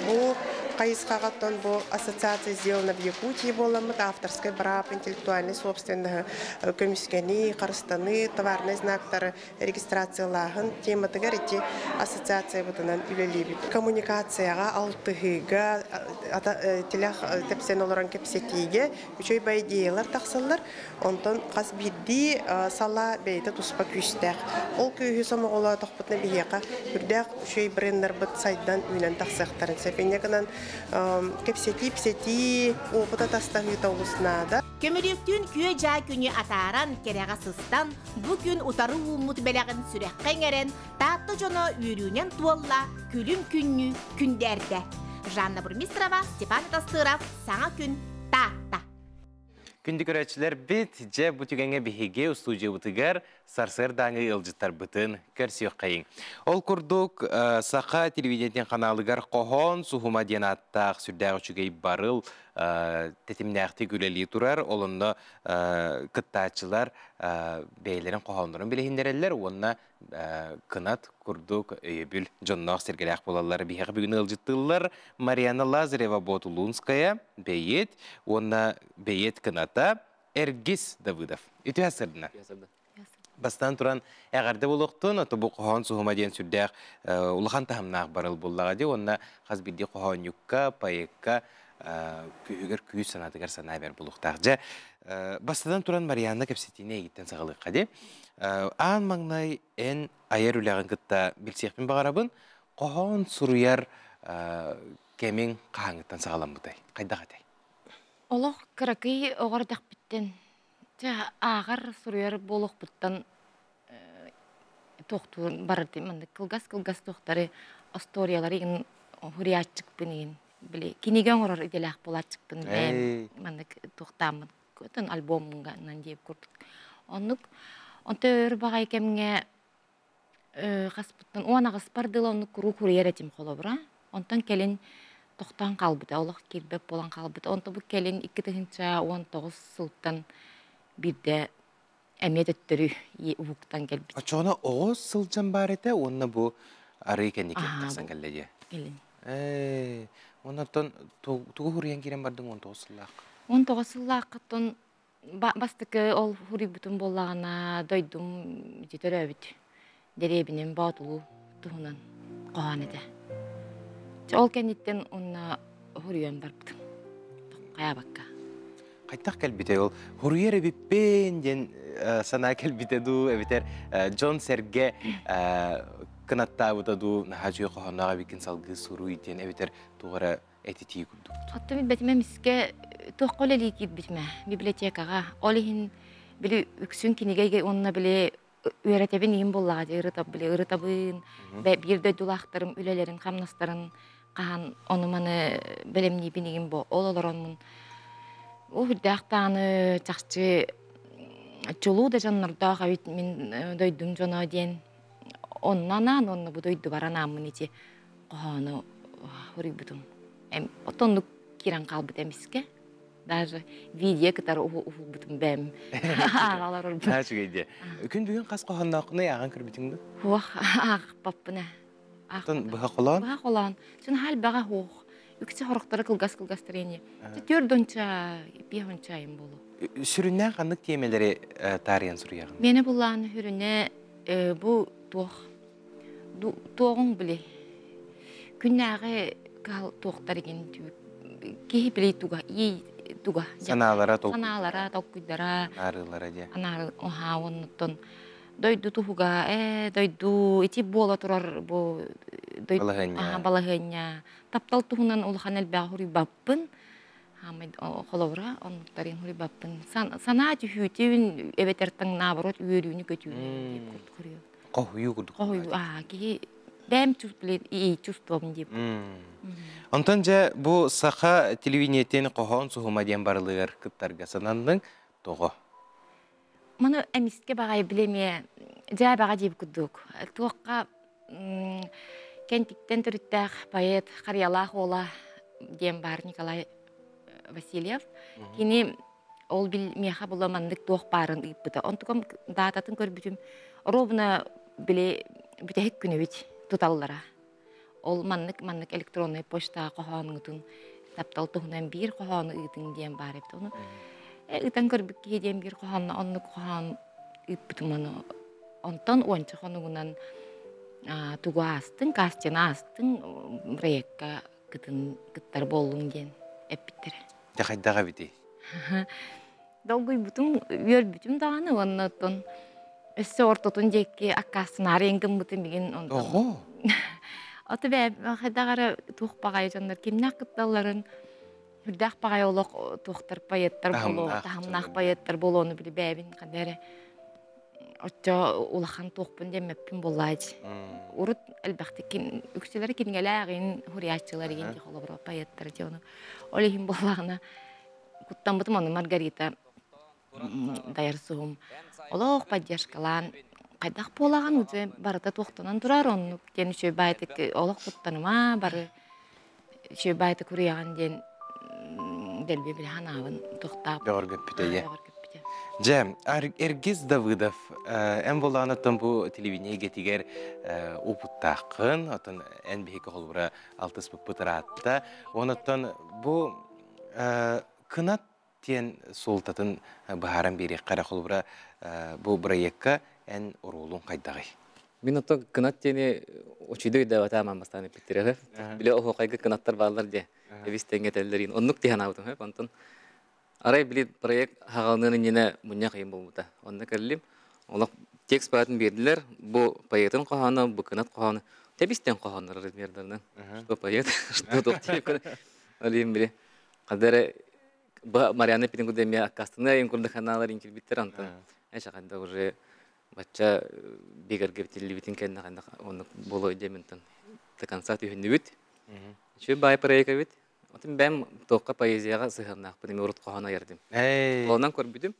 Бу хайысхаҕа бу ассоциация сделана в Якутии буоламмыт авторский прав, интеллектуальный собственность көмүскэни, харыстаны, товарный знактары регистрациялааһын тематыгар ити ассоциация бытынан үлэлиибит. Коммуникацияҕа, алтыһыыга, тилэх тэпсэн олорон кэпсэтиигэ үчүгэй бай идеялар тахсаллар. Онтон хас биирдии сала бэйэтэ туспа күүстээх. Ол күүһү сомоҕолоотохпутуна биһиэхэ үрдээх үчүгэй брендербыт сайдан үүнэн тахсыахтарын сөп. Инньэ гынан кэпсэтии-псэтии, опыта тастаһыыта олус наада. Көмүлүөктүүн күө-дьаа күнү атааран, кэрэҕэ сыстан, бу күн утары ууммут бэлэҕин сүрэххэ иҥэрэн, Таатта дьоно үөрүүнэн туолла, күлүм күннүү күндээрдэ. Жанна Бурмистрова, Степан Тастыров, Саҥа күн, Таатта. Күндү көрөөччүлэрбит, дьэ бу түгэҥҥэ биһиги устуудьуйабытыгар сарсыардааҥы ыалдьыттарбытын көрсүөххэйиҥ. Ол курдук, Саха телевидениетин ханаалыгар Хоһоон суһума диэн ааттаах сүрдээх үчүгэй барыл тэтимнээхтик үлэлии турар. Ол онно кыттааччылар бэйэлэрин хоһооннорун билиһиннэрэллэр уонна кынат курдук өйөбүл дьонноох сэргэлээх буолаллар. Биһиэхэ бүгүн ыалдьыттыыллар Марьяна Лазарева-Боотулуунская, бэйиэт уонна бэйиэт кыната Эргис Давыдов. Үтүө сырдына. Бастаан туран эҕэрдэ буолуохтун, ото бу хоһоон суһума диэн сүрдээх улахан таһымнаах барыл буллаҕа дии уонна хас биирдии хоһоонньукка, поэкка күүһүгэр күүс санаатыгар санаа бэр булуохтаах. Дьэ, бастатан туран Марианна кэпсэтиини эйигиттэн саҕалыахха дии. Аан маҥнай эн айар үлэҕин кытта билсиэхпин баҕарабын. Хоһоон суруйар кэмиҥ хаһааҥҥыттан саҕаламмытай? Хайдах этэй? Олох кыракый оҕо эрдэхпиттэн, дьэ ааҕар, суруйар буолуохпуттан туохтуур барытын маннык кылгас-кылгас туохтары остуоруйалары игин суруйааччыкпын игин били кинигэ оҥорор идэлээх буолааччыкпын бэйэм маннык туохтааммын атын альбомҥанан диэбит курдук. Оннук онто өр баҕайы кэмҥэ хаспыттан 18-пар дылы оннук куруук суруйар этим холобура. Онтон кэлин тохтоон хаалбыта, олох киирбэт буолан хаалбыта. Онто бу кэлин 2019 сылтан биирдэ эмиэ төттөрү уһуктан кэлбит. Оччоҕуна оҕо сылдьан баар этэ уонна бу арыы кэнники тахсан кэллэ дии. Кэлин. Ээ, оннортон тугу хуруйан киирэн бардыҥ 19 сыллаах? 19 сыллааххыттан бастакы ол хуруйбутум буоллаҕына дойдум ити төрөөбүт дэриэбинэм Боотулуу туһунан хоһоон этэ. Ол кэнниттэн уонна хуруйан барбытым. Хайаабакка. Хайдах кэлбитэй ол? Хуруйар эбиппин диэн санаа кэлбитэ дуу, эбэтэр дьон-сэргэ кынаттаабыта дуу, наһаа үчүгэй хоһоонноох эбиккин салгыы суруй диэн эбэтэр туох эрэ этитии курдук. Оттон билбэтим эмискэ туохха үлэлии киирбитимэ библиотекаҕа. Ол иһин били үксүн кинигэ уонна били үөрэтэбин иһин буоллаҕа дии ырыта били ырытабын биир дойдулаахтарым үлэлэрин хамнастарын хаһан ону-маны бэлэмниибин игин бу ол олоронмун ол үрдээх даҕаны чахчы чулуу да дьоннордоох эбит мин дойдум дьоно диэн онно анаан уонна бу дойдубар анааммын ити хоһоону суруйбутум отоннук киирэн хаалбыт эмискэ даже видео кытары уһулбутум бэм ааҕалар орбут үчүгэй диэ күн бүгүн хас хоһооннооххунай ааҕан көрбүтүҥ дуу хуох аахпаппына Оттон быһа холоон быһа холоон чын хаалбаҕа хуох үксэ хорохторо кылгас кылгастар ини түөрт онча 5 онча айым болу сүрүннээн ханнык тиэмэлэри таарыйан суруйаҕын Миэнэ буллааны хүрүнэ бу туох туоҕуҥ били күннээҕи кыһал туохтар игин киһи били туга ии туга санаалара санаалара толкуйдара анаарыылара диэ анаар оһаа оннуттан дойду туһуга дойду ити буола турар бу балаһыанньа балаһыанньа таптал туһунан улахан элбэҕи хуруйбаппын холобура оннуктарын хуруйбаппын санаа түһүүтүн эбэтэр наоборот үөрүүнү көтүүнү хоһуйуу курдук хоһуйуу аа киһи бэйэм чувством дип Онтон дьэ бу саха телевидениетин хоһоон суһума диэн барылыгар кыттарга сананныҥ тоҕо? Маны эмискэ баҕайы билэмиэ дьээбэҕэ диэбит курдук туохха Кэнтиктэн төрүттээх поэт Харыйалаах уола диэн баар Николай Васильев. Кини ол бил миэхэ була маннык туох баарын ыыппыта. Онтукам даататын көрбүтүм ровно били бүтэһик күнүбүт туталлара. Ол маннык маннык электроннай почтаҕа хоһооҥҥутун таптал туһунан биир хоһоону ыытыҥ диэн баар эбит. Ону ыытан көрбүт киһи диэн биир хоһоонно оннук хоһоон ыыппытым ону онтон уонча хонугунан тугу аастыҥ, кастины аастыҥ, проекка кытын кыттар буоллуҥ диэн эппиттэрэ. Дьэ хайдах эбитий? Долгуйбутум, үөрбүтүм даҕаны уонна оттон өссө ортотун диэки аккаастанаарыйан гыммытым игин онтон. Оҕо! Ото бээ хайдах эрэ туох баҕайы дьоннор кимнээх кытталларын үрдээх баҕайы олох туохтар поэттар буолуо, таһымнаах поэттар буолуону били бэйэбин ханна эрэ оччо улахан туохпун диэммэппин буоллаачы. Урут элбэхтик үксүлэри кинигэлээҕин суруйааччылар игин холобура поэттар дии ону. Ол иһин буоллаҕына куттаммытым ону Маргарита. Дайар суһум олох поддержкалаан хайдах буолаҕын уже барыта туохтанан турар оннук диэн үчүгэй баайтык олох куттаныма бары үчүгэй баайтык уруйаҕын диэн дэлби билэ ханаабын туохтаах Бөҕөргөппүтэ ийэ. Дьэ, Эргиз Давыдов, эн буолаан оттон бу телевидение эйгэтигэр опыттааххын, оттон эн биһиги холобура алтыспыппыт ыраатта. Онон бу кынат диэн суолтатын быһааран биэриэххэ эрэ холобура бу бырайыакка эн оруолуҥ хайдаҕый? Мин ото кынат диэни учуйда өйдөөбөтө аман бастаан эппиттэрэ. Биле оһуохайга кынаттар бааллар диэ. Эбис тэҥҥэ этэллэрин. Оннук дии санаабытым. Онтон арай били проект хаҕалыныан иннинэ мунньах ыйым буолбута. Онно кэллим. Олох текст баатын биэрдилэр. Бу поэтын хоһооно, бу кынат хоһооно. Тэбистэн хоһооннор размердарынан. Что поэт, что туох Олим били Ханна эрэ Марианна эппитин курдук эмиэ аккаастаныа им курдук ханаалар иҥкирбиттэр онтон эчэ ханна уже бачча бигэргэтиллибитин кэннэ ханна оннук буолуо диэминтэн до конца түһүннүбүт. Үчүгэй баай проект эбит. Отun бэм туохха поэзияҕа сыһыаннаахпын эми урут хоһоон айардым. Олонон көрбүтүм.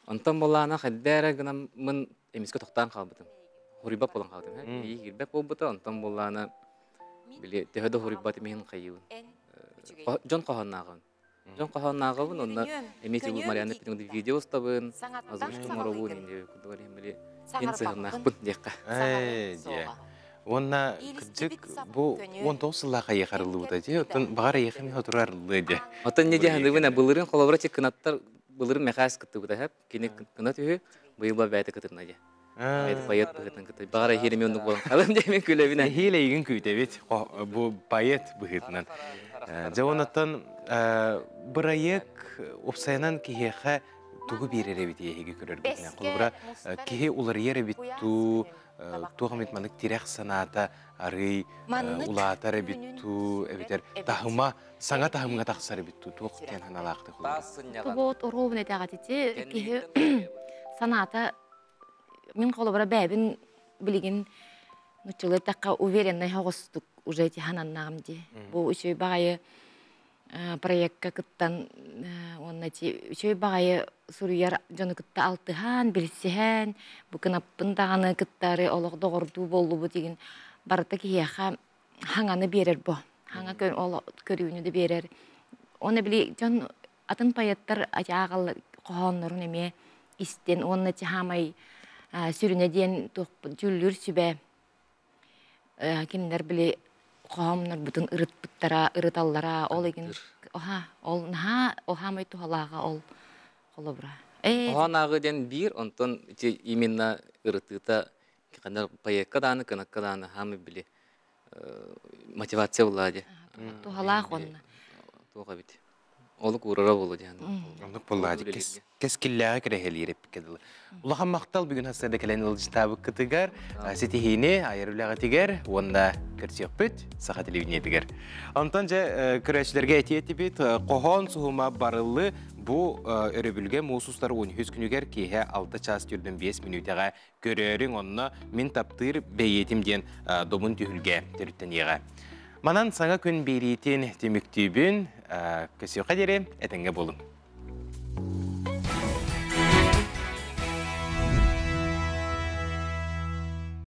Онтон буоллаана хайда эрэ гынаммын эмискэ тохтоон хаалбытым. Хуруйбат буолан хаалбытым. Ии киирбэт буолбута. Онтон буоллаана били төһө да хуруйбат имиһин хайыыбын. Дьон хоһооннааҕын. Дьон хоһооннааҕыбын онно эмиэ тигул Марианна эппитин видео устабын, озвучка оҥоробун инде курдук били ин сыһыннаахпын диэххэ. Ээ, Уонна кырдьык бу 19 сыллаах айыах арыллыбыта дии. Оттон баҕар эйиэхэ эмиэ сотору арыллыа дии. Оттон не диэханыбын былырыын холобура кынаттар былырын Мэхээс кыттыбыта хэп. Кини кына түһү быйыл ба бэйэтэ кытынна дии. Бэйэтэ поэт быһыытынан кытта. Баҕар эһиил эмиэ оннук буолан хаалым диэн мин күлэбин. Эһиил эйигин күүтэбит бу поэт быһыытынан. Дьэ онуттан бырайыак уопсайынан киһиэхэ тугу биэрэр эбит эһиги көрөргүтүнэн. Холобура киһи уларыйар эбит дуу, туох эмит маннык тирэх санаата арыый улаатар эбит дуу, эбэтэр таһыма саҥа таһымҥа тахсар эбит дуу, туох диэн санаалаахтык холобура? Вот оруобун этэҕэтити киһи санаата мин холобура бэйэбин билигин нуччалыы эттэххэ уверенный оҕустук уже ити хананнаҕым дии. Бу үчүгэй баҕайы проекка кыттан уонна ити үчүгэй баҕайы суруйар дьону кытта алтыһан, билсиһэн, бу кынаппын даҕаны кыттаары олох доҕордуу буоллубут игин барыта киһиэхэ хаҥаны биэрэр бо. Хаҥа ол көрүүнү да биэрэр. Уонна били дьон атын поэттар ааҕаллар хоһооннорун эмиэ истэн уонна хаамай сүрүнэ диэн туохпут дьүүллүүр сүбэ кинилэр били хоһооннорбутун ырытпыттара ырыталлара ол игин оха ол наһаа оһаамай туһалааҕа ол холобура Хоһоон ааҕыы диэн биир, онтон ити именно ырытыыта ханна поэкка дааны, кынакка дааны хаамай били мотивация буллаа дии. Туһалаах онно. Туох эбит. Олук уурара буолуо диэн. Оннук буоллаа дии. Кэскиллээҕи кэрэһэлиир эппиккэ дылы. Улахан махтал бүгүн хассада кэлэн ыалдьытаабыккытыгар, ситиһиини айар үлэҕитигэр уонна көрсүөхпүт Саха телевидениетигэр. Онтон дьэ көрөөччүлэргэ этии этибит, хоһоон суһума барыллы бу өрөбүлгэ муус устар 13 күнүгэр киэһэ 6 чаас 45 мүнүүтэҕэ көрөөрүҥ онно мин таптыыр бэйиэтим диэн добун түһүлгэ төрүттэниэҕэ. Манан саҥа күн биэриитин түмүктүүбүн. Көсүөххэ диэри этэҥҥэ буолуҥ.